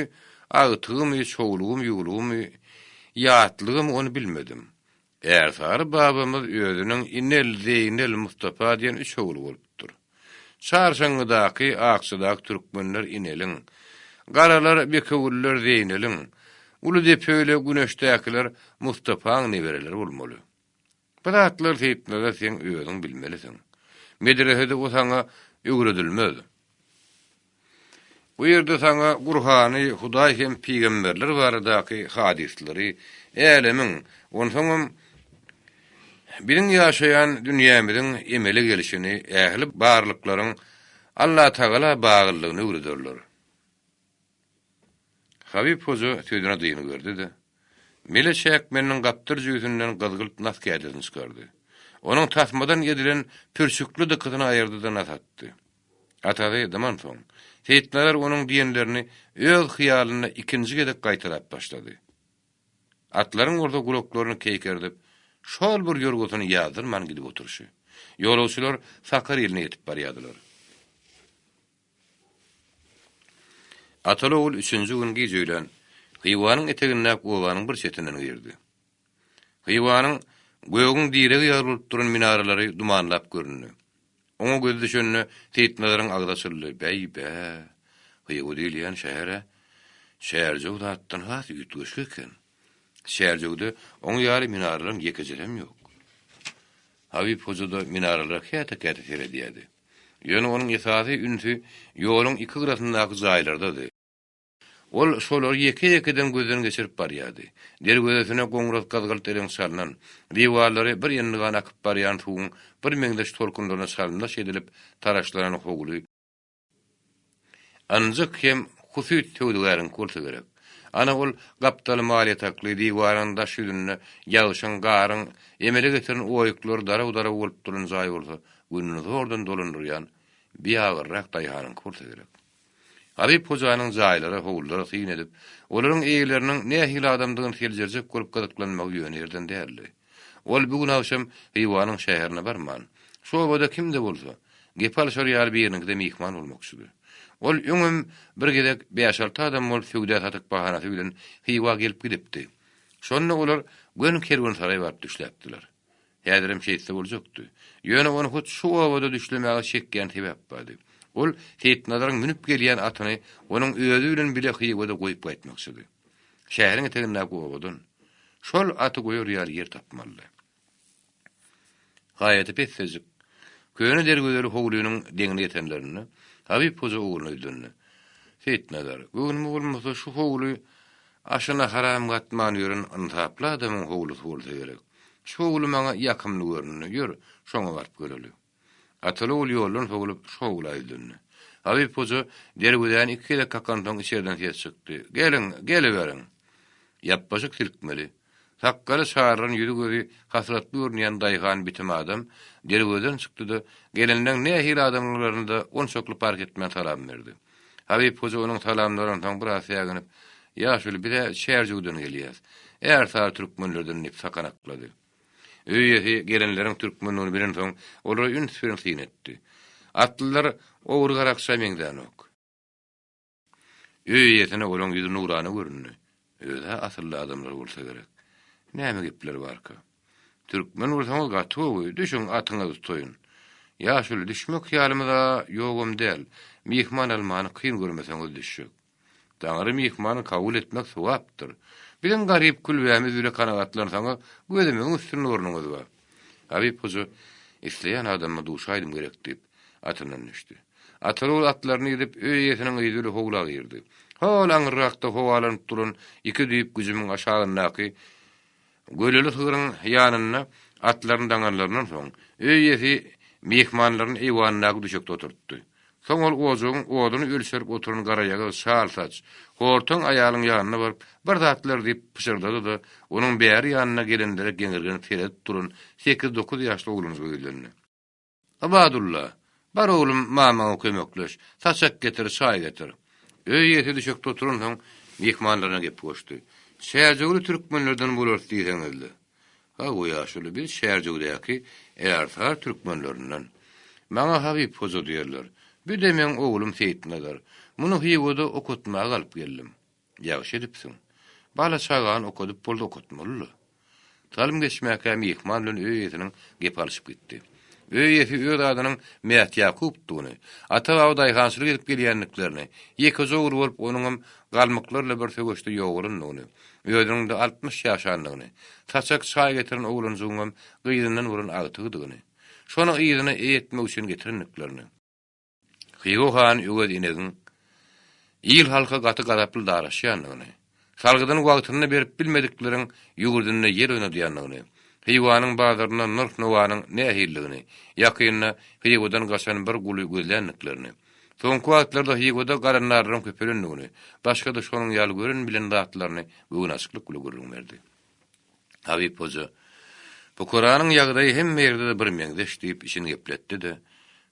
agtygymy, çowlugymy, ýuwlugymy, ýatlygymy ony bilmedim. Ärsary babamyz özüniň Inel, Zeýnel, Mustapa diýen üç ogly bolupdyr. Çarşaňňydaky, Akjadaky türkmenler Ineliň, Garalar, Bekewüller Zeýneliň, Uly Depeöýle Güneşdäkiler Mustapaň nebereleri bolmaly. Bu zatlary Seýitnazar seň özüň bilmelisiň. Medresede o saňa öwredilmez. Bu ýerde saňa Gurhany, Hudaý hem pygamberler baradaky hadyslary, älemiň, onsoňam biziň ýaşaýan dünýämiziň emele gelşini, ähli barlyklaryň Allatagala baglydygyny öwrederler. Habyp hoja sözüne dyngy berdi-de, mele çäkmeniniň gapdyr jübüsinden gyzgylt nas kädesini çykardy. Onuň tasmadan edilen pürçükli dykysyny aýyrdy-da nas atdy. Atasy dymansoň, Seýitnazar onuň diýenlerini öz hyýalynda ikinji gezek gaýtalap başlady. Atlaryň bolsa gulaklaryny keýkerdip, şol bir ýorgusyny ýazdyrman gidip oturyşy. Ýolagçylar Sakar iline ýetip barýardylar. Ataly-ogul üçünji gün giç öýlän Hywanyň etegindäki obanyň bir çetinden girdi. Hywanyň gögüň diregi ýaly bolup duran minaralary dumanlap göründi. Oňa gözi düşende Seýitnazaryň agzy açyldy, Bäý-bä, Hywa diýilýän şäher-ä Çärjew zatdan has üýtgeşik eken. Çärjewde oň ýaly minaralaryň ýekejesem ýok. Habyp hoja-da minaralara käte-käte seredýärdi. Ýöne onuň esasy ünsi ýoluň iki gyrasyndaky jaýlardady. Ol şolary ýeke-ýekeden gözden geçirip barýardy. Derwezesine goňras gyzgylt reňk çalnan, diwarlary bir endigan akyp barýan suwuň birmeňzeş tolkunlaryna çalymdaş edilip taraşlanan howly ynjyk hem husyt söwdagäriňki bolsa gerek. Ana, ol gapdaly mal ýatakly diwaryň daş ýüzünde ýagşyň, garyň emele getiren oýuklary daraw-daraw bolup duran jaý bolsa gününi zordan dolandyrýan biabyrrak daýhanyňky bolsa gerek. Habyp hojanyň jaýlara, howlulara syn edip, olaryň eýeleriniň nähili adamdygyny seljerjek bolup gyzyklanmagy ýöne ýerden däldi. Ol bu gün agşam Hywanyň şäherine barman, şu obada kim-de bolsa, gep alşar ýaly biriniňkide myhman bolmakçydy. Ol öňem bir gezek bäş-alty adam bolup söwda-satyk bahanasy bilen Hywa gelip gidipdi. Şonda olar göni kerwensaraý baryp düşläpdiler. Häzirem şeýtse boljakdy. Ýöne ony hut şu obada düşlemäge çekýän sebäp bardy. Ol Seýitnazaryň münüp gelýän atyny onuň özi bilen bile Hywada goýup gaýtmakçydy. Şäheriň etegindäki obadan şol aty goýar ýaly ýer tapmalydy. Haýaty pessejik, köne derwezeli howlynyň deňine ýetenlerinde, Habyp hoja ogluna ýüzlendi. Seýitnazar, göwnüme bolmasa şu howly aşyna haram gatman ýören ynsaply adamyň howlusy bolsa gerek. Şu howly maňa ýakymly göründi, ýör, şoňa baryp göreli. Ataly ogul ýoldan sowlup, şu howla ýüzlendi. Habyp hoja derwezäni iki gezek kakansoň içerden ses çykdy, Geliň, geliberiň! Ýapbaşyk silkmeli. Sakgaly çarylan ýüzi-gözi hasratly görünýän daýhan bitim adam derwezeden çykdy-da, gelenleň nähili adamlyklaryny-da onçakly parh etmän salam berdi. Habyp hoja onuň salamlaryndan soň biraz säginip, Ýaşuly, biz-ä Çärjewden gelýäs. Ärsary türkmenlerden diýip sakanaklady. Öý eýesi gelenleriň türkmendigini bilensoň, olara üns bilen syn etdi. Atlylar ogry-garakça meňzänok. Öý eýesine olaň ýüzi nurana göründi. Öz-ä asylly adamlar bolsa gerek. Näme gepleri barka? Türkmen bolsaňyz gaty gowy, düşüň, atyňyzy tutaýyn. Ýaşuly, düşmek hyýalymyz-a ýogam däl. Myhman almany kyn görmeseňiz düşjek. Taňry myhmany kabul etmek sogapdyr. Biziň garyp külbämiz bile kanagatlansaňyz, gözümiziň üstünde ornuňyz bar. Habyp hoja, Isleýän adamyma duşaýdym gerek diýip, atyndan düşdi. Ataly-ogul atlaryny idip, öý eýesiniň yzy bile howla girdi. Hol aňyrrakda howalanyp duran iki düýp güjümiň aşagyndaky göleli sygryň ýanynda atlaryny daňanlaryndan soň, öý eýesi myhmanlaryny eýwandaky düşekde oturtdy. Soň ol ojagyň oduny ölçerip oturan garaýagyz çal saç, hortaň aýalyň ýanyna baryp, bir zatlar diýip pyşyrdady-da, onuň bäri ýanyna gelenlere geňirgenip seredip duran sekiz-dokuz ýaşly oglanjyga ýüzlendi. Ybadulla, bar oglum mamaňa kömekleş, saçak getir, çaý getir. Öý eýesi düşekde oturansoň, myhmanlaryna gep goşdy. Çärjewli türkmenlerden bolarys diýseňiz-le. Hawa, ýaşuly, biz Çärjewdäki ärsar türkmenlerinden. Maňa Habyp hoja diýerler. Bü-de meň oglum Seýitnazar. Muny Hywada okatmaga alyp geldim. Ýagşy edipsiň. Bala-çagany okadyp bolsa okatmaly-la. Salym geçmäkä myhman bilen öý eýesiniň gepi alyşyp gitdi. Öý eýesi öz adynyň Mätýakupdygyny, ata-baba daýhançylyk edip gelýändiklerini, ýekeje ogly bolup onuňam galmyklar bilen bir söweşde ýogalandygyny, özüniň-de 60 ýaşandygyny, saçak çaý getiren oglanjygyňam gyzyndan bolan agtygydygyny, şony yzyna eý etmek üçin getirendiklerini, Hywa han Öwez inegiň il-halka gaty gazaply daraşýandygyny, salgydyny wagtynda berip bilmedikleriň ýüwürdinde ýel oýnadýandygyny, Hywanyň bazarynda nyrh-nowanyň nähilidigini, ýakynda Hywadan gaçan bir guly gözländiklerini, soňky wagtlarda Hywada galandarlaryň köpelendigini, başga-da şonuň ýaly gören-bilen zatlaryny göwnaçyklyk bilen gürrüň berdi. Habyp hoja, Pukaranyň ýagdaýy hemme ýerde-de bir meňzeş diýip içini gepletdi-de,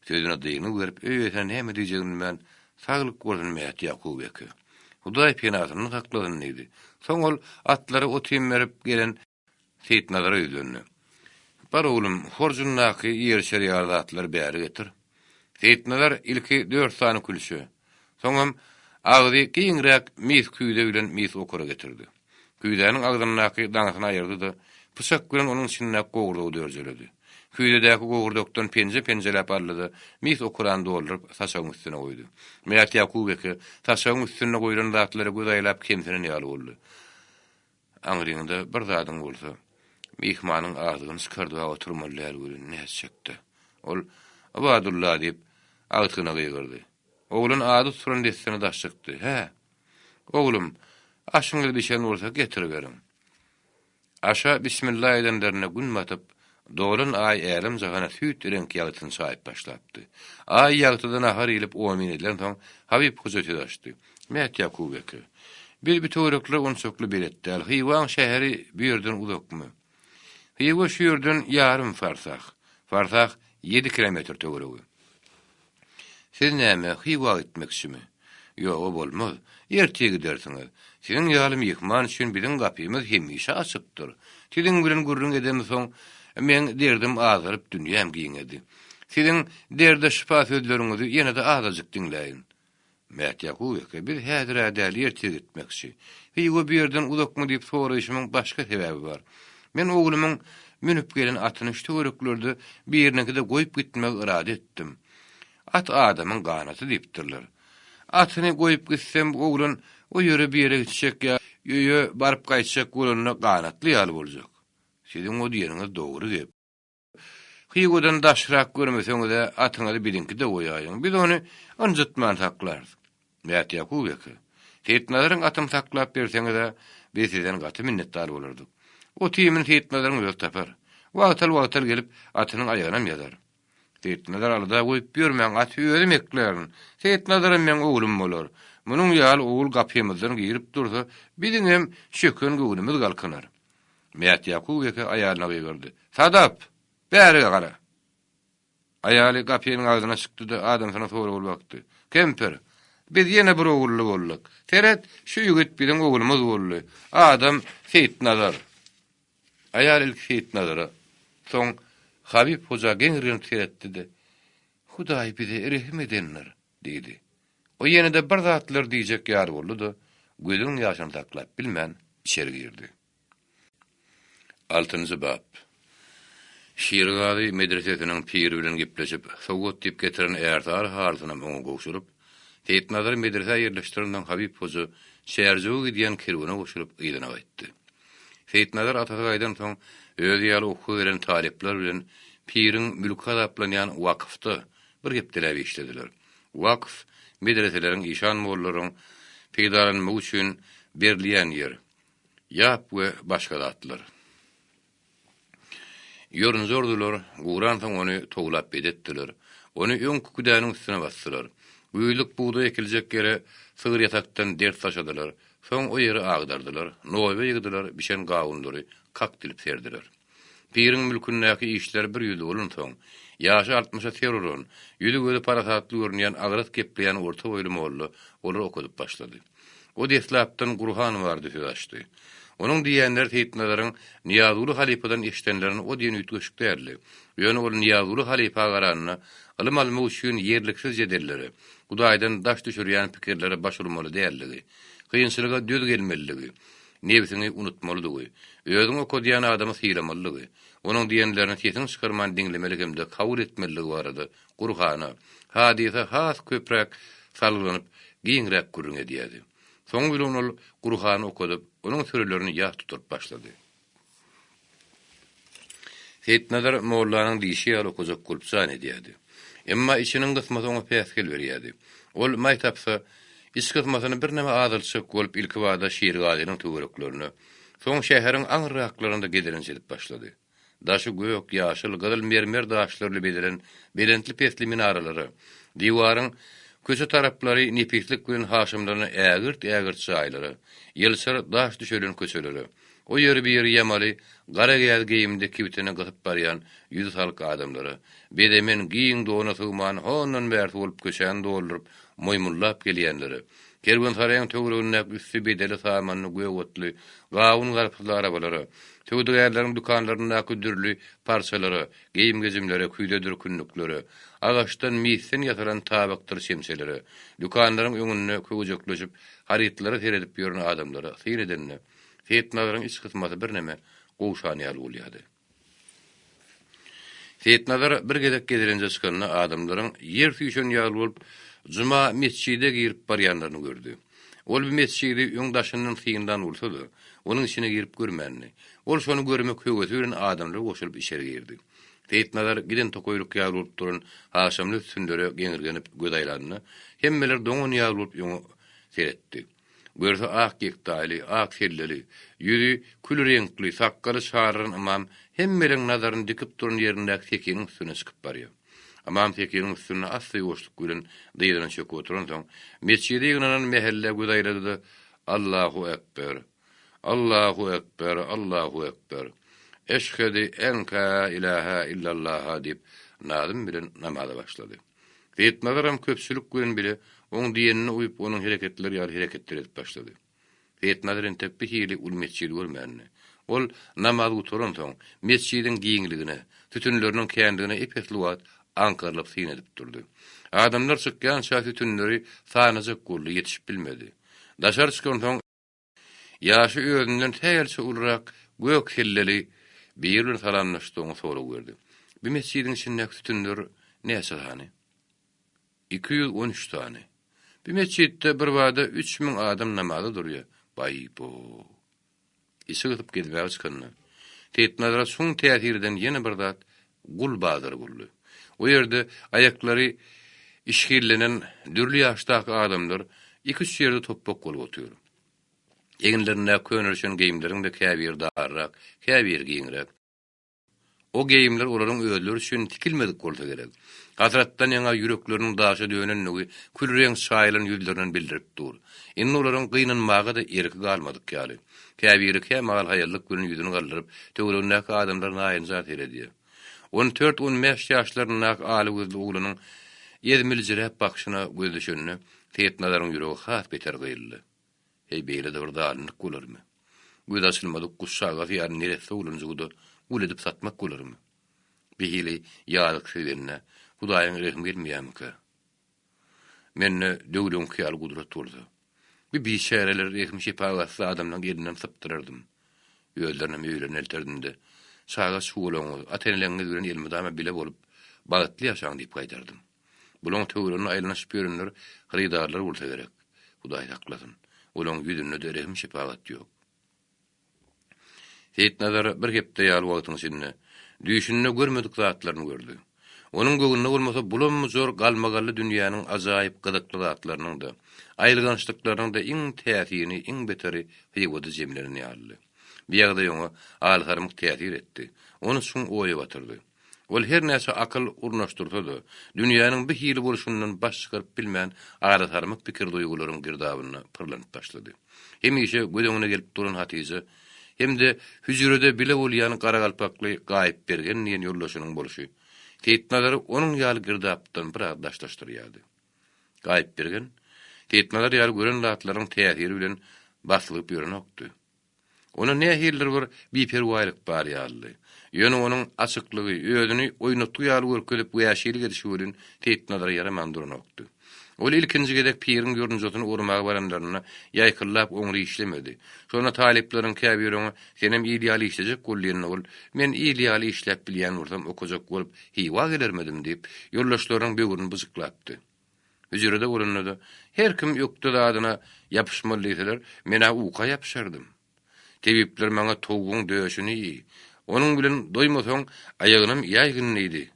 sözüne dyngy berip, öý eýesine näme diýjegini bilmän, Saglyk bolsun, Mätýakup eke. Hudaý penasynda saklasyn diýdi. Soň ol atlara ot-iým berip gelen Seýitnazara ýüzlendi. Bar oglum, horjundaky ýer-şer ýaly zatlary bäri getir. Seýitnazar ilki dört sany külçe, soňam agzy giňräk mis küýze bilen mis okara getirdi. Küýzäniň agzyndaky daňysyny aýyrdy-da, pyçak bilen onuň içindäki gowurdagy dörjeledi. Küýzedäki gowurdakdan penje-penjeläp aldy-da, mis okarany dolduryp, saçagyň üstüne goýdy. Mätýakup eke saçagyň üstünde goýlan zatlara göz aýlap kemsinen ýaly boldy. Aňryňda bir zadyň bolsa, myhmanyň azygyny çykardyb-a oturmaly däl welin, nätjek-dä. Ol, Ybadulla! diýip, agtygyna gygyrdy. Oglan ady tutulan dessine daş çykdy. Hä? Oglum, aşyňyz bişen bolsa getiriberiň. Aşa bismilla edenlerinde gün batyp, dolan aý älem-jahana süýt reňk ýagtysyny çaýyp başlapdy. Aý ýagtyda nahar iýlip omyn edilensoň, Habyp hoja söz açdy. Mätýakup eke, biz bu töwereklere onçakly belet däl, Hywaň şäheri bu ýerden uzakmy? Hywa şu ýerden ýarym farsah, farsah ýedi kilometr töweregi. Siz näme, Hywa gitmekçimi? Ýog-a, bolmaz. Ertir gidersiňiz. Siziň ýaly myhman üçin biziň gapymyz hemişe açykdyr. Siziň bilen gürrüň edemsoň, meň derdim azalyp, dünýäm giňedi. Siziň derde şypa sözleriňizi ýene-de azajyk diňläýin. Mätýakup eke, biz häzir-ä däl, ertir gitmekçi. Hywa bu ýerden uzakmy diýip soraýşymyň başga sebäbi bar. Men oglumyň münüp gelen atyny şu töwereklerde biriniňkide goýup gitmegi yrada etdim. At adamyň ganaty diýipdirler. Atyny goýup gitsem, bu oglan o ýere bir ýere gitjek ýa öýe baryp gaýtjak bolanda ganatly ýaly boljak. Siziň o diýeniňiz dogry gep. Hywadan daşrak görmeseňiz-ä atyňyzy biziňkide goýaýyň. Biz ony ynjytman saklarys. Mätýakup eke, Seýitnazaryň atyny saklap berseňiz-ä, biz sizden gaty minnetdar bolardyk. Ot-iýmini Seýitnazaryň özi tapar. Wagtal-wagtal gelip, atynyň aýagynam ýazar. Seýitnazar alada goýup ýörmäň, aty özüm eklärin. Seýitnazaram meň oglum bolar. Munuň ýaly ogul gapymyzdan girip dursa, biziňem çöken göwnümiz galkynar. Mätýakup eke aýalyna gygyrdy. Sadap! Bärige gara! Aýaly gapynyň agzyna çykdy-da, adamsyna soragly bakdy. Kempir, biz ýene bir ogully bolduk. Seret, şu ýigit biziň oglumyz boldy. Adam Seýitnazar. Aýal ilki Seýitnazara, soň Habyp hoja geňirgenip seretdi-de, Hudaý bize rehim edendir, diýdi. O ýene-de bir zatlar diýjek ýaly boldy-da, gözüniň ýaşyny saklap bilmän, içeri girdi. Altynjy bap. Şirgazy medresesiniň piri bilen gepleşip, sowgat diýip getiren ärsary halysynam oňa gowşuryp, Seýitnazary medresä ýerleşdirensoň Habyp hoja Çärjewe gidýän kerwene goşulyp yzyna gaýtdy. Seýitnazar atasy gaýdansoň, özi ýaly okuwa gelen talyplar bilen piriň mülki hasaplanýan wakfda bir hepdeläp işlediler. Wakf, medreseleriň, işan-mollalaryň peýdalanmagy üçin berilýän ýer. Ýap we başga zatlar. Ýorunja urdular, guransoň ony towlap bedetdiler. Ony öň küküdäniň üstüne basdylar. Güýzlük bugdaý ekiljek ýere sygyr ýatakdan ders daşadylar. Soň o ýeri agdardylar, noýba ýygdylar, bişen gawunlary kak dilip serdiler. Piriň mülkündäki işler bir ýüzli bolansoň, ýaşy altmyşa ser uran, ýüzi-gözi parasatly görünýän agras gepleýän orta boýly molla olary okadyp başlady. O deslapdan Gurhan barada söz açdy. Onuň diýýänleri Seýitnazaryň Nyýazguly halypadan eşidenlerinden o diýen üýtgeşik däldi. Ýöne ol Nyýazguly halypa garanda, ylym almak üçin ýerliksiz jedellere, Hudaýdan daş düşürýän pikirlere baş urmaly däldigi, kynçylyga döz gelmelidigi, nebsiňi unutmalydygy, özüň okadýan adamy sylamalydygy, onuň diýenlerini sesiňi çykarman diňlemeli hem-de kabul etmelidigi barada Gurhana, hadysa has köpräk salgylanyp, giňräk gürrüň edýärdi. Soňy bilen ol Gurhany okadyp, onuň sürelerini ýat tutduryp başlady. Seýitnazar mollanyň diýşi ýaly okajak bolup jan edýärdi. Emma içiniň gysmasy oňa päsgel berýärdi. Ol maý tapsa, iç gysmasyny birneme azaltjak bolup ilkibada Şirgazynyň töwereklerine, soň şäheriň aňyrraklarynda gezelenç edip başlady. Daşy gök, ýaşyl, gyzyl mermer daşlar bilen bezelen belentli-pesli minaralara, diwaryň köçe taraplary nepislik bilen haşamlanan ägirt-ägirt jaýlara, ýylçyr daş düşelen köçelere, o ýeri bu ýeri ýamaly gara gäz geýimde kibtini gysyp barýan ýüzi salyk adamlara, bezemen giň dona sygman hondan bärsi bolup köçäni dolduryp moýmullap gelýänlere, kerwensaraýyň töweregindäki üsti bedeli samanly gök otly, gawun-garpyzly arabalara, söwdagärleriň dükanlaryndaky dürli parçalara, geýim-gejimlere, küýzedir kündüklere, agaçdan, misden ýasalan tabakdyr çemçelere, dükanlaryň öňünde köwejekleşip harytlara seredip ýören adamlara syn edende, Seýitnazaryň iç gysmasy birneme gowşan ýaly bolýardy. Seýitnazar bir gezek gezelenje çykanda adamlaryň ýer süýşen ýaly bolup juma metjide girip barýanlaryny gördi. Ol bu metjidi öň daşyndan synlan bolsa-da, onuň içine girip görmändi. Ol şony görmek höwesi bilen adamlara goşulyp içeri girdi. Seýitnazar giden tokaýlyk ýaly bolup duran haşamly sütünlere geňirgenip göz aýlanda, hemmeler doňan ýaly bolup öňe seretdi. Görse ak ýektaýly, ak selleli, ýüzi kül reňkli, sakgaly çaryran ymam hemmeleň nazaryny dikip duran ýerindäki sekiniň üstüne çykyp barýar. Ymam sekiniň üstünde assa-ýuwaşlyk bilen dyzyna çöküp oturansoň, metjide ýygnanan mähellä göz aýlady-da, Allahu ekber! Allahu ekber! Allahu ekber! Eşhedi enkä ilähä illallaha diýip, nazym bilen namaza başlady. Seýitnazaram köpçülik bilen bile oň diýenine uýup onuň hereketleri ýaly hereketler edip başlady. Seýitnazar entek bir hili uly metjidi görmändi. Ol namaz gutaransoň, metjidiň giňligine, sütünleriniň kändigine ep-esli wagt aňkarylyp syn edip durdy. Adamlar çykýança sütünleri sanajak boldy, ýetişip bilmedi. Daşary çykansoň, Ýaşy özünden sähelçe ulurak, gök selleli biri bilen salamlaşdy, oňa sorag berdi. Bu metjidiň içindäki sütünler näçe sany? 213 sany. Bu metjitde birbada 3000 adam namaza durýar. Baý-bo! Içi gysyp gezmäge çykanda, Seýitnazara çuň täsir eden ýene bir zat gul bazary boldy. O ýerde aýaklary işgillenen dürli ýaşdaky adamlar iki-üç ýerde topbak bolup otyr. Eginlerindäki könelişen geýimleriň-de käbiri darrak, käbiri giňräk. O geýimler olaryň özleri üçin tikilmedik bolsa gerek. Hasratdan ýaňa ýürekleriniň daşa dönenligi kül reňk çaýylan ýüzlerinden bildirip dur. Indi olaryň gynanmaga-da erki galmadyk ýaly. Käbiri kämahal haýallyk bilen ýüzüni galdyryp, töweregindäki adamlara naýynjar seredýär. On dört-on bäş ýaşlaryndaky ala gözli oglanyň ezmiljiräp bakyşyna gözi düşende, Seýitnazaryň ýüregi has beter gyýyldy. Heý, beýle-de bir zalymlyk bolarmy? Gözi açylmadyk guş çagasy ýaly neresse oglanjygy-da gul edip satmak bolarmy? Bir hili ýazyksyz bendä Hudaýyň rehimi gelmeýärmikä? Mende döwleňki ýaly gudrat bolsa, bu biçäreleri rehim-şepagatsyz adamlaryň elinden sypdyrardym. Özlerinem öýlerine elterdim-de, Çaga-çugalaňyz, ata-eneleňiz bilen elmydama bile bolup, bagtly ýaşaň diýip gaýdardym. Bulaň töwereginde aýlanyşyp ýörenler hyrydarlar bolsa gerek. Hudaý saklasyn, olaň ýüzünde-de rehim-şepagat ýok. Seýitnazar bir hepde ýaly wagtyň içinde düýşünde görmedik zatlaryny gördi. Onuň göwnüne bolmasa bulam-bujur galmagally dünýäniň ajaýyp gyzykly zatlarynyň-da, aýylgançlyklarynyň-da iň täsini, iň beteri Hywada jemlenen ýalydy. Bu ýagdaý oňa al-sarmyk täsir etdi, ony çuň oýa batyrdy. Ol her näçe akyl urnaşdyrsa-da, dünýäniň bu hili bolşundan baş çykaryp bilmän, arasarmyk pikir-duýgularyň girdabynda pyrlanyp başlady. Hemişe göz öňüne gelip duran Hatyja hem-de hüjrede bile bolýan garagalpakly Gaýypbergen diýen ýoldaşynyň bolşy Seýitnazary onuň ýaly girdapdan biraz daşlaşdyrýardy. Gaýypbergen Seýitnazar ýaly gören zatlaryň täsiri bilen baslygyp ýörenokdy. Onda nähilidir bir biperwaýlyk bar ýalydy. Ýöne onuň açyklygy, özüni oýnatgy ýaly görkezip wäşilik edişi welin Seýitnazara ýaraman duranokdy. Ol ilkinji gezek piriň ýorunjasyny ormaga baranlarynda ýaýkyllap oňly işlemedi. Şonda talyplaryň käbiri oňa Senem il ýaly işlejek bol diýende ol, Men il ýaly işläp bilýän bolsam okajak bolup Hywa gelermidim diýip, ýoldaşlarynyň böwrüni byjyklapdy. Hüjrede bolanda-da, her kim ökde zadyna ýapyşmaly diýseler, men-ä uka ýapyşardym. Tebipler maňa towugyň döşüni iý, onuň bilen doýmasaň, aýagynam iýäýgin diýdi.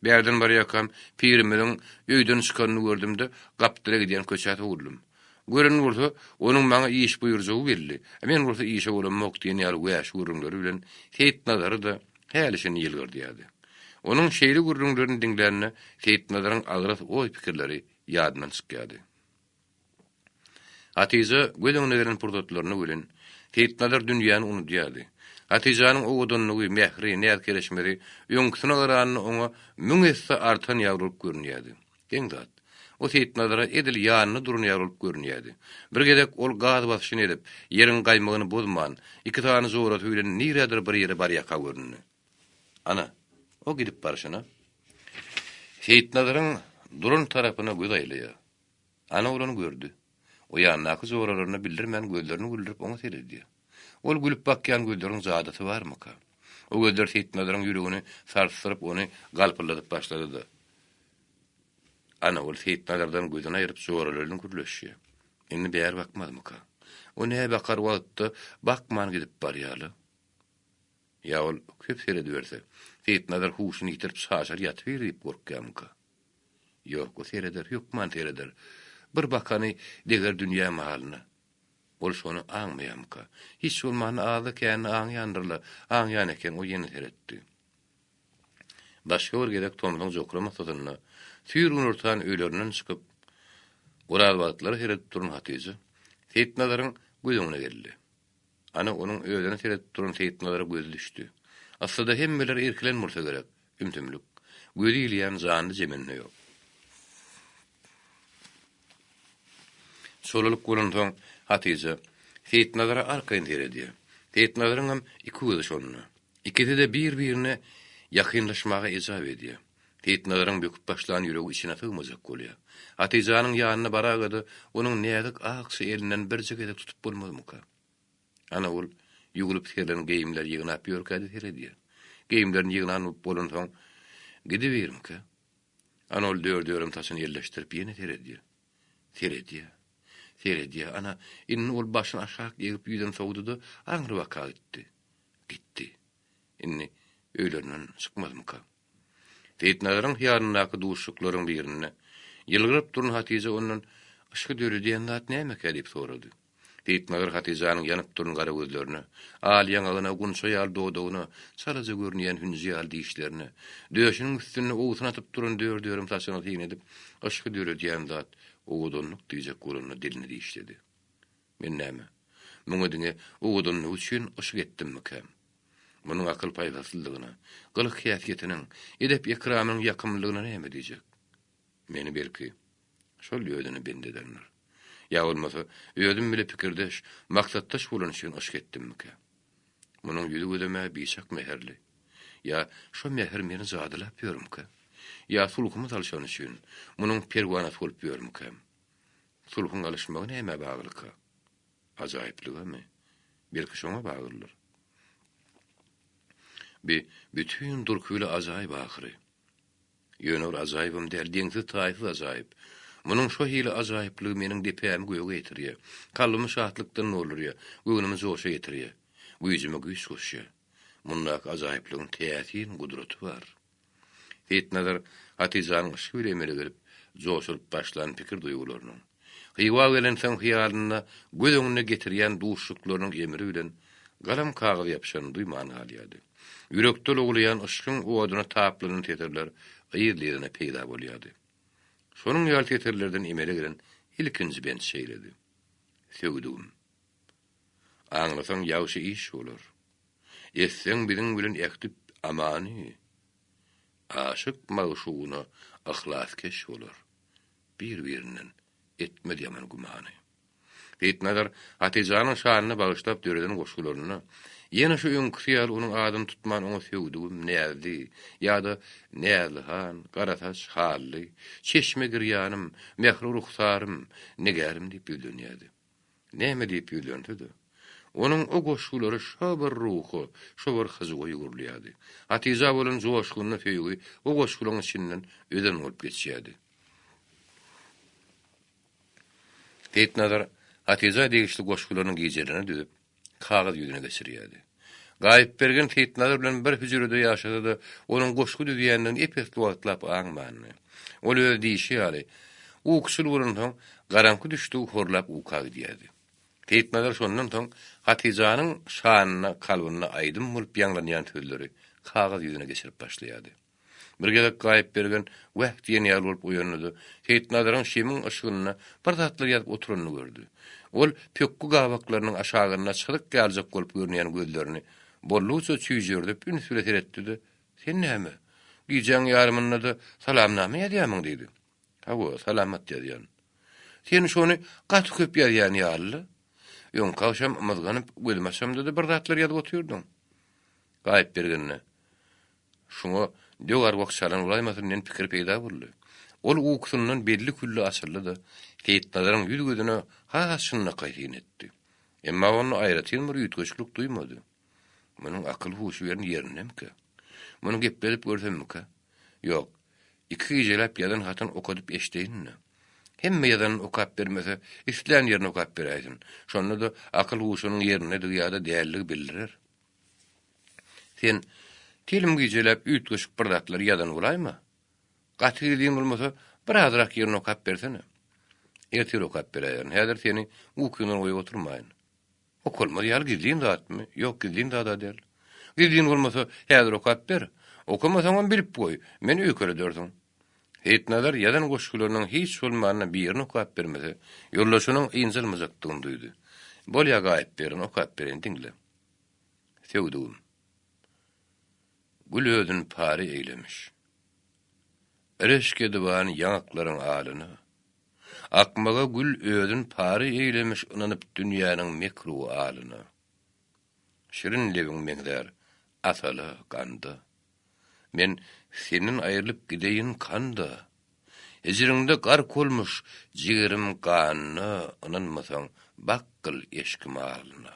Bärden barýarkam, pirimiziň öýden çykanyny gördüm-de, gapdala gidýän köçä sowuldym. Gören bolsa, onuň maňa iş buýurjagy belli, a men bolsa işe bolamok diýen ýaly wäşi gürrüňleri bilen Seýitnazary-da häli-şindi ýylgyrdýardy. Onuň şeýle gürrüňlerini diňlände Seýitnazaryň agras oý-pikirleri ýadyndan çykýardy. Hatyja göz öňüne gelen pursatlaryny welin, Seýitnazar dünýäni unudýardy. Hatyjanyň owadanlygy, mähri, näz-kereşmesi öňküsine garanda oňa müň esse artan ýaly bolup görünýärdi. Geň zat, o Seýitnazara edil ýanynda duran ýaly bolup görünýärdi. Bir gezek ol gaz basyşyny edip, ýeriň gaýmagyny bozman, iki sany jorasy bilen nirädir bir ýere barýaka göründi. Ana, o gidip barşyna, Seýitnazaryň duran tarapyna göz aýlaýar. Ana, ol ony gördi. O ýanyndaky joralaryna bildirmän gözlerini güldürip oňa seredýär. Ol gülüp bakýan gözleriň jadysy barmyka? O gözler Seýitnazaryň ýüregini sarsdyryp, ony galpyldadyp başlady-da. Ana, ol Seýitnazardan gözüni aýryp joralary bilen gürleşýär. Indi bäri bakmazmyka? O nä bakar wagtda bakman gidip barýar-la? Ýa ol köp serediberse, Seýitnazar huşuny ýitirip çaşar ýatybiýr diýip gorkýarmyka? Ýok, o sereder, hökman sereder. Bir bakany deger dünýä malyna. Ol şony aňmaýarmyka? Hiç bolmanda azda-kände aňýandyr-la, aňýan eken, o ýene seretdi. Başga bir gezek tomsuň jokrama yssysynda süýr günortan öýlerinden çykyp, Orazbagtlara seredip duran Hatyja Seýitnazaryň göz öňüne geldi. Ana, onuň özüne seredip duran Seýitnazara gözi düşdi. Yssyda hemmeler irkilen bolsa gerek, ümsümlik. Gözi ilýän janly jemende ýok. Çolalyk bolansoň, Hatyja Seýitnazara arkaýyn seredýär. Seýitnazaryňam iki gözi şonda. Ikisi-de bir-birine ýakynlaşmaga ejap edýär. Seýitnazaryň böküp başlan ýüregi içine sygmajak bolýar. Hatyjanyň ýanyna baraga-da, onuň näzik akja elinden birje gezek tutup bolmazmyka? Ana, ol ýuwlup serilen geýimleri ýygnap ýörkä-de seredýär. Geýimlerini ýygnan bolansoň, Gidibirimkä? Ana, ol dört-örüm saçyny ýelleşdirip ýene seredýär. Seredýär. Seredýär. Ana, indi ol başyny aşak egip ýüzüni sowdy-da, aňry baka gitdi. Gitdi. Indi öýlerinden çykmazmyka? Seýitnazaryň hyýalyndaky duşuşyklaryň birinde, ýylgyryp duran Hatyja ondan, Yşky döredýän zat nämekä diýip sorady. Seýitnazar Hatyjanyň ýanyp duran gara gözlerine, al ýaňagyna, gunça ýaly dodagyna, çalaja görünýän hünji ýaly dişlerine, döşüniň üstünde owsun atyp duran dör-dörüm saçyna syn edip, yşgy döredýän zat owadanlyk diýjek bolanda dilini dişledi. Men näme, muňa diňe owadanlygy üçin yşk etdimmikäm? Munuň akyl-paýhaslylygyna, gylyk-häsiýetiniň, edep-ekramynyň ýakymlylygyna näme diýjek? Meni belki, şol özüne bend edendir. Ýa bolmasa, özüm bile pikirdeş, maksatdaş bolany üçin yşk etdimmikä? Munuň ýüzi-gözem-ä biçak mähirli. Ýa şo mähir meni jadylap ýörmükä? Ýa sulhumy salşany üçin, munuň perwanasy bolup ýörmükäm? Sulhuň alyşmagy nämä baglyka? Ajaýyplygamy? Belki şoňa baglydyr. Bi bütin durky bile ajaýyp ahyry. Ýöne bir ajaýybam däl, deňsiz-taýsyz ajaýyp. Munuň şo hili ajaýyplygy meniň depämi göge ýetirýär, kalbymy şatlykdan doldurýar, göwnümi joşa getirýär, güýjüme güýç goşýar. Mundaky ajaýyplygyň täsin gudraty bar. Seýitnazar Hatyjanyň yşky bile emele gelip, joşuryp başlan pikir-duýgularynyň, Hywa gelensoň hyýalynda göz öňüne getirýän duşuşyklarynyň emri bilen galam-kagyz ýapyşanyny duýman galýardy. Ýürekde lowlaýan yşkyň oduna taplanan setirler yzly-yzyna peýda bolýardy. Şonuň ýaly setirlerden emele gelen ilkinji bent şeýledi, Söwdügim. Aňlasaň ýagşy iş bolar. Etseň biziň bilen ähdi-amany. Aşyk magşugyna yhlaskeş bolar. Bir-birinden etmez ýaman gümany. Seýitnazar Hatyjanyň şanyna bagyşlap döreden goşgularynda ýene şu öňküsi ýaly onuň adyny tutman oňa söwdügim Näzli ýa-da Näzli han, Garasaç, Hally, Çeşme girýanym, Mähri ruhsarym, Nigärim diýip ýüzlenýärdi. Näme diýip ýüzlense-de, onuň o goşgulary şo bir ruha, şo bir hyjuwa ýugrulýardy. Hatyja bolan joşgunly söýgi o goşgularyň içinden özen bolup geçýärdi. Seýitnazar Hatyja degişli goşgularyny gijelerine düzüp, kagyz ýüzüne geçirýärdi. Gaýypbergen Seýitnazar bilen bir hüjrede ýaşasa-da, onuň goşgy düzýändigini ep-esli wagtlap aňmandy. Ol öz diýşi ýaly, ukuçyl bolansoň, garaňky düşdügi horlap uka gidýärdi. Seýitnazar şondan soň Hatyjanyň şanyna kalbynda aýdym bolup ýaňlanýan sözleri kagyz ýüzüne geçirip başlaýardy. Bir gezek Gaýypbergen wäh diýen ýaly bolup oýandy-da, Seýitnazaryň şemiň yşygynda bir zatlar ýazyp oturanyny gördi. Ol pökgi gabaklarynyň aşagynda çyzyk ýalyjak bolup görünýän gözlerini boldugyça çüýjerdip üns bile seretdi-de, Sen näme, gijäň ýarymynda-da salamnama ýazýarmyň? diýdi. Hawa, salamat ýazýan. Sen şony gaty köp ýazýan ýaly-la. Öňki agşam ymyzganyp gözümi açamda-da bir zatlar ýazyp otyrdyň. Gaýypbergende, Şuňa döw arwah çalan bolaýmasyn diýen pikir peýda boldy. Ol ukusyndan belli-külli açyldy-da, Seýitnazaryň ýüz-gözüne has çynlakaý syn etdi. Emma onda aýratyn bir üýtgeşiklik duýmady. Munuň akyl-huşy beren ýerindemikä? Muny gepledip görsemmikä? Ýok, iki gijeläp ýazan hatyny okadyp eşdeýin-dä. Hemme ýazanyny okap bermese, islän ýerini okap beräýsin. Şonda-da akyl-huşunyň ýerindedigi ýa-da däldigi bildirer. Sen telim gijeläp üýtgeşik bir zatlar ýazan bolaýma? Gaty gizlin bolmasa, birazrak ýerini okap bersene. Ertir okap beräýerin. Häzir seni ukyňdan oýup oturmaýyn. Okalmaz ýaly gizlin zatmy? Ýok, gizlin zad-a däl. Gizlin bolmasa, häzir okap ber. Okamasaňam bilip goý, meni öýkeledersiň. Seýitnazar ýazan goşgularynyň hiç bolmanda birini okap bermese, ýoldaşynyň ynjalmajakdygyny duýdy. Bolýa Gaýyp berin, okap bereýin, diňle. Söwdügim. Gül özün pary eýlemiş. Reşk ediban ýaňaklaryň alyna. Akmaga gül özün pary eýlemiş ynanyp dünýäniň mekru alyna. Şirin lebiň meňzär asala, ganda. Men senden aýrylyp gideýin kanda. Hijriňde gark olmuş jigerim ganyna ynanmasaň bakgyl eşkim alyna.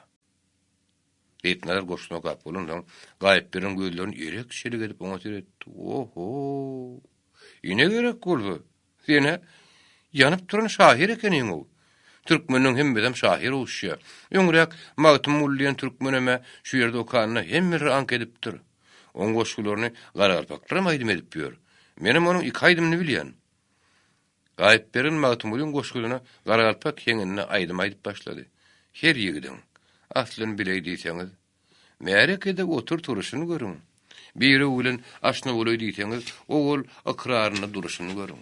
Seýitnazar goşuna gap bolansoň, Gaýypberdiň gözlerini elek-çelek edip oňa seretdi. O-ho! Ine gerek bolsa, sen-ä ýanyp duran şahyr ekeniň-ow. Türkmeniň hemmesem şahyr oguşýa. Öňräk Magtymguly diýen türkmenem-ä şu ýerde okanda hemmeler aňk edipdir. Oň goşgularyny garagalpaklaram aýdym edip ýör. Menem onuň iki aýdymyny bilýän. Gaýypbergen Magtymgulyň goşgusyna garagalpak heňinde aýdym aýdyp başlady. Her ýigidiň aslyny bileý diýseňiz, märekede otur-turuşyny görüň. Birew bilen aşna bolaý diýseňiz, owal ykrarynda duruşyny görüň.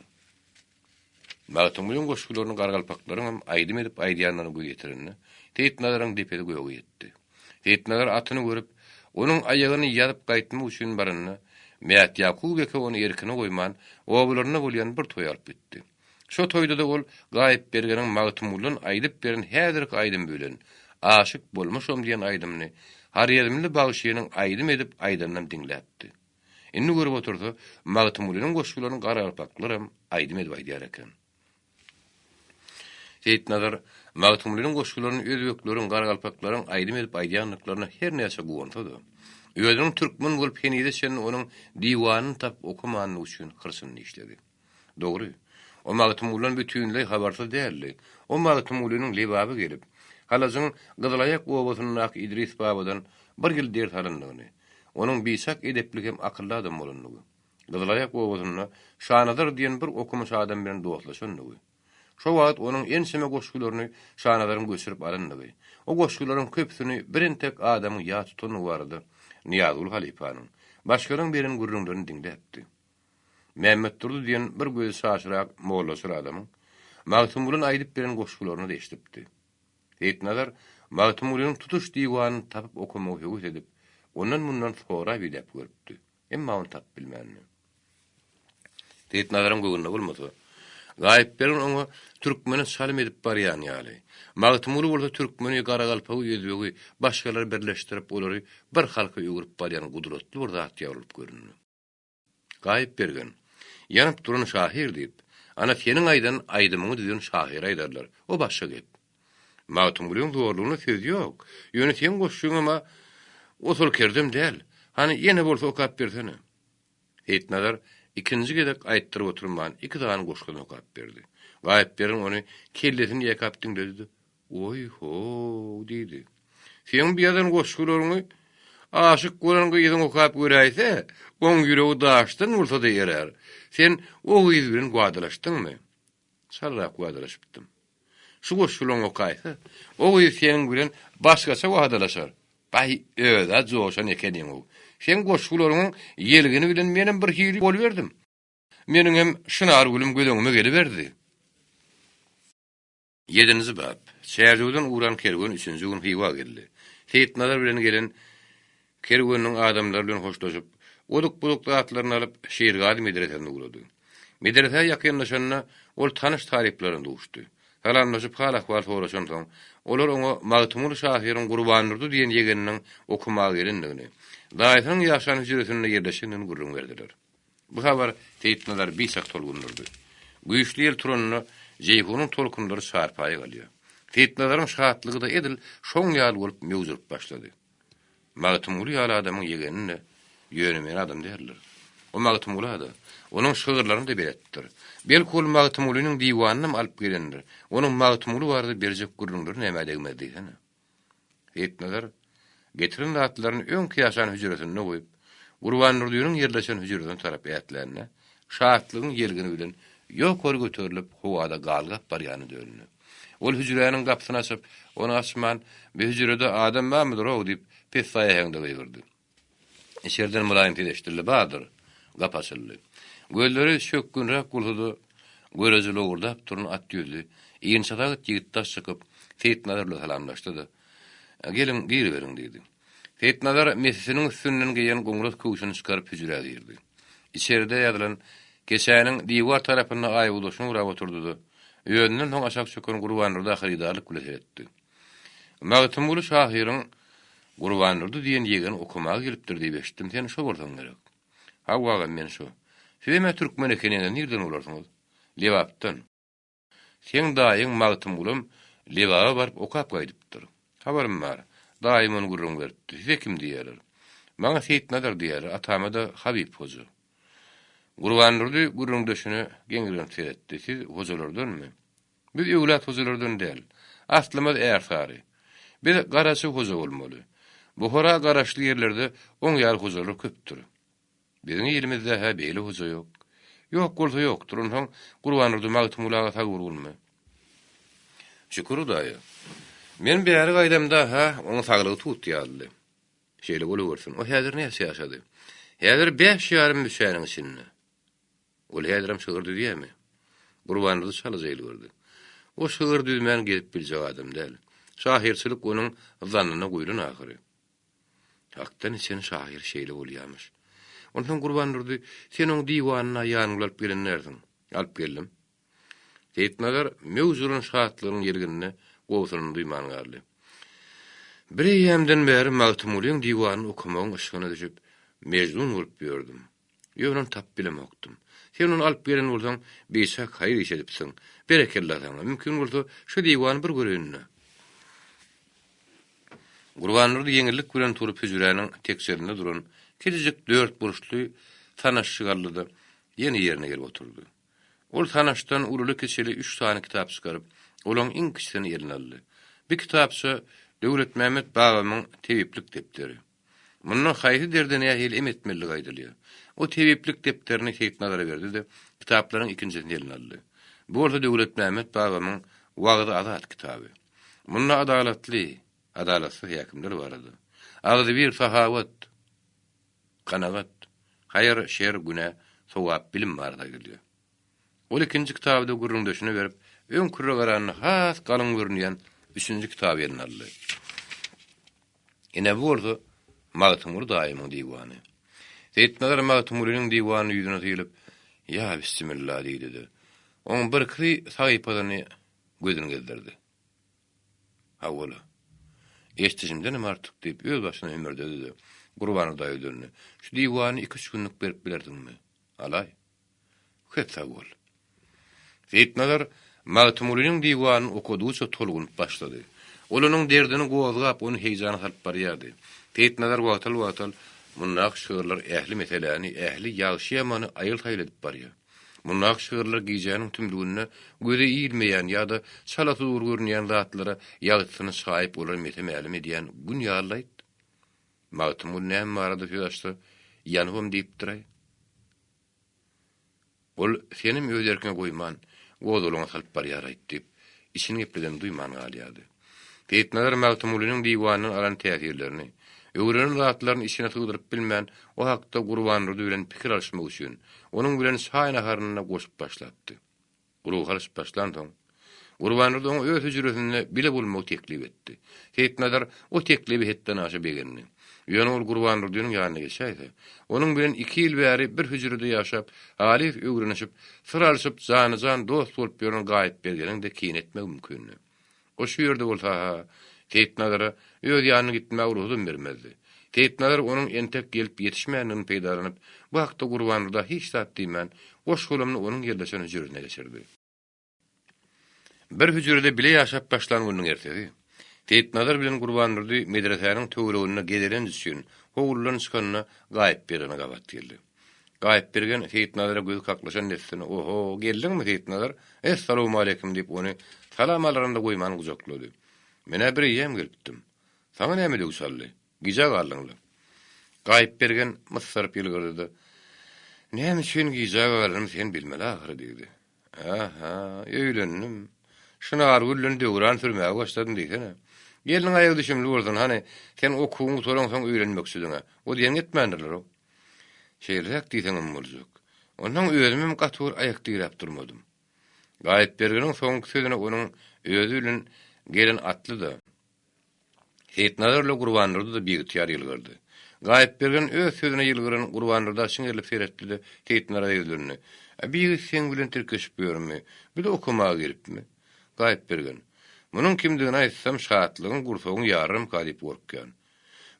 Magtymgulyň goşgularyny garagalpaklaryňam aýdym edip aýdýandygyna göz ýetirende, Seýitnazaryň depesi göge ýetdi. Seýitnazar atyny görüp, onuň aýagyny ýazyp gaýtmak üçin baranda, Mätýakup eke ony erkine goýman, obalarynda bolýan bir toýa alyp gitdi. Şo toýda-da ol Gaýypbergeniň Magtymgulydan aýdyp beren häzirki aýdymy bilen Aşyk bolmuşam diýen aýdymyny Horezmli bagşynyň aýdym edip aýdanynam diňläpdi. Indi görüp otursa, Magtymgulynyň goşgularyny garagalpaklaram aýdym edip aýdýar eken. Seýitnazar Magtymgulynyň goşgularyny özbekleriň, garagalpaklaryň aýdym edip aýdýandyklaryna her näçe guwansa-da, özüniň türkmen bolup henize çenli onuň diwanyny tapyp okamandygy üçin hyrsyny dişledi. Dogry, o Magtymgulydan bütinleý habarsyz däldi. O Magtymgulynyň Lebaba gelip, Halajyň Gyzylaýak obasyndaky Idris babadan bir ýyl ders alandygyny, onuň biçak edepli hem akylly adam bolandygy, Gyzylaýak obasynda Şanazar diýen bir okumyş adam bilen dostlaşandygy, şo wagt onuň ençeme goşgularyny Şanazaryň göçürip alandygy, o goşgularyň köpüsini birentek adamyň ýat tutandygy barada Nyýazguly halypanyň, başgalaryň beren gürrüňlerini diňläpdi. Mämmetdurdy diýen bir gözi çaşyrak mollaçyl adamyň Magtymgulyny aýdyp beren goşgularyny-da eşidipdi. Seýitnazar Magtymgulynyň tutuş diwanyny tapyp okamagy höwes edip, ondan-mundan sorap-idäp görüpdi. Emma ony tapyp bilmändi. Seýitnazaryň göwnüne bolmasa, Gaýypbergen oňa türkmeni çalym edip barýan ýaly, Magtymguly bolsa türkmeni, garagalpagy, özbegi, başgalary birleşdirip, olary bir halka öwrüp barýan gudratly bir zat ýaly bolup göründi. Gaýyp Bergen, Ýanyp duran şahyr diýip, ana seniň aýdan aýdymyňy düzen şahyra aýdarlar, o başga gep. Magtymgulyň zorlugyna söz ýok, ýöne seň goşgyňam-a osal kerdem däl, hany ýene bolsa okap bersene. Seýitnazar ikinji gezek aýtdyryp oturman iki sany goşgyny okap berdi. Gaýyp Bergen ony kellesini ýaýkap diňledi-de, Oý-ho, diýdi. Seň bu ýazan goşgularyňy aşyk bolan gyzyň okap göräýse, oň ýüregi daşdan bolsa-da erär. Sen o gyz bilen wadalaşdyňmy? Çalarak wadalaşypdym. Şu goşgularyňy okaýsa, o gyz seniň bilen başgaça wadalaşar. Baý, öz-ä joşan ekeniň-ow. Seň goşgularyňyň ýelgini bilen menem birhili boluberdim. Meniňem Şynargülüm göz öňüme geliberdi. Ýedinji bap. Çärjewden ugran kerwen üçünji gün Hywa geldi. Seýitnazar bilen gelen kerweniniň adamlary bilen hoşlaşyp, oduk-buduk zatlaryny alyp, Şirgazy medresesine ugrady. Medresä ýakynlaşanda, ol tanyş talyplaryna duşdy. Salamlaşyp, hal-ahwal soraşansoň, olar oňa Magtymguly şahyryň Gurbandurdy diýen ýegeniniň okamaga gelendigini, daýysynyň ýaşan hüjresinde ýerleşendigini gürrüň berdiler. Bu habar Seýitnazary biçak tolgundyrdy. Güýçli ýel turanda, Jeýhunyň tolkunlary çarpaýa galýar. Seýitnazaryň şatlygy-da edil şoň ýaly bolup möwjürip başlady. Magtymguly ýaly adamyň ýegeni-de ýöne-möne adam däldir. O Magtymgula-da, onuň şygyrlaryna-da beletdir. Belki ol Magtymgulynyň diwanynam alyp gelendir. Onuň Magtymguly barada berjek gürrüňleri nämä degmez diýsene. Seýitnazar getiren zatlaryny öňki ýaşan hüjresinde goýup, Gurbandurdynyň ýerleşen hüjresine tarap ätlände, şatlygyň ýelgini bilen ýokary göterilip, howada galgap barýana döndi. Ol hüjräniň gapysyny açyp, ony açman, Bi hüjrede adam barmydyr-ow diýip, pessaý äheňde gygyrdy. Içerden mylaýym ses eşidildi, Bardyr! Gapy açyldy. Gözleri çökgünräk bolsa-da, göreji lowurdap duran at ýüzli, inçesagyt ýigit daş çykyp, Seýitnazar bilen salamlaşdy-da, Geliň, giriberiň diýdi. Seýitnazar mesisiniň üstünden geýen goňras köwşüni çykaryp hüjrä girdi. Içeride ýazylan keçäniň diwar tarapynda aýbogdaşyny gurap oturdy-da, özünden soň aşak çöken Gurbandurda hyrydarlyk bilen seretdi. Magtymguly şahyryň Gurbandurdy diýen ýegeni okamaga gelipdir diýip eşitdim, sen şo bolsaň gerek. Hawa agam, men şo. Sizem-ä türkmen ekeniňiz, nirden bolarsyňyz? Lebapdan. Seň daýyň Magtymgulam Lebaba baryp okap gaýdypdyr. Habarym bar. Daýym ony gürrüň beripdi. Size kim diýýärler? Maňa Seýitnazar diýýärler, atama-da Habyp hoja. Gurbandurdy gürrüňdeşine geňirgenip seretdi. Siz hojalardanmy? Biz öwlat hojalardan däl. Aslymyz ärsary. Biz garaçy hoja bolmaly. Buhara garaşly ýerlerde oň ýaly hojalar köpdür. Biziň ilimizde-hä beýle hoja ýok. Ýok bolsa ýokdur. Onsoň Gurbandurdy Magtymguly aga sag bolgunmy? Şükür Hudaýa. Men bäri gaýdamda-ha oň saglygy tut ýalydy. Şeýle bolubersin. O häzir näçe ýaşady? Häzir bäş ýarym müçäniň içinde. Ol häzirem şygyr düzýärmi? Gurbandurdy çalaja ýylgyrdy. O şygyr düzmän gezip biljek adam däl. Şahyrçylyk onuň zannyna guýlan ahyry. Hakdan içen şahyr şeýle bolýarmyş. Onsoň Gurbandurdy, sen oň diwanyna ýanyňda alyp gelen dälsiň. Alyp geldim. Seýitnazar möwç uran şatlygynyň ýelgininde gobsunyny duýman galdy. Bir eýýämden bäri Magtymgulyň diwanyny okamagyň yşgyna düşüp, mejnun bolup ýördüm. Ýöne ony tapyp bilemokdym. Sen ony alyp gelen bolsaň, biçak haýyr iş edipsiň. Berekella saňa. Mümkin bolsa, şu diwany bir göreýin-dä. Gurbandurdy ýeňillik bilen turup hüjräniň tekjelinde duran kiçijik dörtburçly sanaşjyk aldy-da, ýene ýerine gelip oturdy. Ol sanaçdan ululy-kiçili üç sany kitap çykaryp, olaň iň kiçisini eline aldy. Bi kitapça Döwletmämmet babamyň tebiplik depderi. Munda haýsy derde nähili em etmelidigi aýdylýar. O tebiplik depderini Seýitnazara berdi-de, kitaplaryň ikinjisini eline aldy. Bu bolsa Döwletmämmet babamyň Wagzy-Azat kitaby. Munda adalatly, adalatsyz häkimler barada, agzybir sahawat, kanagat, haýyr, şer, günä, sogap, bilim barada aýdylýar. Ol ikinji kitaby-da gürrüňdeşine berip, öňkülere garanda has galyň görünýän üçünji kitaby eline aldy. Ine bu bolsa Magtymguly daýymyň diwany. Seýitnazar Magtymgulynyň diwanyny ýüzüne sylyp, Ýa bissimilla diýdi-de, oň birki sahypasyny gözüni gezdirdi. Hawa-la. Eşidişimdenem artyk diýip, öz başyna hümürdedi-de, Gurbana daýy döndi. Şu diwany iki-üç günlük berip bilersiňmi? Alaý. Köp sag bol. Seýitnazar Magtymgulynyň diwanyny okadygyça tolgunyp başlady. Ol onuň derdini gozgap, ony heýjana salyp barýardy. Seýitnazar wagtal-wagtal, Mundaky şygyrlar ähli meseläni, ähli ýagşy-ýamany aýyl-saýyl edip barýar. Mundaky şygyrlar gijäniň tümlüginde göze ilmeýän ýa-da çala sudur görünýän zatlara ýagtysyny çaýyp olary mese-mälim edýän Gün ýaly-laýt. Magtymguly näme barada söz açsa, ýanybam diýipdir-aý. Ol senem öz erkiňe goýman, gozgalaňa salyp barýar-aýt diýip, içini gepledenini duýman galýardy. Seýitnazar Magtymgulynyň diwanyndan alan täsirlerini, öwrenen zatlaryny içine sygdyryp bilmän, o hakda Gurbandurdy bilen pikir alyşmak üçin, onuň bilen çaý naharyny-da goşup başlapdy. Ruhy alyşyp başlansoň, Gurbandurdy oňa öz hüjresinde bile bolmagy teklip etdi. Seýitnazar o teklibe hetdenaşa begendi. Ýöne ol Gurbandurdynyň ýanyna geçäýse, onuň bilen iki ýyl bäri bir hüjrede ýaşap, halys öwrenişip, syr alşyp, jana-jan dost bolup ýören Gaýyp Mergeniň-de kine etmegi mümkindi. O şu ýerde bolsa-ha, Seýitnazara öz ýanyna gitmäge rugsadam bermezdi. Seýitnazar onuň entek gelip ýetişmändigini peýdalanyp, bu hakda Gurbandurda hiç zat diýmän, goş-golamyny onuň ýerleşen hüjresine geçirdi. Bir hüjrede bile ýaşap başlan gününiň ertesi, Seýitnazar bilen Gurbandurdy medresäniň töwereginde gezelenç üçin howludan çykanda Gaýyp Bergene gabat geldi. Gaýyp Bergen Seýitnazara gözi kaklyşan dessine, Oho, geldiňmi, Seýitnazar? Essalawmaleýkim diýip, ony salam alarynda goýman gujaklady. Men-ä bir eýýäm gelipdim. Saňa näme döw çaldy? Gijä galdyň-la. Gaýyp Bergen myssaryp ýylgyrdy-da, Näme üçin gijä galanymy sen bilmeli ahyry diýdi. Ä-hä, öýlendim. Şu Nargül bilen döwran sürmäge başladym diýsene. Gelniň aýagy düşümli bolsun, hany, sen okuwyňy gutaraňsoň öýlenmekçidiň-ä. O diýeniňi etmändirler-ow. Şeýleräk diýseňem boljak. Onsoň özümem gaty bir aýak diräp durmadym. Gaýypberginiň soňky sözüne onuň özi bilen gelen atly-da, Seýitnazar bilen Gurbandurdy-da biygtyýar ýylgyrdy. Gaýypbergen öz sözüne ýylgyran Gurbandurda çiňerilip seretdi-de, Seýitnazara ýüzlendi. A bi ýigit seň bilen tirkeşip ýörmi? Bile okamaga gelipmi? Gaýypbergen. Munuň kimdigini aýtsam, şatlygyň gursagyň ýararmyka diýip gorkýan.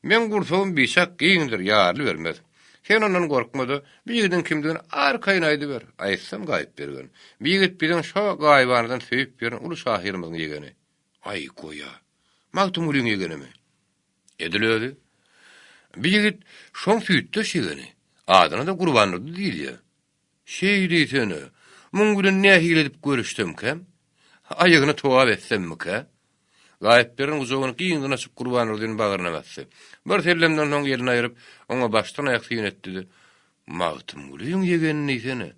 Meň gursagym biçak giňdir, ýarylybermez. Sen ondan gorkma-da, bi ýigidiň kimdigini arkaýyn aýdyber. Aýtsam, Gaýypbergen. Bi ýigit biziň şo gaýybanadan söýüp ýören uly şahyrymyzyň ýegeni. Aý, goý-a. Magtymgulyň ýegenimi? Edil özi. Bi ýigit şoň süýtdeş ýegeni. Adyna-da Gurbandurdy diýilýär. Şeý diýsene, muň bilen nähili edip görüşsemkäm? Aýagyna togap etsemmikä? Gaýypbergen gujagyny giňden açyp Gurbandurdyny bagryna basdy. Bir sellemden soň elini aýryp, oňa başdan-aýak syn etdi-de, Magtymgulyň ýegeni diýsene.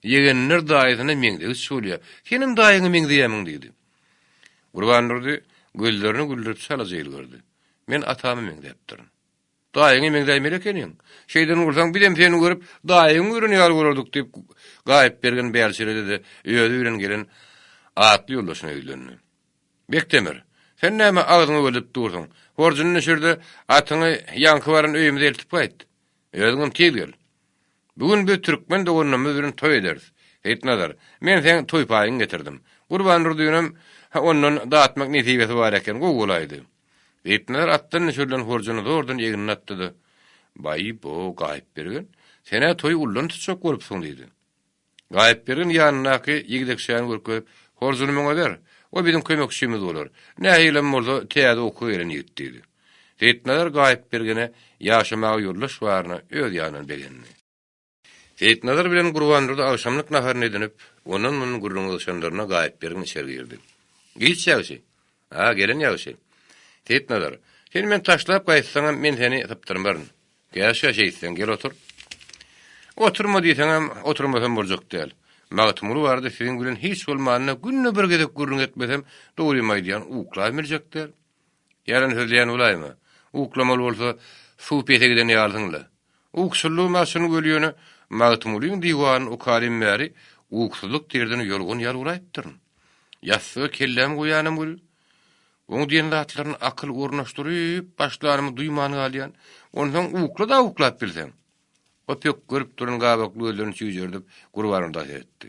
Ýegenler daýysyna meňzegiç bolýar. Senem daýyňa meňzeýärmiň diýdi. Gurbandurdy. Gözlerini güldürip çalaja ýylgyrdy. Men atama meňzäpdirin. Daýyňa meňzäýmeli ekeniň. Şeýden bolsaň, bizem seni görüp, daýyňy gören ýaly bolardyk, diýip, Gaýypbergen bälçiredi-de, özi bilen gelen atly ýoldaşyna ýüzlendi. Bekdemir, sen näme agzyňy göldürip dursuň? Horjunyny düşür-de, atyňy ýaňky baran öýümize eltip gaýt. Özüňem tiz gel. Bu gün biz türkmen doganlarymyz bilen toý ederis. Seýitnazar, men seň toý paýyňy getirdim. Gurbandurdynam ondan datmak nesibesi bar eken, gowy bolaýdy. Seýitnazar atdan düşürilen horjuny zordan egnine atdy-da, Baý-bo, Gaýypbergen, sen-ä toýy uldan tutjak bolupsyň diýdi. Gaýypbergen ýanyndaky ýigdekçäni görkezip, Horjuny muňa ber, o biziň kömekçimiz bolar. Nähilem bolsa, täze okuwa gelen ýigit diýdi. Seýitnazar Gaýypbergene ýaşamaga ýoldaş baryna öz ýanyndan begendi. Seýitnazar bilen Gurbandurdy agşamlyk naharyny edinip, ondan-mundan gürrüň gyzyşanlarynda Gaýypbergen içeri girdi. Giç ýagşy. A, gelen ýagşy. Seýitnazar, sen meni taşlap gaýtsaňam, men seni sypdyrmaryn. Käşgä şeýtseň, gel otur. Oturma diýseňem, oturmasam boljak däl. Magtymguly barada siziň bilen hiç bolmanda günde bir gezek gürrüň etmesem, dogrymy aýdýan, uklap biljek däl. Ýalan sözleýän bolaýma. Uklamaly bolsa, suw pese giden ýalysyň-la. Ukusyzlygym-a çyn weli ýöne Magtymgulyň diwanyny okalym bäri ukusyzlyk derdine ýolgan ýaly bolaýypdyryn. Ýassyga kellämi goýanam weli, Oň diýen zatlaryny akyl ornaşdyryp başlanymy duýman galýan. Onsoň ukla-da uklap bilseň. O pökgerip duran gabakly gözlerini çüýjerdip, Gurbandurda seretdi.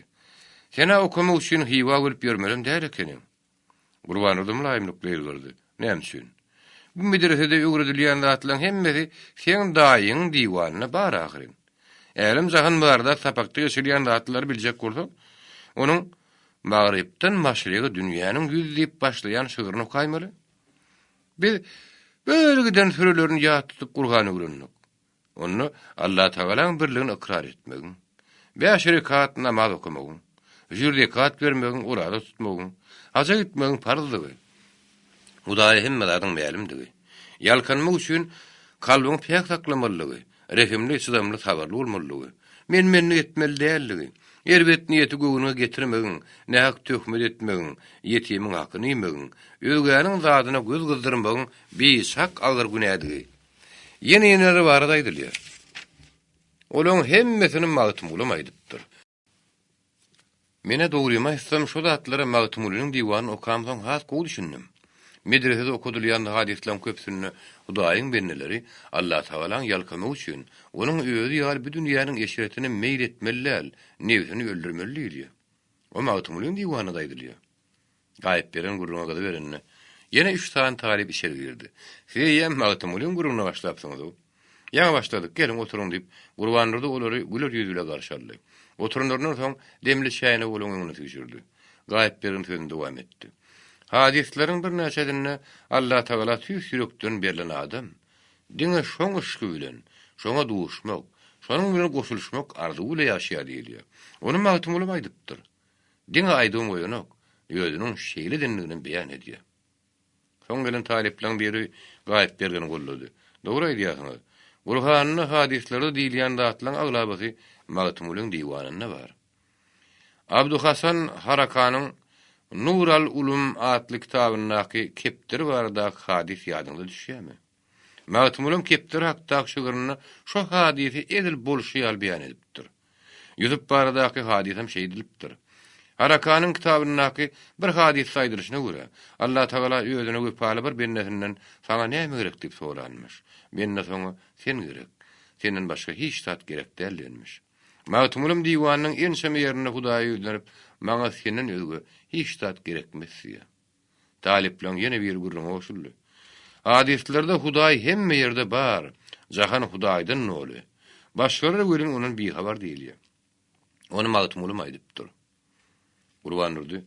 Sen-ä okamak üçin Hywa gelip ýörmelem däl ekeniň. Gurbandurdy mylaýymlykly ýylgyrdy. Näme üçin? Bu medresede öwredilýän zatlaryň hemmesi seň daýyňyň diwanynda bar ahyryn. Älem-jahan barada sapakda geçilýän zatlary biljek bolsaň, onuň Magrypdan maşryga dünýäniň ýüzi diýip başlaýan şygryny okaýmaly. Biz bir giden sürelerini ýat tutup Gurhany öwrendik. Onda Allatagalaň birligini ykrar etmegiň, bäş rekat namaz okamagyň, jür zekat bermegiň, oraza tutmagyň, haja gitmegiň parzdygy, Hudaýa hemme zadyň mälimdigi, ýalkanmak üçin kalbyňy päk saklamalydygy, rehimli, çydamly, sabyrly bolmalydygy, men-menlik etmeli däldigi, erbet niýeti göwnüňe getirmegiň, nähak töhmet etmegiň, ýetimiň hakyny iýmegiň, özgäniň zadyna göz gyzdyrmagyň biçak agyr günädigi, ýene-ýeneler barada aýdylýar. Olaň hemmesini Magtymgulam aýdypdyr. Men-ä dogrymy aýtsam, şo zatlara Magtymgulynyň diwanyny okamsoň has gowy düşündim. Medresede okadylýan hadyslaryň köpüsinde Hudaýyň bendeleri Allatagalaň ýalkamagy üçin, onuň özi ýaly bu dünýäniň eşretine meýil etmeli däl, nebsini öldürmeli diýilýär. O Magtymgulyň diwanynda-da aýdylýar. Gaýypberen gürrüňe gyzyberende, ýene üç sany talyp içeri girdi. Siz eýýäm Magtymgulyň gürrüňine başlapsyňyz-ow. Ýaňy başladyk, geliň, oturyň, diýip, Gurbandurdy olary güler ýüz bile garşy aldy. Oturanlaryndan soň, demli çäýnegi olaryň öňüne süýşürdi. Gaýypbergen sözüni dowam etdi. Hadyslaryň birnäçesinde Allatagala tüýs ýürekden berlen adam, diňe şoň yşky bilen, şoňa duşmak, şonuň bilen goşulyşmak arzuwy bile ýaşaýar diýilýär. Ony Magtymgulam aýdypdyr. Diňe aýdym goýanok, özüniň şeýle edendiginem beýan edýär. Soň gelen talyplaryň biri Gaýypbergeni goldady. Dogry aýdýarsyňyz. Gurhanda, hadyslarda diýilýän zatlaryň aglabasy Magtymgulyň diwanynda bar. Abduhasan Harakanyň Nur al-Ulum atly kitabyndaky kepderi baradaky hadys ýadyňyza düşýärmi? Magtymgulam kepderi hakdaky şygrynda şo hadysy edil bolşy ýaly beýan edipdir. Ýusup baradaky hadysam şeýdilipdir. Harakanyň kitabyndaky bir hadysda aýdylyşyna görä, Allatagala özüne wepaly bir bendesinden Saňa näme gerek diýip soranmyş. Bendesi oňa Sen gerek. Senden başga hiç zat gerek däl diýenmiş. Magtymgulam diwanynyň ençeme ýerinde Hudaýa ýüzlenip, Maňa senden özge hiç zat gerekmes diýýär. Talyplaryň ýene biri gürrüňe goşuldy. Hadyslarda Hudaý hemme ýerde bar, jahan Hudaýdan doly. Başgalar welin ondan bihabar diýilýär. Ony Magtymgulam aýdypdyr. Gurbandurdy,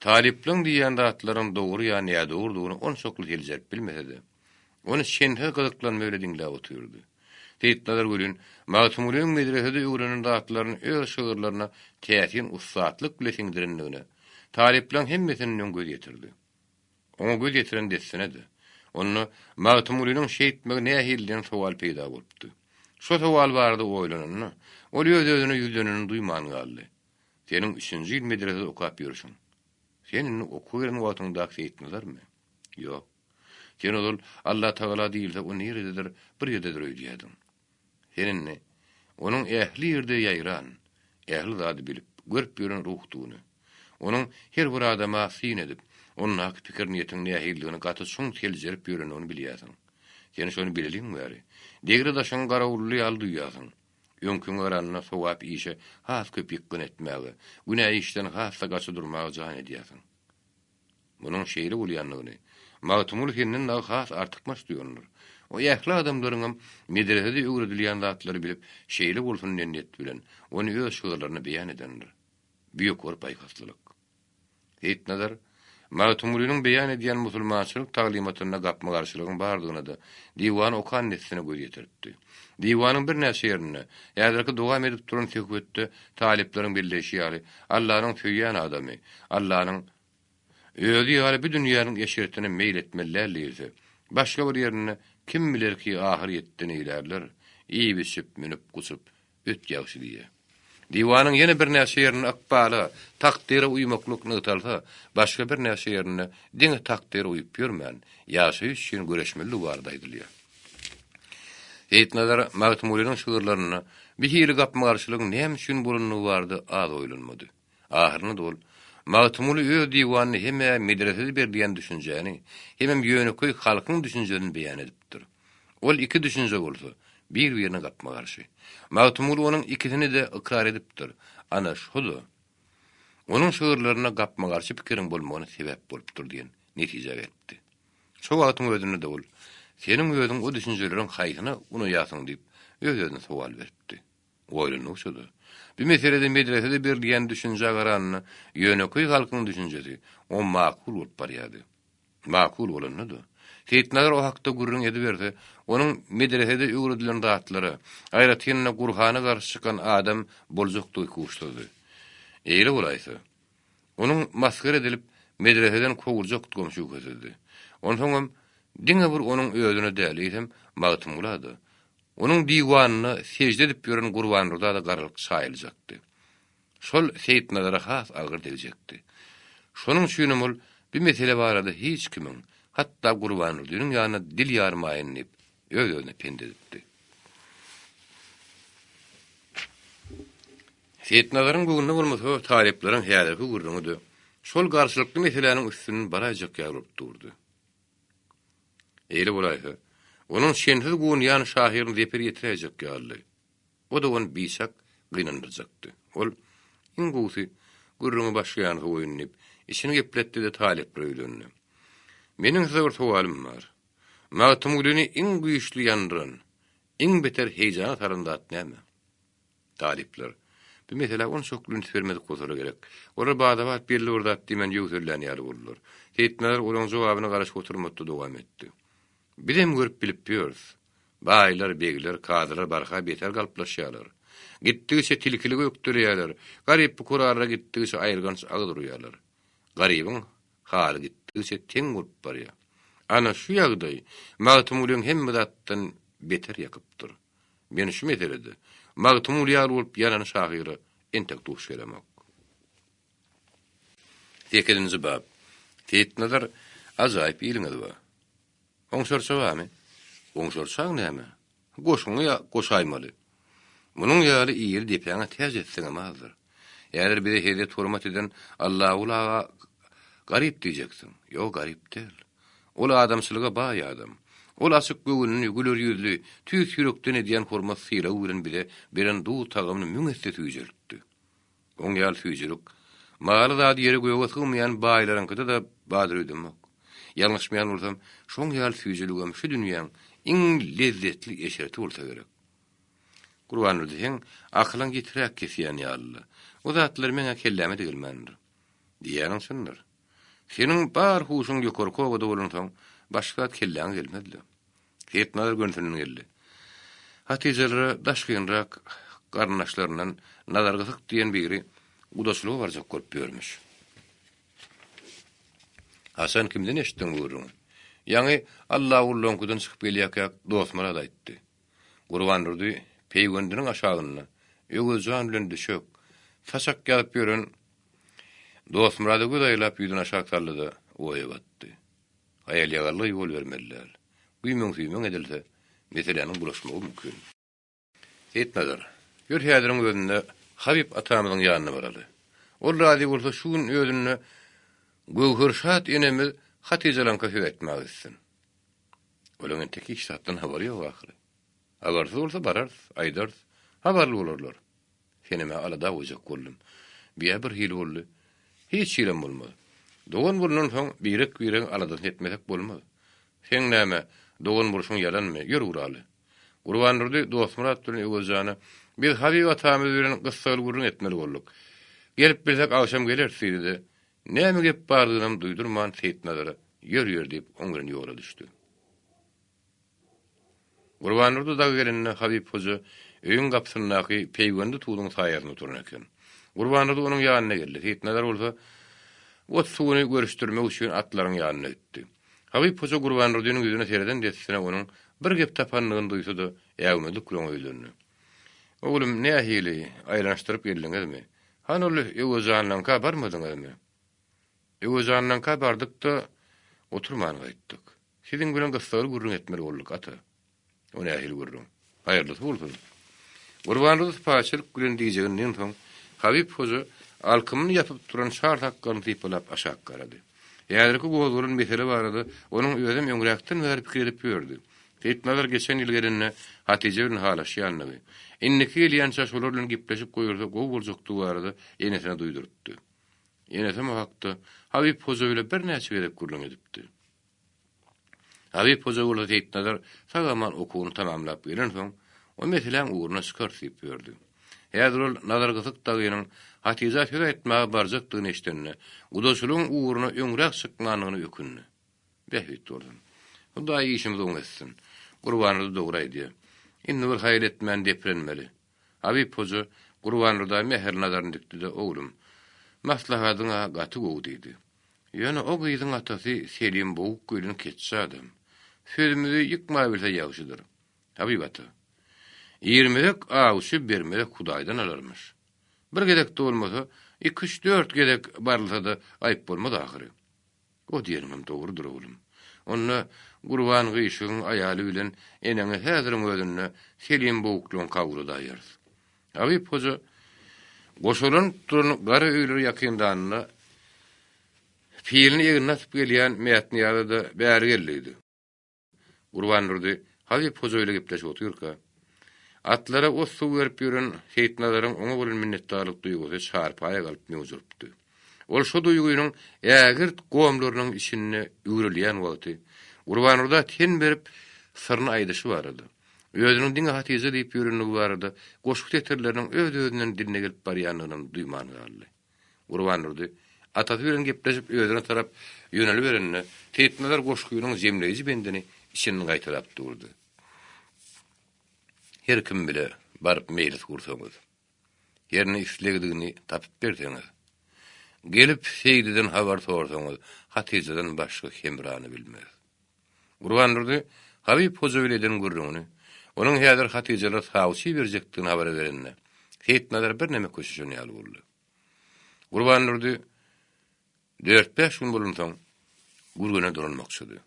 talyplaryň diýýän zatlarynyň dogry ýa nädogrudygyny onçakly seljerip bilmese-de, ony çensiz gyzyklanma bilen diňläp otyrdy. Seýitnazar welin, Magtymgulynyň medresede öwrenen zatlaryny öz şygyrlaryna täsin ussatlyk bile siňdirendigine talyplaryň hemmesinden öň göz ýetirdi. Oňa göz ýetiren dessine-de, onda Magtymgulynyň şeýtmegi nähili diýen sowal peýda bolupdy. Şo sowal barada oýlananda, ol öz-özüne ýüzlenenini duýman galdy. Seniň üçünji ýyl medresede okap ýörşüň. Sen indi okuwa gelen wagtyňdaky Seýitnazarmy? Ýok. Sen ozal Allatagala diýilse o nirededir, bir ýerdedir öýdýärdiň. Sen indi Onuň ähli ýerde ýaýran, ähli zady bilip, görüp ýören ruhdugyny, Onuň her bir adama syn edip, ondaky pikir-niýetiň nähilidigini gaty çuň seljerip ýörendigini bilýärsiň. Sen şony bileliň bäri, degre-daşyňy garawully ýaly duýýarsyň. Öňküňe garanda sogap işe has köp ýykgyn etmäge, günä işden has-da gaça durmaga jan edýärsiň. Munuň şeýle bolýandygyny Magtymguly senden dagy has artykmaç duýandyr. O ähli adamlaryňam medresede öwredilýän zatlary bilip, şeýle bolsun diýen niýet bilen, ony öz şygyrlarynda beýan edendir. Bu ýokary paýhaslylyk. Seýitnazar Magtymgulynyň beýan edýän musulmançylyk taglymatynda gapma-garşylygyň bardygyna-da diwany okan dessine göz ýetiripdi. Diwanyň birnäçe ýerinde, häzirki dowam edip duran söhbetde talyplaryň belleýşi ýaly, Allanyň söýýän adamy, Allanyň Özi ýaly bu dünýäniň eşretine meýil etmeli däl diýilse, başga bir ýerinde kim biler ki ahyr ýetdi neýlärler, iýip-içip, münüp-guçup, öt ýagşy diýýär. Diwanyň ýene birnäçe ýerinde ykbala, takdyra uýmaklyk nygtalsa, başga birnäçe ýerinde diňe takdyra uýup ýörmän, ýaşaýyş üçin göreşmelidigi barada aýdylýar. Seýitnazar Magtymgulynyň şygyrlarynda bir hili gapma-garşylygyň näme üçin bolandygy barada az oýlanmady. Ahyrynda-da ol, Magtymguly öz diwanynda hem-ä medresede berilýän düşünjäni, hemem ýönekeý halkyň düşünjesini beýan edipdir. Ol iki düşünje bolsa, bir-birine gapma-garşy. Magtymguly onuň ikisini-de ykrar edipdir. Ana, şo-da onuň şygyrlarynda gapma-garşy pikiriň bolmagyna sebäp bolupdyr diýen netijä gelipdi. Şo wagtyň özünde-de ol, Seniň özüň o düşünjeleriň haýsyna unaýarsyň diýip, öz-özüne sowal beripdi. Oýlandygyça-da, bu meselede medresede berilýän düşünjä garanda ýönekeý halkyň düşünjesi oňa makul bolup barýardy. Makul bolanda-da, Seýitnazar o hakda gürrüň ediberse, onuň medresede öwredilen zatlara, aýratyn-da Gurhana garşy çykan adam boljakdygy ikuçsuzdy. Eýle bolaýsa, onuň masgara edilip, medreseden kowuljakdygam şübhesizdi. Onsoňam, diňe bir onuň özüne däl, eýsem, Magtymgula-da, Onuň diwanynda sežde edip ýören Gurbandurda-da garalyk çaýyljakdy. Şol Seýitnazara has agyr degjekdi. Şonuň üçinem ol bu mesele barada hiç kimiň, hatda Gurbandurdynyň ýanynda dil ýarmaýyn diýip, öz-özüne pent edipdi. Seýitnazaryň göwnüne bolmasa, talyplaryň häzirki gürrüňi-de şol garşylykly meseläniň üstünden baraýjak ýaly bolup durdy. Eýle bolaýsa, onuň çensiz guwanýan şahyryna zeper ýetiräýjek ýalydy. O-da ony biçak gynandyrjakdy. Ol, Iň gowusy, gürrüňi başga ýana sowaýyn diýip, içini gepletdi-de talyplara ýüzlendi. Meniň size bir sowalym bar. Magtymgulyny iň güýçli ýandyran, iň beter heýjana salan zat näme? Talyplar, bu meselä onçakly üns bermedik bolsalar gerek. Olar bada-bat belli bir zat diýmän ýöwsellän ýaly boldular. Seýitnazar olaryň jogabyna garaşyp oturmady-da dowam etdi. Bizem görüp-bilip ýörüs. Baýlar, begler, kazylar barha beter galplaşýarlar. Gitdigiçe tilkilige ökdürýärler, garyp-pukaralara gitdigiçe aýylganç agyz urýarlar. Garybyň haly gitdigiçe teň bolup barýar. Ana, şu ýagdaý Magtymgulyň hemme zatdan beter ýakypdyr. Men şu meselede Magtymguly ýaly bolup ýanan şahyra entek duş gelemok. Sekizinji bap. Seýitnazar, ajaýyp iliňiz bar. Oňşarça barmy? Oňşarçaň näme? Goşgyňy goşaýmaly. Munuň ýaly ili depäňe täç etseňem azdyr. Häzir bize hezzet-hormat eden Allaguly aga garyp diýjeksiň. Ýok, garyp däl. Ol adamçylyga baý adam. Ol açyk göwünli, güler ýüzli, tüýs ýürekden edýän hormat-sylagy bilen bize beren duz-tagamyny müň esse süýjeltdi. Oň ýaly süýjülik, maly zady ýere-göge sygmaýan baýlaryňkyda-da bardyr öýdemok. Ýalňyşmaýan bolsam, şoň ýaly süýjüligem şu dünýäň iň lezzetli eşreti bolsa gerek. Gurbandurdy, seň akylyň ýitiräk kesýän ýaly-la. O zatlar meň-ä kelläme-de gelmändir. Diýýäniň çyndyr. Seniň bar huşuň ýokarky obada bolansoň, başga zat kelläňe gelmez-le. Seýitnazar gönüsinden geldi. Hatyjalara daşgynrak garyndaşlaryndan Nazar gysyk diýen biri gudaçylyga barjak bolup ýörmüş. Haçan kimden eşitdiň bu gürrüňi? Ýaňy Allagullaňkydan çykyp gelýärkäk Dostmyrat aýtdy. Gurbandurdy peýwendiniň aşagynda Öwez jan bilen düşek, saçak ýazyp ýören Dostmyrada göz aýlap ýüzüni aşak saldy-da, oýa batdy. Haýal-ýagallyga ýol bermeli däl. Güýmeň-süýmeň edilse, meseläniň bulaşmagy mümkin. Seýitnazar, ýör häziriň özünde Habyp atamyzyň ýanyna baraly. Ol razy bolsa şu gün özünde Göwherşat enemiz Hatyjalaňka söz aýtmaga gitsin. Olaň entek hiç zatdan habary ýok ahyry. Habarsyz bolsa bararys, aýdarys. Habarly bolarlar. Senem-ä alada goýjak boldum. Biýä bir hili boldy. Hiç hilem bolmaz. Dogan bolandan soň birek-biregiň aladasyny etmesek bolmaz. Seň näme, dogan bolşuň ýalanmy, ýör uraly. Gurbandurdy Dostmyrat bilen Öwezjana, Biz Habyp atamyz bilen gyssagly gürrüň etmeli bolduk. Gelip bilsek agşam geleris diýdi-de, näme gep bardygynam duýdurman Seýitnazara ýör-ýör diýip oň bilen ýola düşdi. Gurbandurdy dagy gelende Habyp hoja öýüň gapysyndaky peýwendi tuduň saýasynda oturan eken. Gurbandurdy onuň ýanyna geldi. Seýitnazar bolsa ot-suwuny görüşdirmek üçin atlaryň ýanyna gitdi. Habyp hoja Gurbandurdynyň ýüzüne sereden dessine onuň bir gep tapandygyny duýsa-da, äwmezlik bilen oňa ýüzlendi. Oglum, nähili, aýlanyşdyryp geldiňizmi? Hany ol Öwezjanlaňka barmadyňyzmy? Öwezjanlaňka bardyk-da, oturman gaýtdyk. Siziň bilen gyssagly gürrüň etmeli bolduk, ata. O nähili gürrüň? Haýyrlysy bolsun. Gurbandurdy sypaýyçylyk bilen diýjeginden soň, Habyp hoja alkymyny ýapyp duran çar sakgalyny sypalap aşak garady. Häzirki gozgalan mesele barada onuň özem öňräkden bäri pikir edip ýördi. Seýitnazar geçen ýyl gelende Hatyja bilen halaşýandygy, indiki gelýänçä şolar bilen gepleşip goýulsa gowy boljakdygy barada enesine duýdurypdy. Enesem o hakda Habyp hoja bile birnäçe gezek gürrüň edipdi. Habyp hoja bolsa Seýitnazar sag-aman okuwyny tamamlap gelensoň, o meseläň ugruna çykarys diýip ýördi. Häzir ol Nazar gysyk dagynyň Hatyja söz aýtmaga barjakdygyny eşidende, gudaçylygyň ugruna öňräk çykmandygyna ökündi. Bähbit bolsun. Hudaý işimizi oň etsin. Gurbandurdy dogry aýdýar. Indi bir haýal etmän deprenmeli. Habyp hoja Gurbandurda mähirli nazaryny dikdi-de, Oglum, maslahatyň-a gaty gowy diýdi. Ýöne o gyzyň atasy Selim boguk gelin keçje adam. Sözümizi ýykmabilse ýagşydyr. Habyp ata. Irmezek awçy bermezek Hudaýdan alarmyş. Bir gezek-de bolmasa, iki-üç-dört gezek barylsa-da aýyp bolmaz ahyry. O diýeniňem dogrudyr, oglum. Onda Gurban gyşygyň aýaly bilen eneňi häziriň özünde Selim boguklyňka ugradaýarys. Habyp hoja goşalanyp duran gara öýlere ýakyndanynda pilini egnine asyp gelýän Mätnyýaza-da bäri gel diýdi. Gurbandurdy Habyp hoja bilen gepleşip otyrka, atlara ot-suw berip ýören Seýitnazaryň oňa bolan minnetdarlyk duýgusy çarpaýa galyp möwjüripdi. Ol şo duýgynyň ägirt gomlarynyň içinde üwrelýän wagty Gurbandurda ten berip syryny aýdyşy barada, özüniň diňe Hatyja diýip ýörenligi barada goşgy setirleriniň öz-özünden diline gelip barýandygynam duýman galdy. Gurbandurdy atasy bilen gepleşip özüne tarap ýöneliberende, Seýitnazar goşgynyň jemleýji bendini içinden gaýtalap durdy. Her kim bile baryp meýlis gursaňyz, Herne islegdigini tapyp berseňiz, Gelip Seýdiden habar sorsaňyz, Hatyjadan başga hemrany bilmez. Gurbandurdy Habyp hoja bilen eden gürrüňini, onuň häzir Hatyjalara sawçy iberjekdigini habar berende, Seýitnazar birneme köşeşen ýaly boldy. Gurbandurdy dört-bäş gün bolansoň, Gürgene dolanmakçydy.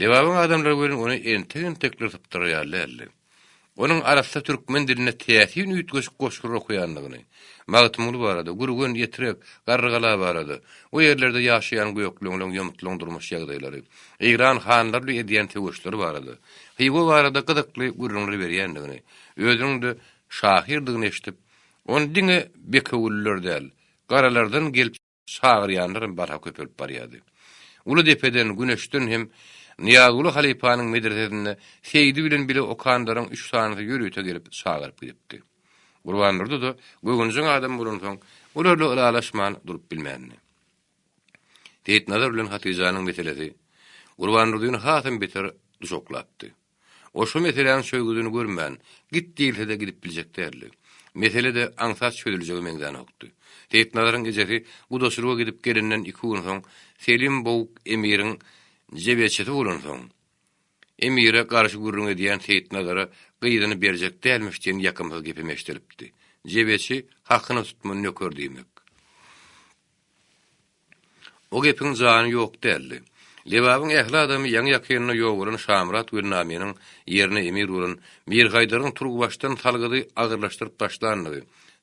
Lebabyň adamlary welin ony entek-entekler sypdyrar ýaly däldi. Onuň arassa türkmen dilinde täsin üýtgeşik goşgular okaýandygyny, Magtymguly barada, Gürgen, Etrek, Garrygala barada, o ýerlerde ýaşaýan gökleňleň, ýomutlaň durmuş ýagdaýlary, Eýran hanlary bilen edýän söweşleri barada, Hywa barada gyzykly gürrüňler berýändigini, özüniň-de şahyrdygyny eşidip, ony diňe bekewüliler däl, garalardan gelip çagyrýanlaram barha köpelip barýardy. Uly depeden, güneşden hem Nyýazguly halypanyň medresesinde Seýdi bilen bile okanlaryň üç sanysy ýörite gelip çagyryp gidipdi. Gurbandurdy-da göwünjeň adam bolansoň, olar bilen ylalaşman durup bilmändi. Seýitnazar bilen Hatyjanyň meselesi Gurbandurdyny hasam beter duşaklapdy. O şu meseläniň çözgüdini görmän, git diýilse-de gidip biljek däldi. Mesele-de aňsat çözüljege meňzänokdy. Seýitnazaryň ejesi gudaçylyga gidip gelenden iki gün soň Selim bowuk emiriň jebeçisi bolansoň, emire garşy gürrüň edýän Seýitnazara gyzyny berjek dälmiş diýen ýakymsyz gepem eşidilipdi. Jebeçi hakyna tutma nöker diýmek. O gepiň jany ýok däldi. Lebabyň ähli adamy ýaňy-ýakynda ýogalan Şamyrat Welnamynyň ýerine emir bolan Mirhaýdaryň turuwbaşdan salgydy agyrlaşdyryp başlandygy,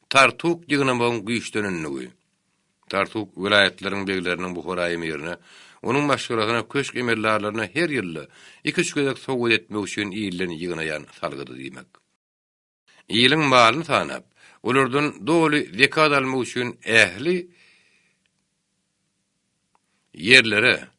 Tartuk ýygnamagyň güýçlenendigi, Tartuk welaýatlaryň begleriniň Buhara emirine, onuň maşgalasyna, köşk emeldarlaryna her ýylda iki-üç gezek sowgat etmek üçin ilden ýygnaýan salgydy diýmek. Iliň malyny sanap, olardan doly zekat almak üçin ähli ýerlere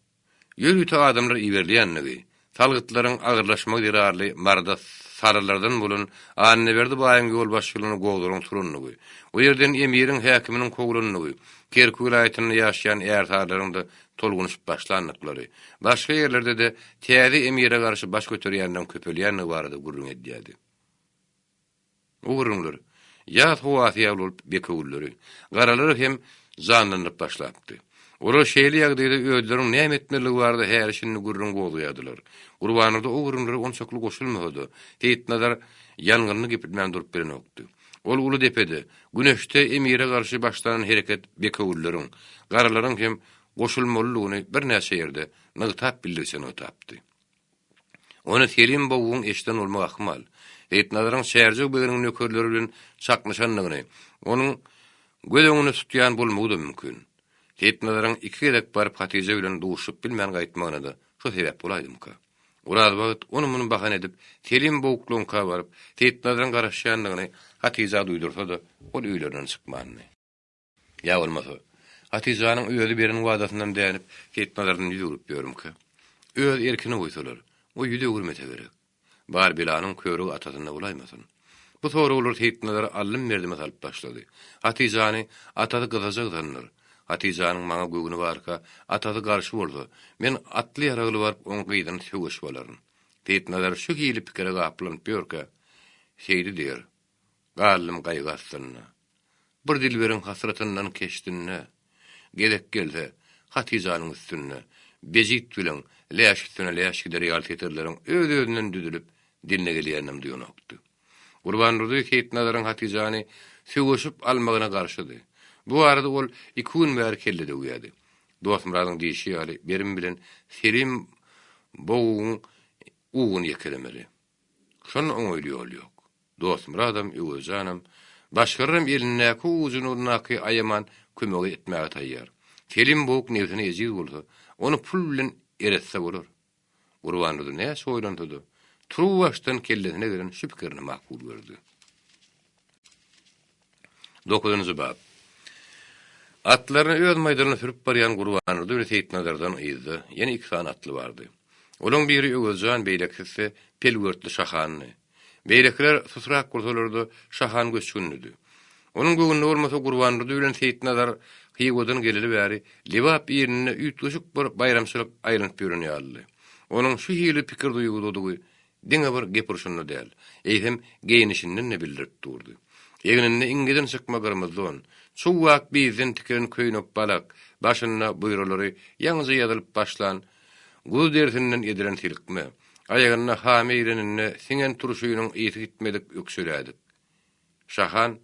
ýörite adamlar iberilýändigi, salgytlaryň agyrlaşmagy zerarly Maryda sarylardan bolan Annaberdi baýyň ýolbaşçylygynda gozgalaň turandygy, o ýerden emiriň häkiminiň kowlandygy, Kerki welaýatynda ýaşaýan ärsarylaryň-da tolgunyşyp başlandyklary, başga ýerlerde-de täze emire garşy baş göterýänleriň köpelýändigi barada gürrüň edýärdi. Bu gürrüňler ýaz howasy ýaly bolup bekewülleri, garalary hem janlandyryp başlapdy. Olar şeýle ýagdaýda özleriniň näme etmelidigi barada häli-şindi gürrüň gozgaýardylar. Gurbannurdy o gürrüňlere onçakly goşulmasa-da, Seýitnazar ýangynly gepletmän durup bilenokdy. Ol uly depede, güneşde emire garşy başlanan hereket bekewülleriň, garalaryň hem goşulmalydygyny birnäçe ýerde nygtap bildigiçe nygtapdy. Ony Selim bowuň eşiden bolmagy ahmal. Seýitnazaryň Çärjew beginiň nökerleri bilen çaknyşandygyny onuň göz öňünde tutýan bolmagy-da mümkin. Seýitnazaryň iki gezek baryp Hatyja bilen duşup bilmän gaýtmagyna-da şo sebäp bolaýdymyka? Orazbagt ony-muny bahana edip Selim bowuklyňka baryp, Seýitnazaryň garaşýandygyny Hatyja duýdursa-da, ol öýlerinden çykmandy. Ýa bolmasa, Hatyjanyň özi beren wadasyndan dänip, Seýitnazardan ýüz öwrüp ýörmükä? Öz erkine goýsalar, o ýüz öwürmese gerek. Bar belanyň körügi atasynda bolaýmasyn? Bu soraglar Seýitnazary aldym-berdime salyp başlady. Hatyjany atasy gyzajak zandyr. Hatyjanyň maňa göwni barka, atasy garşy bolsa, men atly-ýaragly baryp oň gyzyny söweşip alaryn. Seýitnazar şu hili pikire gaplanyp ýörkä, Seýdi diýer, Galdym gaýgy astynda. Bir dilberiň hasratyndan keşdinde, Gezek gelse, Hatyjanyň üstünde, Bejit bilen läş üstüne läş gider ýaly setirleriň öz-özünden düzülip, diline gelýäninem duýanokdy. Gurbandurdy Seýitnazaryň Hatyjany sögüşip almagyna garşydy. Bu barada ol iki gün bäri kelle döwýärdi. Dostmyradyň diýşi ýaly, berim bilen Selim bowugyň uguny ýekelemeli. Şonda oňaýly ýol ýok. Dostmyradam, Öwezjanam, başgalaram elindäki ujundaky aýaman kömegi etmäge taýýar. Selim bowuk nebsine ejiz bolsa, ony pul bilen eretse bolar. Gurbandurdy näçe oýlansa-da, turuwbaşdan kellesine gelen şu pikirini makul gördi. Dokuzynjy bap. Atlaryny öz maýdalyna sürüp barýan Gurbandurdy bilen Seýitnazardan yzda ýene iki sany atly bardy. Olaň biri Öwezjan, beýlekisi ise pelwertli Şahandy. Beýlekiler susrak bolsalar-da, Şahan göçgünlidi. Onuň göwnüne bolmasa Gurbandurdy bilen Seýitnazar Hywadan geleli bäri Lebap ilinde üýtgeşik bir baýramçylyk aýlanyp ýören ýalydy. Onuň şu hili pikir-duýgudadygy Diňe bir gep urşunda däl, eýsem geýnişinden-de bildirip durdy. Egninde iňňeden çykma gyrmyzy don, çuwwak bizden tikilen köýnek-balak, başynda buýralary ýaňyja ýazylyp başlan guzy derisinden edilen silkme, aýagynda hamy eýreninde siňen turşynyň ysy gitmedik ökjelädik. Şahan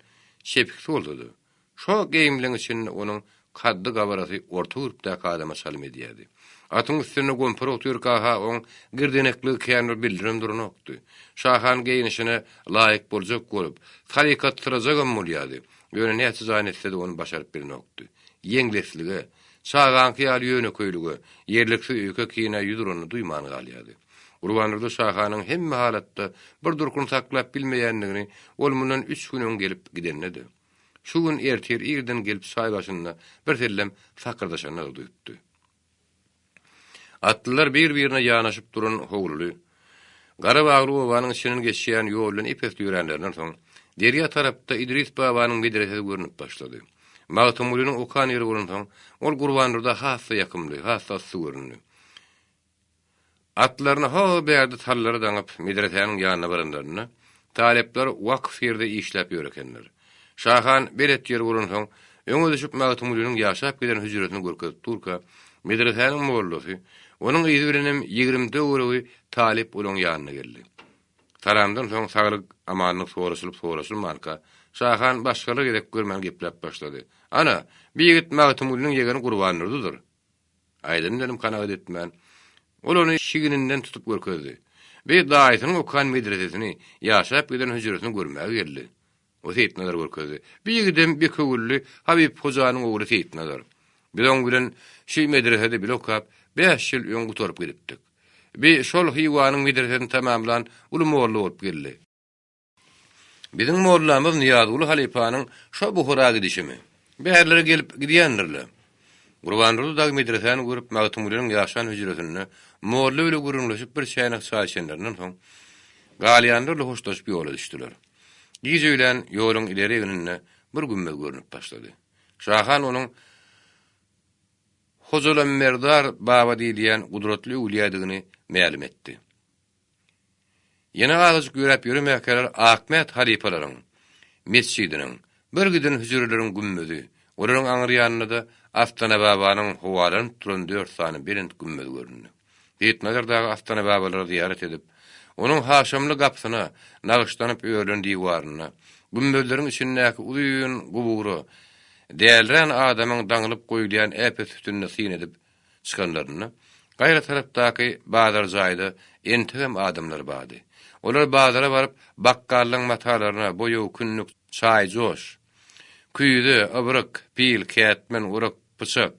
çepiksi bolsa-da, şo geýimleň içinde onuň kaddy-gabarasy orta gürpdäki adama çalym edýärdi. Atyň üstünde gompar otyrka-ha oň girdenekligi kän bir bildirem duranokdy. Şahan geýnişine laýyk boljak bolup, salykatsyrajagam bolýardy, ýöne näçe jan etse-de ony başaryp bilenokdy. Ýeňleslige, çagaňky ýaly ýönekeýlige, ýerliksiz öýke-kinä ýüz uranyny duýman galýardy. Gurbandurdy şahanyň hemme halatda bir durkuny saklap bilmeýändigini ol mundan üç gün öň gelip gidende-de, şu gün ertir irden gelip çaý başynda birsellem sakyrdaşanda-da duýupdy. Atlylar bir-birine ýanaşyp duran howluly, gara bagly obanyň içinden geçýän ýol bilen ep-esli ýöränlerinden soň, derýa tarapda Idris babanyň medresesi görnüp başlady. Magtymgulynyň okan ýeri bolansoň, ol Gurbandurda has-da ýakymly, has-da yssy göründi. Atlaryny ho bärde tallara daňyp, medresäniň ýanyna baranlarynda, talyplar wakf ýerde işläp ýör ekenler. Şahan belet ýeri bolansoň, öňe düşüp Magtymgulynyň ýaşap giden hüjresini görkezip durka, medresäniň mollasy, onuň yzy bilenem 20 töweregi talyp olaň ýanyna geldi. Salamdan soň saglyk-amanlyk soraşylyp-soraşylmanka, Şahan başgalar gezek görmän gepläp başlady. Ana, bi ýigit Magtymgulynyň ýegeni Gurbandurdydyr. Aýdan bilenim kanagat etmän. Ol ony şigininden tutup görkezdi. Bi daýysynyň okan medresesini, ýaşap giden hüjresini görmäge geldi. O Seýitnazar görkezdi. Bi ýigidem Bekewülli Habyp hojanyň ogly Seýitnazar. Biz oň bilen şi medresede bile okap, bäş ýyl öň gutaryp gidipdik. Bi şol Hywanyň medresesini tamamlan uly molla bolup geldi. Biziň mollamyz Nyýazguly halypanyň şo Buhara gidişimi? Bärlere gelip gidýändir-le. Gurbandurdy dagy medresäni görüp, Magtymgulynyň ýaşan hüjresinde molla bile gürrüňleşip bir çäýnek çaý içenlerinden soň, galýanlar bilen hoşlaşyp ýola düşdüler. Gije öýlän ýoluň ileri egninde bir gümmez görnüp başlady. Şahan onuň Hojalamerdar baba diýilýän gudratly öwlüýädigini mälim etdi. Ýene azajyk ýöräp ýöremäkäler Akmät halypalaryň metjidiniň, bir giden hüjreleriň gümmezi, olaryň aňry ýanynda-da Astanababanyň howalanyp duran dört sany belent gümmezi göründi. Seýitnazar dagy Astanababalara zyýarat edip, onuň haşamly gapysyna, nagyşlanyp örülen diwaryna, gümmezleriň içindäki uzyn gubura, dälirän adamyň daňylyp goýulýan äpet sütünine syn edip, Çykanlarynda, gaýra tarapdaky bazar jaýda entegem adamlar bardy. Olar bazara baryp, bakgallaň matalaryna, boýag, kündük, çaý-joş, küýze, ybryk, pil, kätmen, orak, pyçak,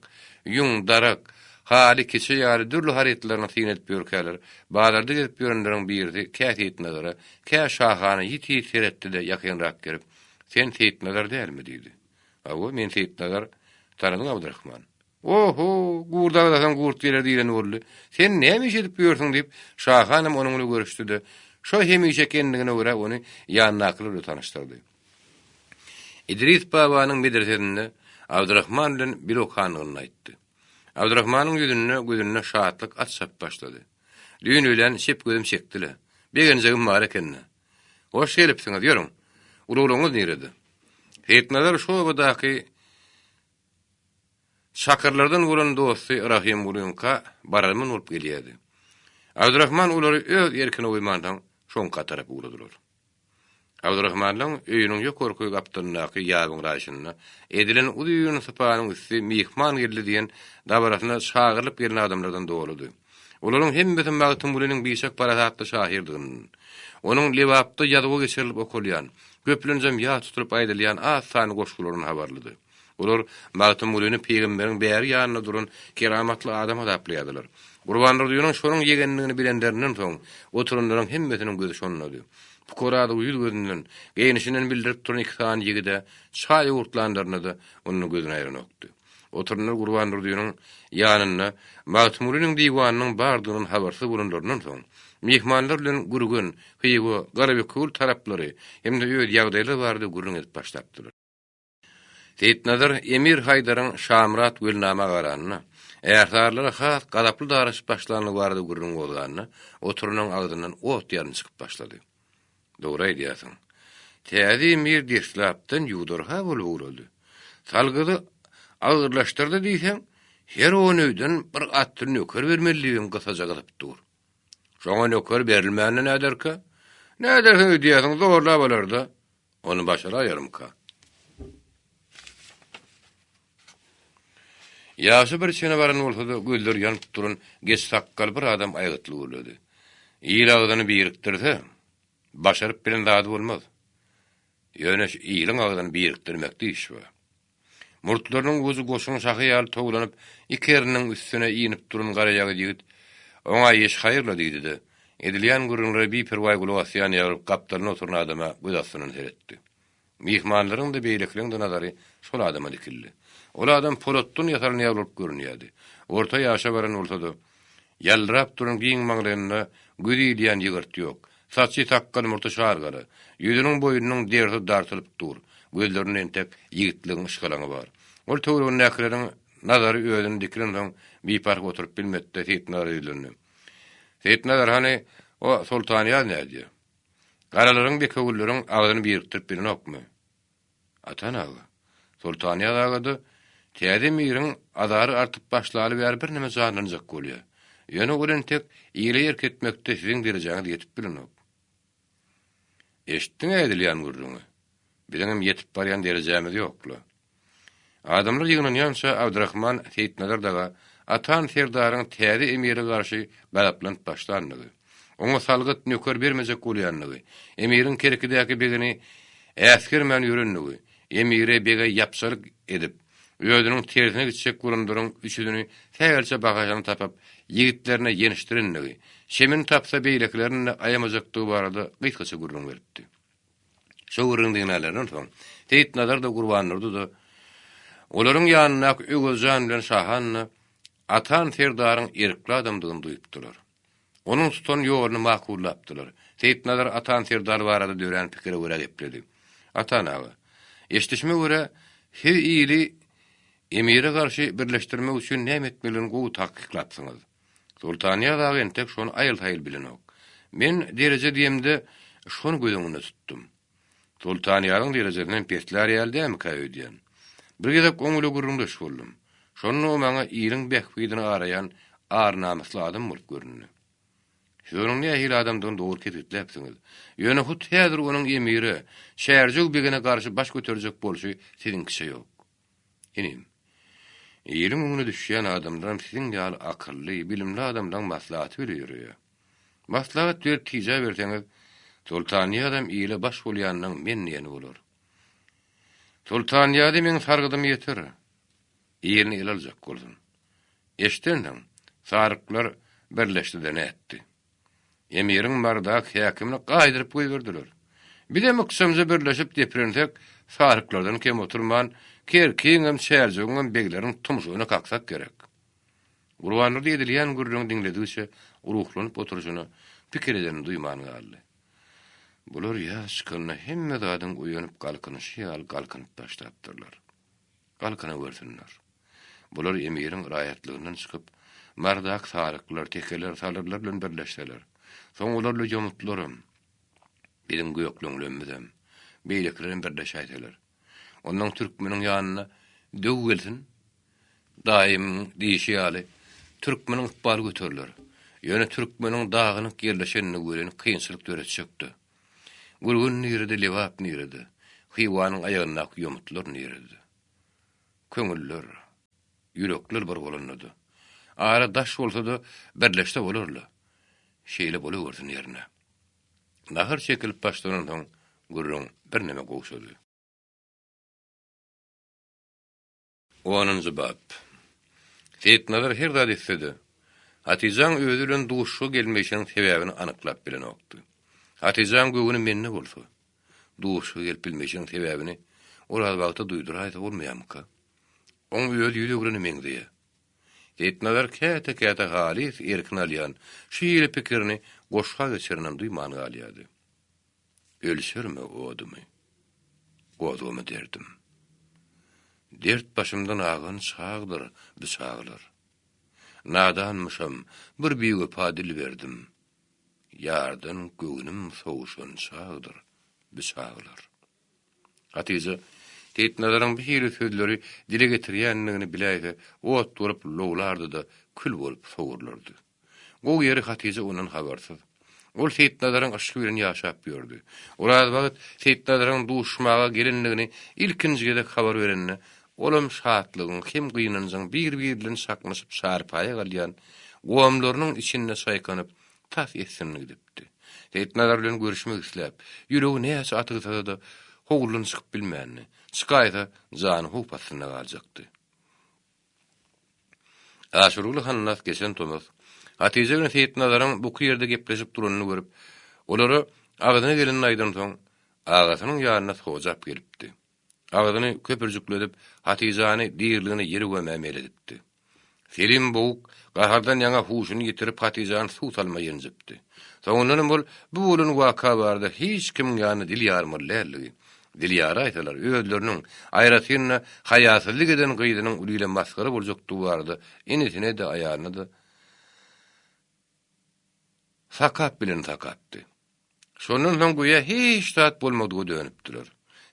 ýüň, darak, haly, keçe ýaly dürli harytlaryna syn edip ýörkäler, bazarda gezip ýörenleriň birisi kä Seýitnazara, kä Şahana ýiti seretdi-de ýakynrak gelip, Sen Seýitnazar dälmi? diýdi. Hawa, men Seýitnazar. Tanadyň Abdyrahman. O-ho, gurt aglasaň gurt geler diýleni boldy. Sen näme iş edip ýörsüň diýip, Şahanam onuň bilen görüşdi-de, şo hemişeki endigine görä ony ýanyndakylar bilen tanyşdyrdy. Idris babanyň medresesinde Abdyrahman bilen bile okandygyny aýtdy. Abdyrahmanyň ýüzünde, gözünde şatlyk at çapyp başlady. Düýn öýlän çep gözüm çekdi-le. Begenjegim bar eken-dä. Hoş gelipsiňiz, ýörüň. Uluglaryňyz nirede? Seýitnazar şu obadaky Çakyrlardan bolan dosty Rahymgulyňka bararman bolup gelýärdi. Abdyrahman olary öz erkine goýmansoň, şoňka tarap ugradylar. Abdyrahmanlaň öýüniň ýokarky gapdalyndaky ýabyň raýşynda edilen uzyn sypanyň üsti myhman geldi diýen dabarasyna çagyrylyp gelen adamlardan doludy. Olaryň hemmesi Magtymgulynyň biçak parasatly şahyrdygyny, onuň Lebapda ýazuwa geçirilip okalýan, köplenjem ýat tutulyp aýdylýan az sanly goşgularyndan habarlydy. Olar Magtymgulyny pygamberiň bäri ýanynda duran keramatly adam hasaplaýardylar. Gurbandurdynyň şonuň ýegendigini bilenlerinden soň, oturanlaryň hemmesiniň gözi şondady. Pukaralygy ýüz-gözünden, geýnişinden bildirip duran iki sany ýigide çaý owurtlanlarynda-da ondan gözüni aýranokdy. Oturanlar Gurbandurdynyň ýanynda Magtymgulynyň diwanynyň bardygyndan habarsyz bolanlaryndan soň, myhmanlar bilen Gürgen, Hywa, Garabekewül taraplary hem-de öz ýagdaýlary barada gürrüň edip başlapdylar. Seýitnazar emir Haýdaryň Şamyrat Welnama garanda, ärsarylara has gazaply daraşyp başlandygy barada gürrüň gozganda, oturanyň agzyndan ot-ýalyn çykyp başlady. Dogry aýdýarsyň. Täze emir deslapdan ýuwdarha bolup ugrady. Salgydy agyrlaşdyrdy diýseň, her on öýden bir atly nöker bermeli diýibem gysaja gyzyp dur. Şoňa nöker berilmände näderkä? Nädersiň öýdýärsiň, zorlap alar-da. Ony başaraýarmyka? Ýaşy bir çene baran bolsa-da, gözleri ýanyp duran geç sakgal bir adam aýgytly gürledi. Il agzyny birikdirse, başaryp bilen zady bolmaz. Ýöne şu iliň agzyny birikdirmekde iş bar. Murtlarynyň ujy goşuň şahy ýaly towlanyp, iki erniniň üstüne inip duran garaýagyz ýigit, Oňa iş haýyrla diýdi-de, edilýän gürrüňlere biperwaý gulak asýan ýaly gapdalynda oturan adama göz astyndan seretdi. Myhmanlaryň-da, beýlekileriň-de nazary şol adama dikildi. Ol adam polatdan ýasalan ýaly bolup görünýärdi. Orta ýaşa baran bolsa-da, ýaldyrap duran giň maňlaýynda göz ilýän ýygyrt ýok. Saçy, sakgal-murty şar gara. Ýüzüniň, boýnunyň derisi dartylyp dur. Gözlerinde entek ýigitligiň yşgalaňy bar. Ol töweregindäkileriň nazary özüne dikilensoň, biparh oturyp bilmedi-de, Seýitnazara ýüzlendi. Seýitnazar hany, o Soltanýaz nädýär? Garalaryň, bekewülleriň agzyny birikdirip bilenokmy? Atan aga. Soltanýaz aga-da täze miriň azary artyp başlaly bäri birneme janlanjak bolýar. Ýöne ol entek ile erk etmekde siziň derejäňiz ýetip bilenok. Eşitdiň-ä edilýän gürrüňi. Biziňem ýetip barýan derejämiz ýok-la. Adamlar ýygnanýança Abdyrahman Seýitnazar daga. Atan serdaryň täze emire garşy gazaplanyp başlandygy, oňa salgyt, nöker bermejek bolýandygy, emiriň Kerkidäki begini äsgermän ýörendigi, emire, bege ýapjalyk edip, özüniň tersine gitjek bolanlaryň üçüsini sähelçe bahasyny tapyp, ýigitlerine ýençdirendigi, çemini tapsa beýlekilerini-de aýamajakdygy barada gysgaça gürrüň beripdi. Şo gürrüň diňlänlerinden soň, Seýitnazar-da, Gurbandurdy-da, olaryň ýanyndaky Öwezjan bilen Şahan-da Atan serdaryň erkli adamdygyny duýupdylar. Onuň tutan ýoluny makullapdylar. Seýitnazar Atan serdar barada dörän pikire görä gepledi. Atan aga, eşidişime görä, siz ili emire garşy birleşdirmek üçin näme etmelidigini gowy takyklapsyňyz. Soltanýaz aga entek şony aýyl-saýyl bilenok. Men dereje diýemde şony göz öňünde tutdum. Soltanýazyň derejesinden peslär ýaly dälmikä öýdýän. Bir gezek oň bile gürrüňdeş boldum. Şonda o maňa iliň bähbidini araýan ar-namysly adam bolup göründi. Siz onuň nähili adamdygyny dogry kesgitläpsiňiz. Ýöne hut häzir onuň emire, Çärjew begine garşy baş göterjek bolşy siziňkiçe ýok. Inim, iliň öňüne düşýän adamlaram siziň ýaly akylly, bilimli adamlaň maslahaty bile ýöreýär. Maslahat berip tijä berseňiz, Soltannyýazam ile baş bolýanynyň men diýeni bolar. Soltannyýaza meň sargydym ýeter. Ilini ele aljak bolsun. Eşdensiň, saryklar birleşdi-de nätdi? Emiriň Mardak häkimini gaýdyryp goýberdiler. Bizem ykjamja birleşip deprensek, saryklardan kem oturman, Kerkiňem, Çärjewiňem begleriniň tumşugyna kaksak gerek. Gurbandurdy edilýän gürrüňi diňledigiçe ruhlanyp oturyşyna pikir edenini duýman galdy. Bular ýaz çykanda hemme zadyň oýanyp galkynyşy ýaly galkynyp başlapdyrlar. Galkynawersinler. Bular emiriň raýatlygyndan çykyp, Mardak saryklar, tekeler, salyrlar bilen birleşseler, soň olarla ýomutlaram, biziň gökleňlemizem, beýlekilerem birleşäýseler, onnoň türkmeniň ýanyna döw gelsin, daýymyň diýşi ýaly, türkmeniň ykbaly göteriler. Ýöne türkmeniň dagynyk ýerleşenligi welin kynçylyk döretjekdi. Gürgen nirede, Lebap nirede, Hywanyň aýagyndaky ýomutlar nirede? Köňüller, ýürekler bir bolanda-da, ara daş bolsa-da, birleşse bolar-la. Şeýle bolawersin ýerine. Nahar çekilip başlanansoň, gürrüň birneme gowşady. Onunjy bap. Seýitnazar her zat etse-de, Hatyjaň özi bilen duşuşyga gelmeýşiniň sebäbini anyklap bilenokdy. Hatyjaň göwni mende bolsa, duşuşyga gelip bilmeýşiniň sebäbini Orazbagta duýduraýsa bolmaýarmyka? Oň özi ýüz öwrene meňzeýär. Seýitnazar käte-käte halys erkini alýan şu hili pikirini goşga geçirinem duýman galýardy. Ölçerme odumy, gozgama derdim. Dert başymdan agan çagdyr bu çaglar. Nadanmyşam, bir biwepa dil berdim. Ýardan göwnüm sowuşan çagdyr bu çaglar. Hatyja Seýitnazaryň bu hili sözleri dile getirýändigini biläýse, ot bolup lowlardy-da, kül bolup sowrulardy. Gowy ýeri Hatyja ondan habarsyz. Ol Seýitnazaryň yşky bilen ýaşap ýördi. Orazbagt Seýitnazaryň duşmaga gelendigini ilkinji gezek habar berende, olam şatlygyň hem gynanjyň bir-biri bilen çaknyşyp çarpaýa galýan gomlarynyň içinde çaýkanyp, tas essinden gidipdi. Seýitnazar bilen görüşmek isläp, ýüregi näçe atygsa-da, howludan çykyp bilmändi. Çykaýsa, jany howp astynda galjakdy. Aşyrguly Hannas geçen tomus Hatyja bilen Seýitnazaryň buky ýerde gepleşip duranyny görüp, olara agzyna gelenini aýdansoň, agasynyň ýanyna sojap gelipdi. Agzyny köpürjikledip, Hatyjany diriligine ýere gömä mel edipdi. Selim boguk gahardan ýaňa huşuny ýitirip Hatyjany suw salma ýenjipdi. Soňundanam ol bu bolan waka barada hiç kimiň ýanynda dil ýarmaly däldigi, Dil ýaraýsalar, özleriniň, aýratyn-da, haýasyzlyk eden gyzynyň uly ile masgara boljakdygy barada inisine-de, aýalyna-da sakap bilen sakapdy. Şondan soň göýä hiç zat bolmadyga dönüpdiler.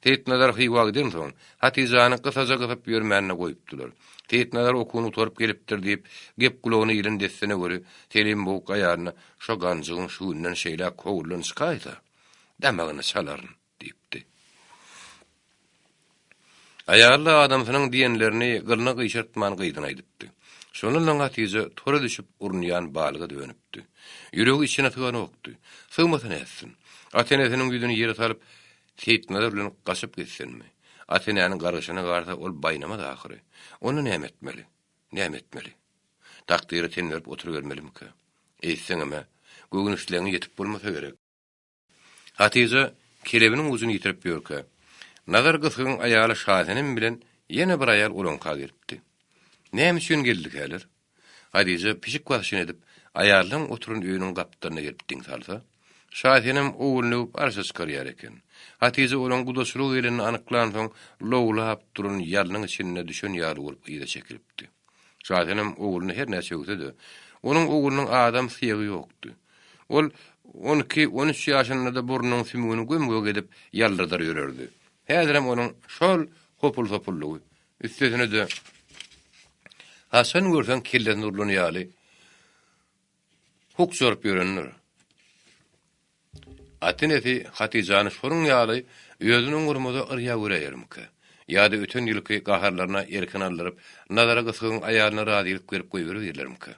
Seýitnazar Hywa gidensoň, Hatyjany gysaja gysyp ýörmänine goýupdylar. Seýitnazar okuwyny gutaryp gelipdir diýip, gep gulagyna ilen dessine göri, Selim boguk aýalyna, Şo ganjygyň şu günden şeýläk howludan çykaýsa, damagyny çalaryn. Diýipdi. Aýaly adamsynyň diýenlerini gylyna gyşartman gyzyna aýdypdy. Şondan soň Hatyja tora düşüp urunýan balyga dönüpdi. Ýüregi içine syganokdy. Sygmasa nätsin? Ata-enesiniň ýüzüni ýere salyp, Seýitnazar bilen gaçyp gitsinmi? Ata-enäniň gargyşyna galsa, ol baýnamaz ahyry. Onda näme etmeli? Näme etmeli? Takdyra ten berip oturybermelimikä? Eýtseňem-ä, göwün islegiňe ýetip bolmasa gerek. Hatyja kelebiniň ujuny ýitirip ýörkä, Nazar gysgyň aýaly Şasenem bilen ýene bir aýal olaňka gelipdi. Näme üçin geldikäler? Hatyja pişik basyşyny edip, aýallaryň oturan öýüniň gapdalyna gelip diň salsa, Şasenem ogluny öwüp arşa çykarýar eken. Hatyja olaň gudaçylyga gelenini anyklansoň, lowlap duran ýalnyň içinde düşen ýaly bolup yza çekilipdi. Şasenem ogluny her näçe öwse-de, onuň oglunyň adam syýagy ýokdy. Ol on iki, on üç ýaşynda-da burnunyň sümügini göm-gök edip ýaldyrdar ýörerdi. Häzirem onuň şol hopul-sopullygy, üstesine-de, haçan görseň kellesine urlan ýaly hukjaryp ýörendir. Ata-enesi Hatyjany şonuň ýaly özüni oňarmada yrýa göräýermikä? Ýa-da öten ýylky gaharlaryna erkin aldyryp, Nazara gysgyň aýalyna razylyk berip goýberibirlermikä?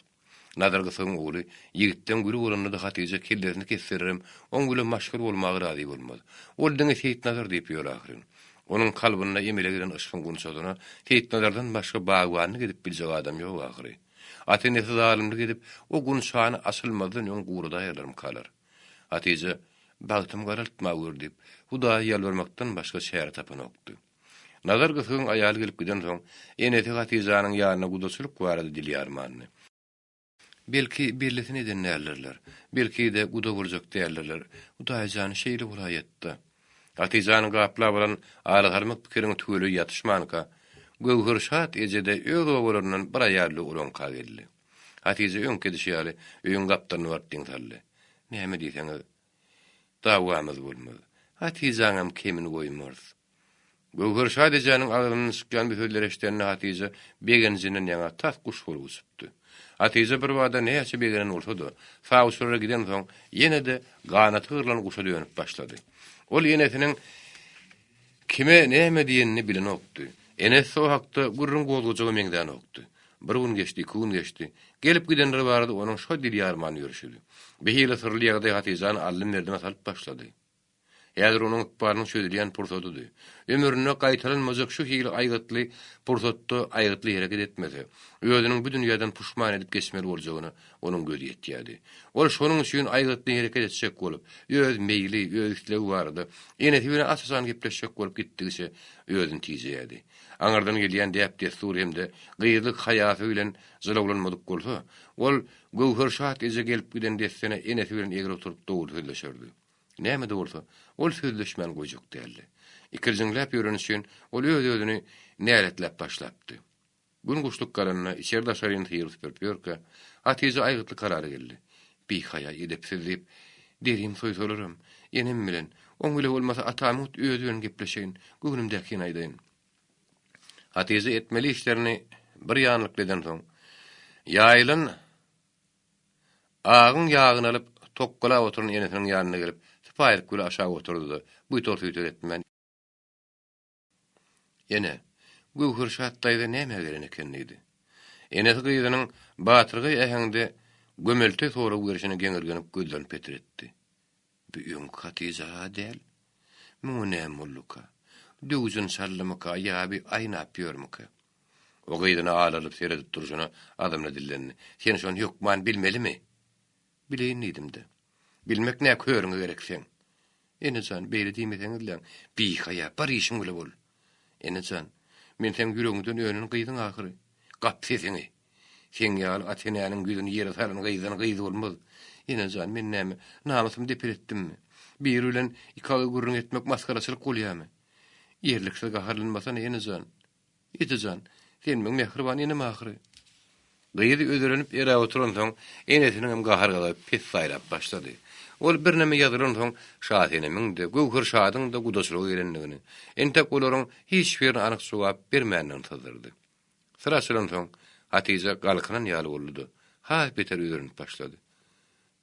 Nazar gysygyň ogly ýigitden güri bolanda-da Hatyja kellesini kesdirerem, oň bilen maşgul bolmaga razy bolmaz. Ol diňe Seýitnazar diýip ýör ahyryn. Onuň kalbynda emele gelen yşkyň gunçasyna Seýitnazardan başga bagbanlyk edip biljek adam ýok ahyry. Ata-enesi zalymlyk edip, o gunçany açylmazdan öň guradaýarlarmykalar? Hatyja, Bagtym garaltma gör diýip, Hudaýa ýalbarmakdan başga çäre tapanokdy. Nazar gysygyň aýaly gelip gidensoň, enesi Hatyjanyň ýanyna gudaçylyk barada dil ýarmandy. Belki, bellisini eden däldirler. Belki-de, guda boljak däldirler. Hudaý jan, şeýle bolaýatda. Hatyjanyň gaplap alan ala salmak pikiriň tüweleý ýatyşmanka, Göwherşat eje-de öz obalaryndan bir aýal bilen ulaňka geldi. Hatyja öňki edişi ýaly, öýüň gapdalyna baryp diň saldy. Näme diýseňiz, dawamyz bolmaz. Hatyjaňam kemini goýmarys. Göwherşat ejäniň agzyndan çykýan bu sözleri eşidende Hatyja begenjinden ýaňa tas guş bolup uçupdy. Hatyja birbada näçe begenen bolsa-da, sawçylara gidensoň, ýene-de ganaty gyrylan guşa dönüp başlady. Ol enesiniň kime näme diýenini bilenokdy. Enesi o hakda gürrüň gozgajaga meňzänokdy. Bir gün geçdi, iki gün geçdi. Gelip-gidenler barada onuň şo dil ýarman ýörşüdi. Bu hili syrly ýagdaý Hatyjany aldym-berdime salyp başlady. Häzir onuň ykbalynyň çözülýän pursatydy. Ömründe gaýtalanmajak şu hili aýgytly pursatda aýgytly hereket etmese, özüniň bu dünýäden puşman edip geçmeli boljagyna onuň gözi ýetýärdi. Ol şonuň üçin aýgytly hereket etjek bolup, öz meýli, öz islegi barada enesi bilen aç-açan gepleşjek bolup gitdigiçe özüni tijeýärdi. Aňyrdan gelýän däp-dessur hem-de gyzlyk haýasy bilen jylawlanmadyk bolsa, ol Göwherşat eje gelip giden dessine enesi bilen egri oturyp dogry sözleşerdi. Näme-de bolsa, ol sözleşmän goýjak däldi. Ikirjiňläp ýöreni üçin ol öz-özüni näletläp başlapdy. Gün guşluk galanda, içeri-daşaryny syryp-süpürip ýörkä, Hatyja aýgytly karara geldi. Bihaýa, edepsiz diýip, derim soýsalaram, enem bilen, oň bile bolmasa atamyň hut özi bilen gepleşeýin, göwnümdäkini aýdaýyn. Hatyja etmeli işlerini bir ýanlykly edensoň, ýaýylan Agyň ýagyny alyp, tokgalap oturan enesiniň ýanyna gelip, sypaýylyk bilen aşak oturdy-da, buýtar-suýtar etmän, Ene, Göwherşat daýza nämä gelen eken? diýdi. Enesi gyzynyň batyrgaý äheňde gömelte sorag berşine geňirgenip gözlerini petretdi. Bu öňki Hatyja-ha däl. Muňa näme bolduka? Döwjün çaldymyka ýa bi aýnap ýörmükä? O gyzyna alarylyp seredip durşuna azymly dillendi. Sen şony hökman bilmelimi? Bileýin diýdim-de. Bilmek nä körüňe gerek seň? Ene jan, beýle diýmeseňizläň. Bihaýa, bar işiň bile bol. Ene jan, men seň ýüregiňden önen gyzyň ahyry. Gap sesiňi. Seň ýaly ata-enäniň ýüzüni ýere salan gyzdan gyz bolmaz. Ene jan, men näme, namysymy depeletdimmi? Biri bilen iki agyz gürrüň etmek masgaraçylyk bolýamy? Ýerliksiz gaharlanmasana, ene jan. Eje jan, sen meň mähriban enem ahyry. Gyzy özelenip eräp oturansoň, enesiniňem gahar-gazaby pessaýlap başlady. Ol birneme ýazylansoň, Şasenemiň-de, Göwherşadyň-da gudaçylyga gelendigini, entek olaryň hiç birine anyk jogap bermändigini syzdyrdy. Syr açylansoň, Hatyja galkynan ýaly boldy-da, has beter özelenip başlady.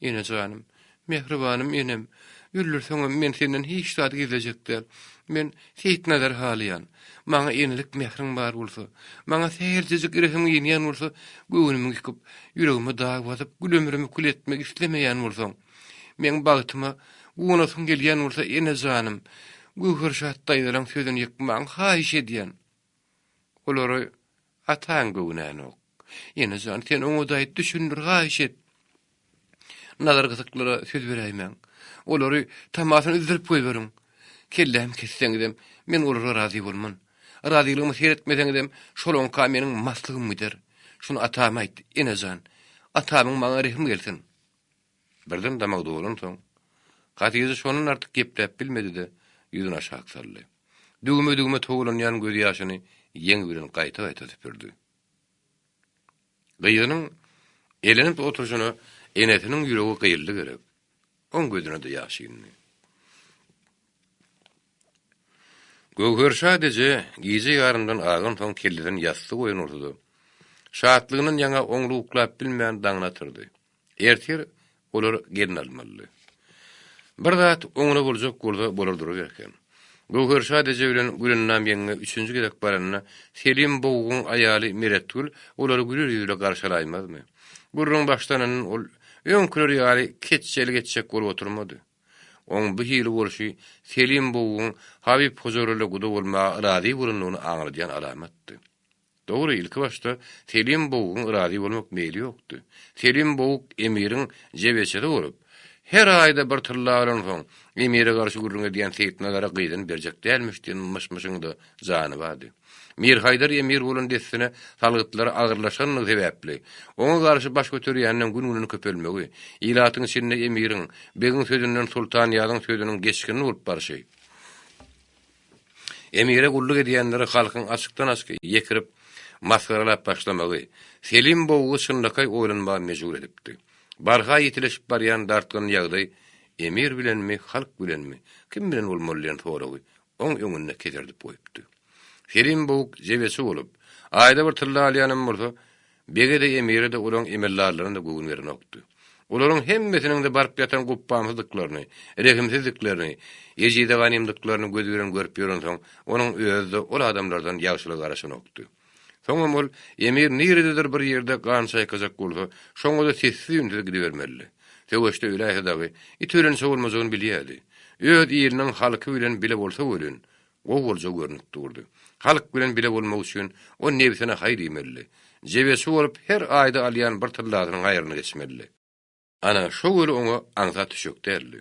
Ene janym, mähribanym enem! Öldürseňem men senden hiç zat gizlejek däl. Men Seýitnazary halaýan. Maňa enelik mähriň bar bolsa, maňa sähelçejik rehimiň inýän bolsa, göwnümi ýykyp, ýüregime dag basyp, gül ömrümi kül etmek islemeýän bolsaň, meň bagtyma guwanasyň gelýän bolsa, ene janym, Göwherşat daýzalaň sözüni ýykmagyňy haýyş edýän. Olary ataň göwnänok. Ene jan, sen oňa-da aýt, düşündir, haýyş et. Nazar gysyklara söz beräýmäň. Olary tamasyny üzdürip goýberiň. Kellämi kesseňizem, men olara razy bolman. Razylygymy seretmeseňizem, şolaňka meniň maslygym gider. Şuny atama aýt, ene jan. Atamyň maňa rehimi gelsin. Birden damagy dolansoň, Hatyja şondan artyk gepläp bilmedi-de, ýüzüni aşak saldy. Düwme-düwme togalanýan gözýaşyny ýeňi bilen gaýta-gaýta süpürdi. Gyzynyň elenip oturyşyna enesiniň ýüregi gyýyldy gerek. Oň gözüne-de ýaş indi. Göwherşat eje gije ýarymdan agansoň kellesini ýassyga goýan bolsa-da, şatlygyndan ýaňa oňly uklap bilmän daňyny atyrdy. Ertir olar gelin almalydy. Bir zat oňuna boljak bolsa bolar durar eken. Göwherşat eje bilen Gülennam ýeňňe üçünji gezek baranda Selim bowguň aýaly Meretgül olary güler ýüzle garşylaýmazmy? Gürrüň başlanandan ol öňküleri ýaly keçjelik etjek bolup oturmady. Oň bu hili bolşy Selim bowguň Habyp hoja bilen guda bolmaga razy bolandygyny aňladýan alamatdy. Dogry, ilkibaşda Selim bowugyň razy bolmak meýli ýokdy. Selim bowuk emiriň jebeçisi bolup, her aýda bir tylla alansoň, emire garşy gürrüň edýän Seýitnazara gyzyny berjek dälmiş diýen myş-myşyň-da jany bardy. Mirhaýdar emir bolan dessine salgytlary agyrlaşanlygy sebäpli, oňa garşy baş göterýänleň gün-günden köpelmegi, ilatyň içinde emiriň, begiň sözünden Sultanýazyň sözüniň geçginli bolup barşy, Emire gulluk edýänleri halkyň açykdan-açyk ýekirip, masgaralap başlamagy, Selim bowugy çynlakaý oýlanmaga mejbur edipdi. Barha ýitileşip barýan dartgynly ýagdaý emir bilenmi, halk bilenmi, kim bilen bolmaly diýen soragy oň öňünde keserdip goýupdy. Selim bowuk jebeçi bolup, aýda bir tylla alýanam bolsa, Bege-de, emire-de, olaň emeldarlaryna-da göwün berenokdy. Olaryň hemmesiniň-de baryp ýatan gupbamsyzdyklaryny, rehimsizdiklerini, ejize-ganymdyklaryny gözi bilen görüp ýörensoň, onuň özi-de ol adamlardan ýagşylyga garaşanokdy. Soňam ol, emir nirededir bir ýerde gan çaýkajak bolsa, şoňa-da sessiz-üýnsüz gidibermelidi. Söweşde öläýse dagy, it ölençe bolmajagyny bilýärdi. Öz iliniň halky bilen bile bolsa welin, Gowy boljagy görnüp durdy. Halk bilen bile bolmak üçin o nebsine haý diýmelidi. Jebeçi bolup her aýda alýan bir tyllasynyň haýryna geçmelidi. Ana, şo weli oňa aňsat düşjek däldi.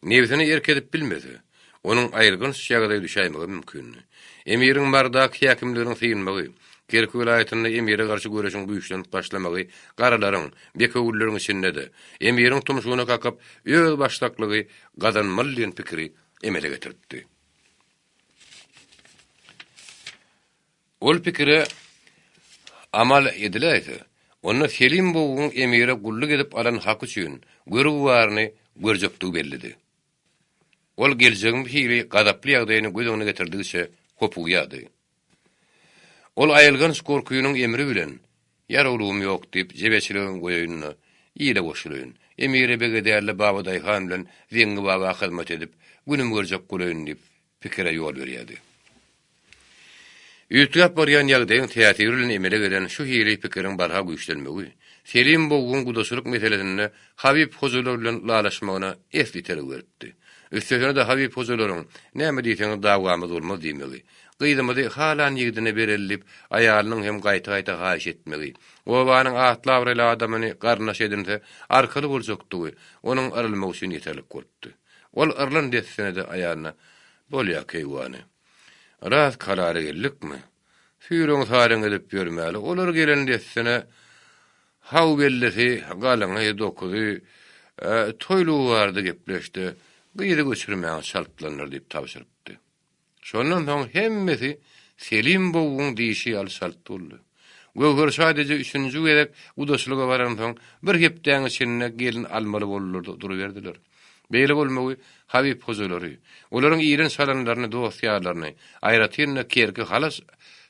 Nebsine erk edip bilmese, onuň aýylganç ýagdaýa düşäýmegi mümkindi. Emiriň Marydaky häkimliginiň synmagy, Kerki welaýatynda emire garşy göreşiň güýçlenip başlamagy garalaryň, bekewülleriň içinde-de, emiriň tumşugyna kakyp, özbaşdaklygy gazanmaly diýen pikiri emele getiripdi. Ol pikire amal ediläýse, onda Selim bowugyň emire gulluk edip alan haky üçin görgi baryny görjekdigi bellidi. Ol geljegiň bu hili gazaply ýagdaýyny göz öňüne getirdigiçe hopugýardy. Ol aýylganç gorkynyň emri bilen, Ýarawlygym ýok diýip, jebeçiligem goýaýyn-da, ile goşulaýyn. Emire bege däl-de Babadaýhan bilen Zeňňi baba hyzmat edip, günüm görjek bolaýyn diýip, pikire ýol berýärdi. Üýtgäp barýan ýagdaýyň täsiri bilen emele gelen şu hili pikiriň barha güýçlenmegi, Selim bowguň gudaçylyk meselesinde Habyp hojalar bilen ylalaşmagyna esli itergi beripdi. Üstesine-de Habyp hojalaryň, Näme diýseňiz dawamyz bolmaz diýmegi, gyzymyzy halan ýigidine bereli diýip, aýalynyň hem gaýta-gaýta haýyş etmegi, obanyň atly-abraýly adamyny garyndaş edinse, arkaly boljakdygy onuň yrylmagy üçin ýeterlik bolupdy. Ol yrylan dessine-de aýalyna, Bolýa, keýwany. Ras karara geldikmi? Süýreň-saryň edip ýörmäli. Olar gelen dessine Haw bellisi, galyňy, dokuzy, toýlugy barada gepleş-de, gyzy göçürmäge çaltlandyr diýip tabşyrypdy. Şondan soň hemmesi Selim bowugyň diýşi ýaly çalt boldy. Göwherşat eje üçünji gezek gudaçylyga baransoň, bir hepdäň içinde gelin almaly boldular-da duruberdiler. Beýle bolmagy Habyp hojalary, olaryň iren-çalanlaryny, dost-ýarlaryny, aýratyn-da Kerki Halaç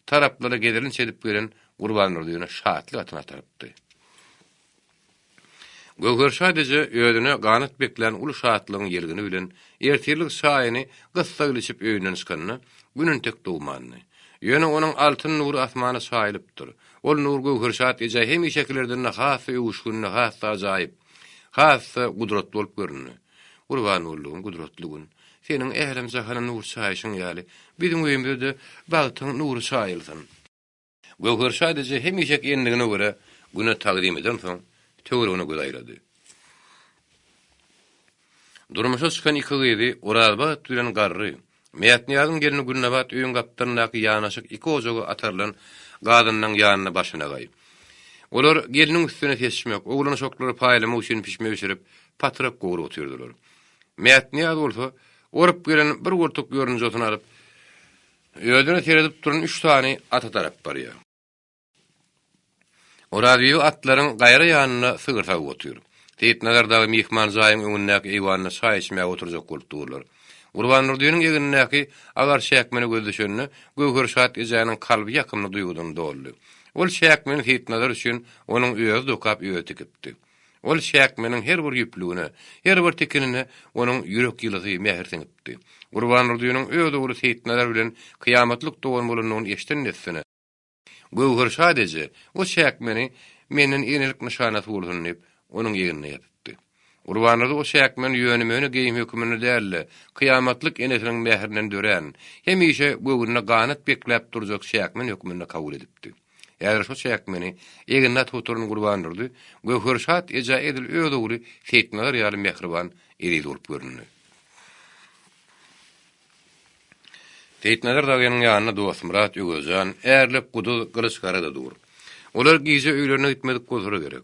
taraplara gezelenç edip gelen Gurbandurdyny şatlyk atyna atarypdy. Göwherşat eje özüne ganat beklän uly şatlygyň ýelgini bilen ertirlik çaýyny gyssagly içip öýünden çykanda, Gün entek dogmandy. Ýöne onuň altyn nury asmana çaýylypdyr. Ol nur Göwherşat ejä hemişekilerden-de has-da öwüşginli, has-da ajaýyp, has-da gudratly bolup göründi. Gurban boldugym, gudratly Gün, seniň älem-jahana nur çaýyşyň ýaly, biziň öýümize-de bagtyň nury çaýylsyn! Göwherşat eje hemişeki endigine görä Güne tagzym edensoň, töweregine göz aýlady. Durmuşa çykan iki gyzy Orazbagt bilen Garry, Mätnyýazyň gelni Gülnabat öýüň gapdalyndaky ýanaşyk iki ojaga atarylan gazanynyň ýanynda başynagaý. Olar gelniň üstüne seçmek, oglan-uşaklary paýlamak üçin pişme bişirip, patrak gowrup otyrdylar. Mätnyýaz bolsa, orup gelen bir goltuk ýorunjasyny alyp, Özüne seredip duran üç sany ata tarap barýar. Orazbibi atlaryň gaýra ýanynda sygyr sagyp otyr. Seýitnazar dagy myhman jaýyň öňündäki eýwanda çaý içmäge oturjak bolup durlar. Gurbandurdynyň egnindäki agar çäkmene gözi düşende, Göwherşat ejäniň kalby ýakymly duýgudan doldy. Ol çäkmeni Seýitnazar üçin onuň özi dokap, özi tikipdi. Ol çäkmeniň her bir ýüplügine, her bir tikinine onuň ýürek ýylysy, mähir siňipdi. Gurbandurdynyň öz ogly Seýitnazar bilen kyýamatlyk dogan bolanyny eşiden dessine, Göwherşat eje, o çäkmeni menden enelik nyşanasy bolsun diýip, onuň egnine ýapypdy. Gurbandurdy o çäkmeni ýöne-möne geýim höküminde däl-de, kyýamatlyk enesiniň mährinden dörän, hemişe göwnüne ganat bekläp durjak çäkmen hökmünde kabul edipdi. Häzir şo çäkmeni egnine atyp oturan Gurbandurdy Göwherşat ejä edil öz ogly Seýitnazar ýaly mähriban, eziz bolup göründi. Seýitnazar dagynyň ýanynda Dostmyrat, Öwezjan, Ärlek, Guduz, Gylyç Gara-da dur. Olar gije öýlerine gitmedik bolsalar gerek.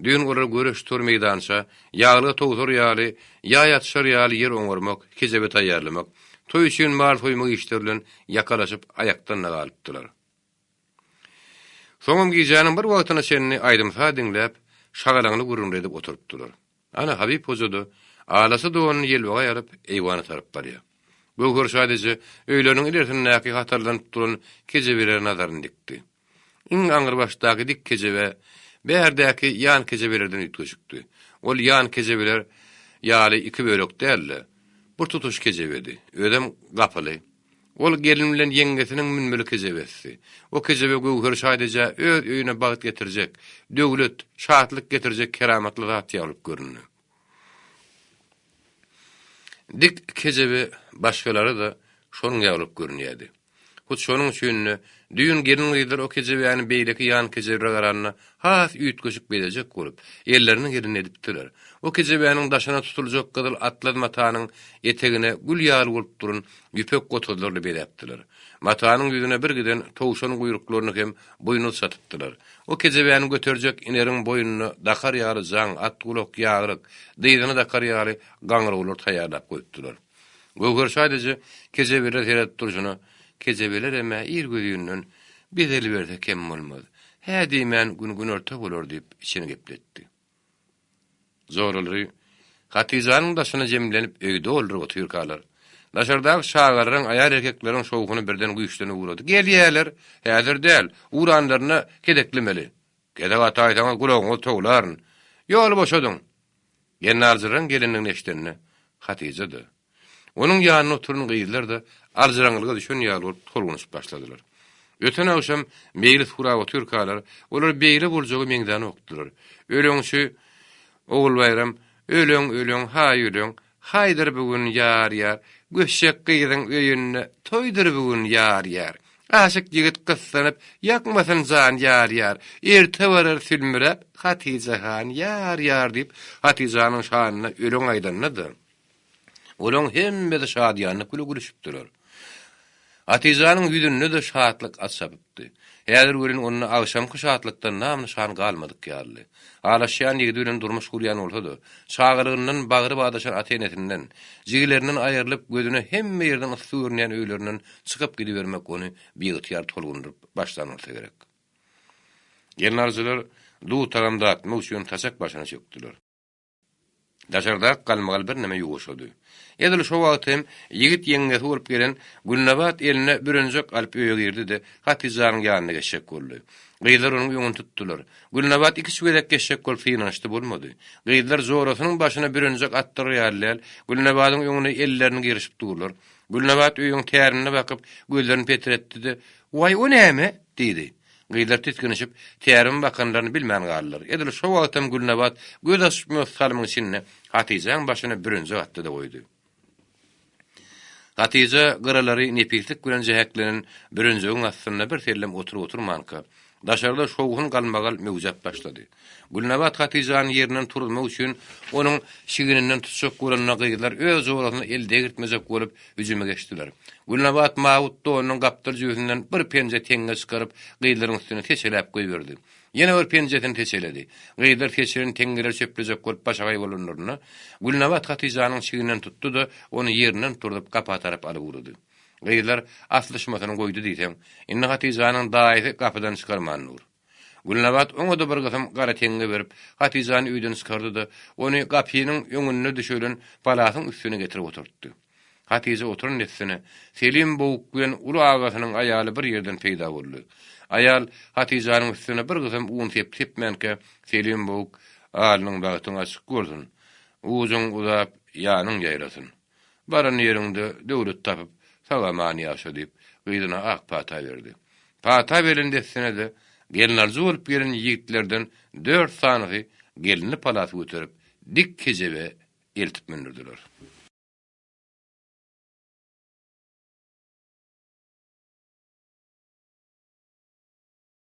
Düýn olar göreş tutar meýdança, ýaglyga towsar ýaly, ýaý atyşar ýaly ýer oňarmak, kejebe taýýarlamak, toý üçin mal soýmak işleri bilen ýakalaşyp aýakdan-da galypdylar. Soňam gijäniň bir wagtyna çenli aýdym-saz diňläp, şagalaňly gürrüňler edip oturypdylar. Ana, Habyp hoja-da alaça donuny ýelbegaý alyp, eýwana tarap barýar. Göwherşat eje öýleriniň ilersindäki hatarlanyp duran kejebelere nazaryny dikdi. Iň aňrybaşdaky dik kejebe bärdäki ýan kejebelerden üýtgeşikdi. Ol ýan kejebeler ýaly iki bölek däl-de, bir tutuş kejebedi. Özem gapyly. Ol gelin bilen ýeňňesiniň münmeli kejebesidi. O kejebe Göwher şaýdejä öz öýüne bagt getirjek, döwlet, şatlyk getirjek keramatly zat ýaly bolup göründi. Dik kejebe başgalara-da şonuň ýaly bolup görünýärdi. Hut şonuň üçin-de, düýn gelin-gyzlar o kejebäni beýleki ýan kejebelere garanda has üýtgeşik bezejek bolup, elleriniň elini edipdiler. O kejebäniň daşyna tutuljak gyzyl atlaz matanyň etegine gül ýaly bolup duran ýüpek gotazlarly bezäpdiler. Matanyň ýüzüne birgiden towşan guýruklaryny hem buýnuz çatypdylar. O kejebäni göterjek ineriň boýnuna dakar ýaly jaň, atgulak, ýaglyk, dyzyna dakar ýaly gaňyrgular taýýarlap goýupdylar. Göwherşat eje kejebelere seredip durşuna, Kejebelerem-ä irgözinden bezeliberse kem bolmaz. Hä diýmän gün günorta bolar diýip içini gepletdi. Joralary Hatyjanyň daşyna jemlenip öýi dolduryp otyrkalar, daşardaky çagalaryň, aýal-erkekleriň şowhuny birden güýçlenip ugrady. Gelýäler! Häzir däl, ugranlarynda gezeklemeli. Gezek ataýsaňyz gulagyňyzy towlaryn. Ýoly boşadyň! Gelnaljyraň gelendigini eşidende, Hatyja-da, onuň ýanynda oturan gyzlar-da aljyraňňylyga düşen ýaly bolup tolgunyşyp başladylar. Öten agşam meýlis gurap otyrkalar, olar beýle boljaga meňzänokdylar. Öleňçi Ogulbaýram, Öleň, öleň, haý öleň, haýdyr bu gün ýar ýar, göçjek gyzyň öýünde toýdur bu gün ýar ýar. Aşyk ýigit gyssanyp, ýakmasyn jan ýar ýar, erte barar sülmüräp Hatyja han ýar ýar diýip, Hatyjanyň şanyna öleň aýdanda-da, Olaň hemmesi şadyýanlyk bile gülüşipdiler. Hatyjanyň ýüzünde-de şatlyk at çapypdy. Häzir welin onda agşamky şatlykdan nam-nyşan galmadyk ýalydy. Halaşýan ýigidi bilen durmuş gurýan bolsa-da, çagalygyndan bagry badaşan ata-enesinden, jigilerinden aýrylyp, gözüne hemme ýerden yssy görünýän öýlerinden çykyp gidibermek ony biygtyýar tolgundyryp başlan bolsa gerek. Gelnalyjylar duz-tagam datmak üçin saçak başyna çökdüler. Daşardaky galmagal birneme ýuwaşady. Edil şo wagt hem ýigit ýeňňesi bolup gelen Gülnabat eline bürenjek alyp öýe girdi-de, Hatyjanyň ýanyna geçjek boldy. Gyzlar onuň öňüni tutdular. Gülnabat iküç gezek geçjek bolup synanyşdy, bolmady. Gyzlar jorasynyň başyna bürenjek atdyrar ýaly däl, Gülnabadyň öňüne ellerini gerişip durlar. Gülnabat öýüň tärine bakyp, gözlerini petretdi-de, Waý, o näme? diýdi. Gyzlar tisginişip, tärime bakanlaryny bilmän galdylar. Edil şo wagtam Gülnabat göz açyp-ýumasy salymyň içinde Hatyjaň başyna bürünjek atdy-da goýdy. Hatyja gyralary nepislik bilen jäheklenen bürünjegiň astynda bir sellem oturyp-oturmanka, daşarda şowhun-galmagal möwjäp başlady. Gülnabat Hatyjany ýerinden turuzmak üçin onuň çigninden tutjak bolanda gyzlar öz jorasyna el degirtmejek bolup hüjüme geçdiler. Gülnabat mawut donunyň gapdal jübüsinden bir penje teňňe çykaryp gyzlaryň üstüne seçeläp goýberdi. Ýene bir penjesini seçeledi. Gyzlar seçilen teňňeleri çöplejek bolup başagaý bolanlarynda, Gülnabat Hatyjanyň çigninden tutdy-da, ony ýerinden turzup gapa tarap alyp ugrady. Gyzlar aslyşmasyny goýdy diýseň, indi Hatyjanyň daýysy gapydan çykarman dur. Gülnabat oňa-da bir gysym gara teňňe berip, Hatyjany öýden çykardy-da, ony gapynyň öňünde düşelen palasyň üstüne getirip oturtdy. Hatyja oturan dessine, Selim bowuk bilen uly agasynyň aýaly bir ýerden peýda boldy. Aýal Hatyjanyň üstüne bir gysym un sepdi-sepmänkä, Selim bowuk, Alnyň bagtyň açyk bolsun! Ujuň uzap, ýanyň ýaýrasyn! Baran ýeriňde döwlet tapyp, sag-aman ýaşa diýip, gyzyna ak pata berdi. Pata berlen dessine-de, gelnalyjy bolup gelen ýigitlerden dört sanysy gelinli palasy göterip, dik kejebe eltip mündürdiler.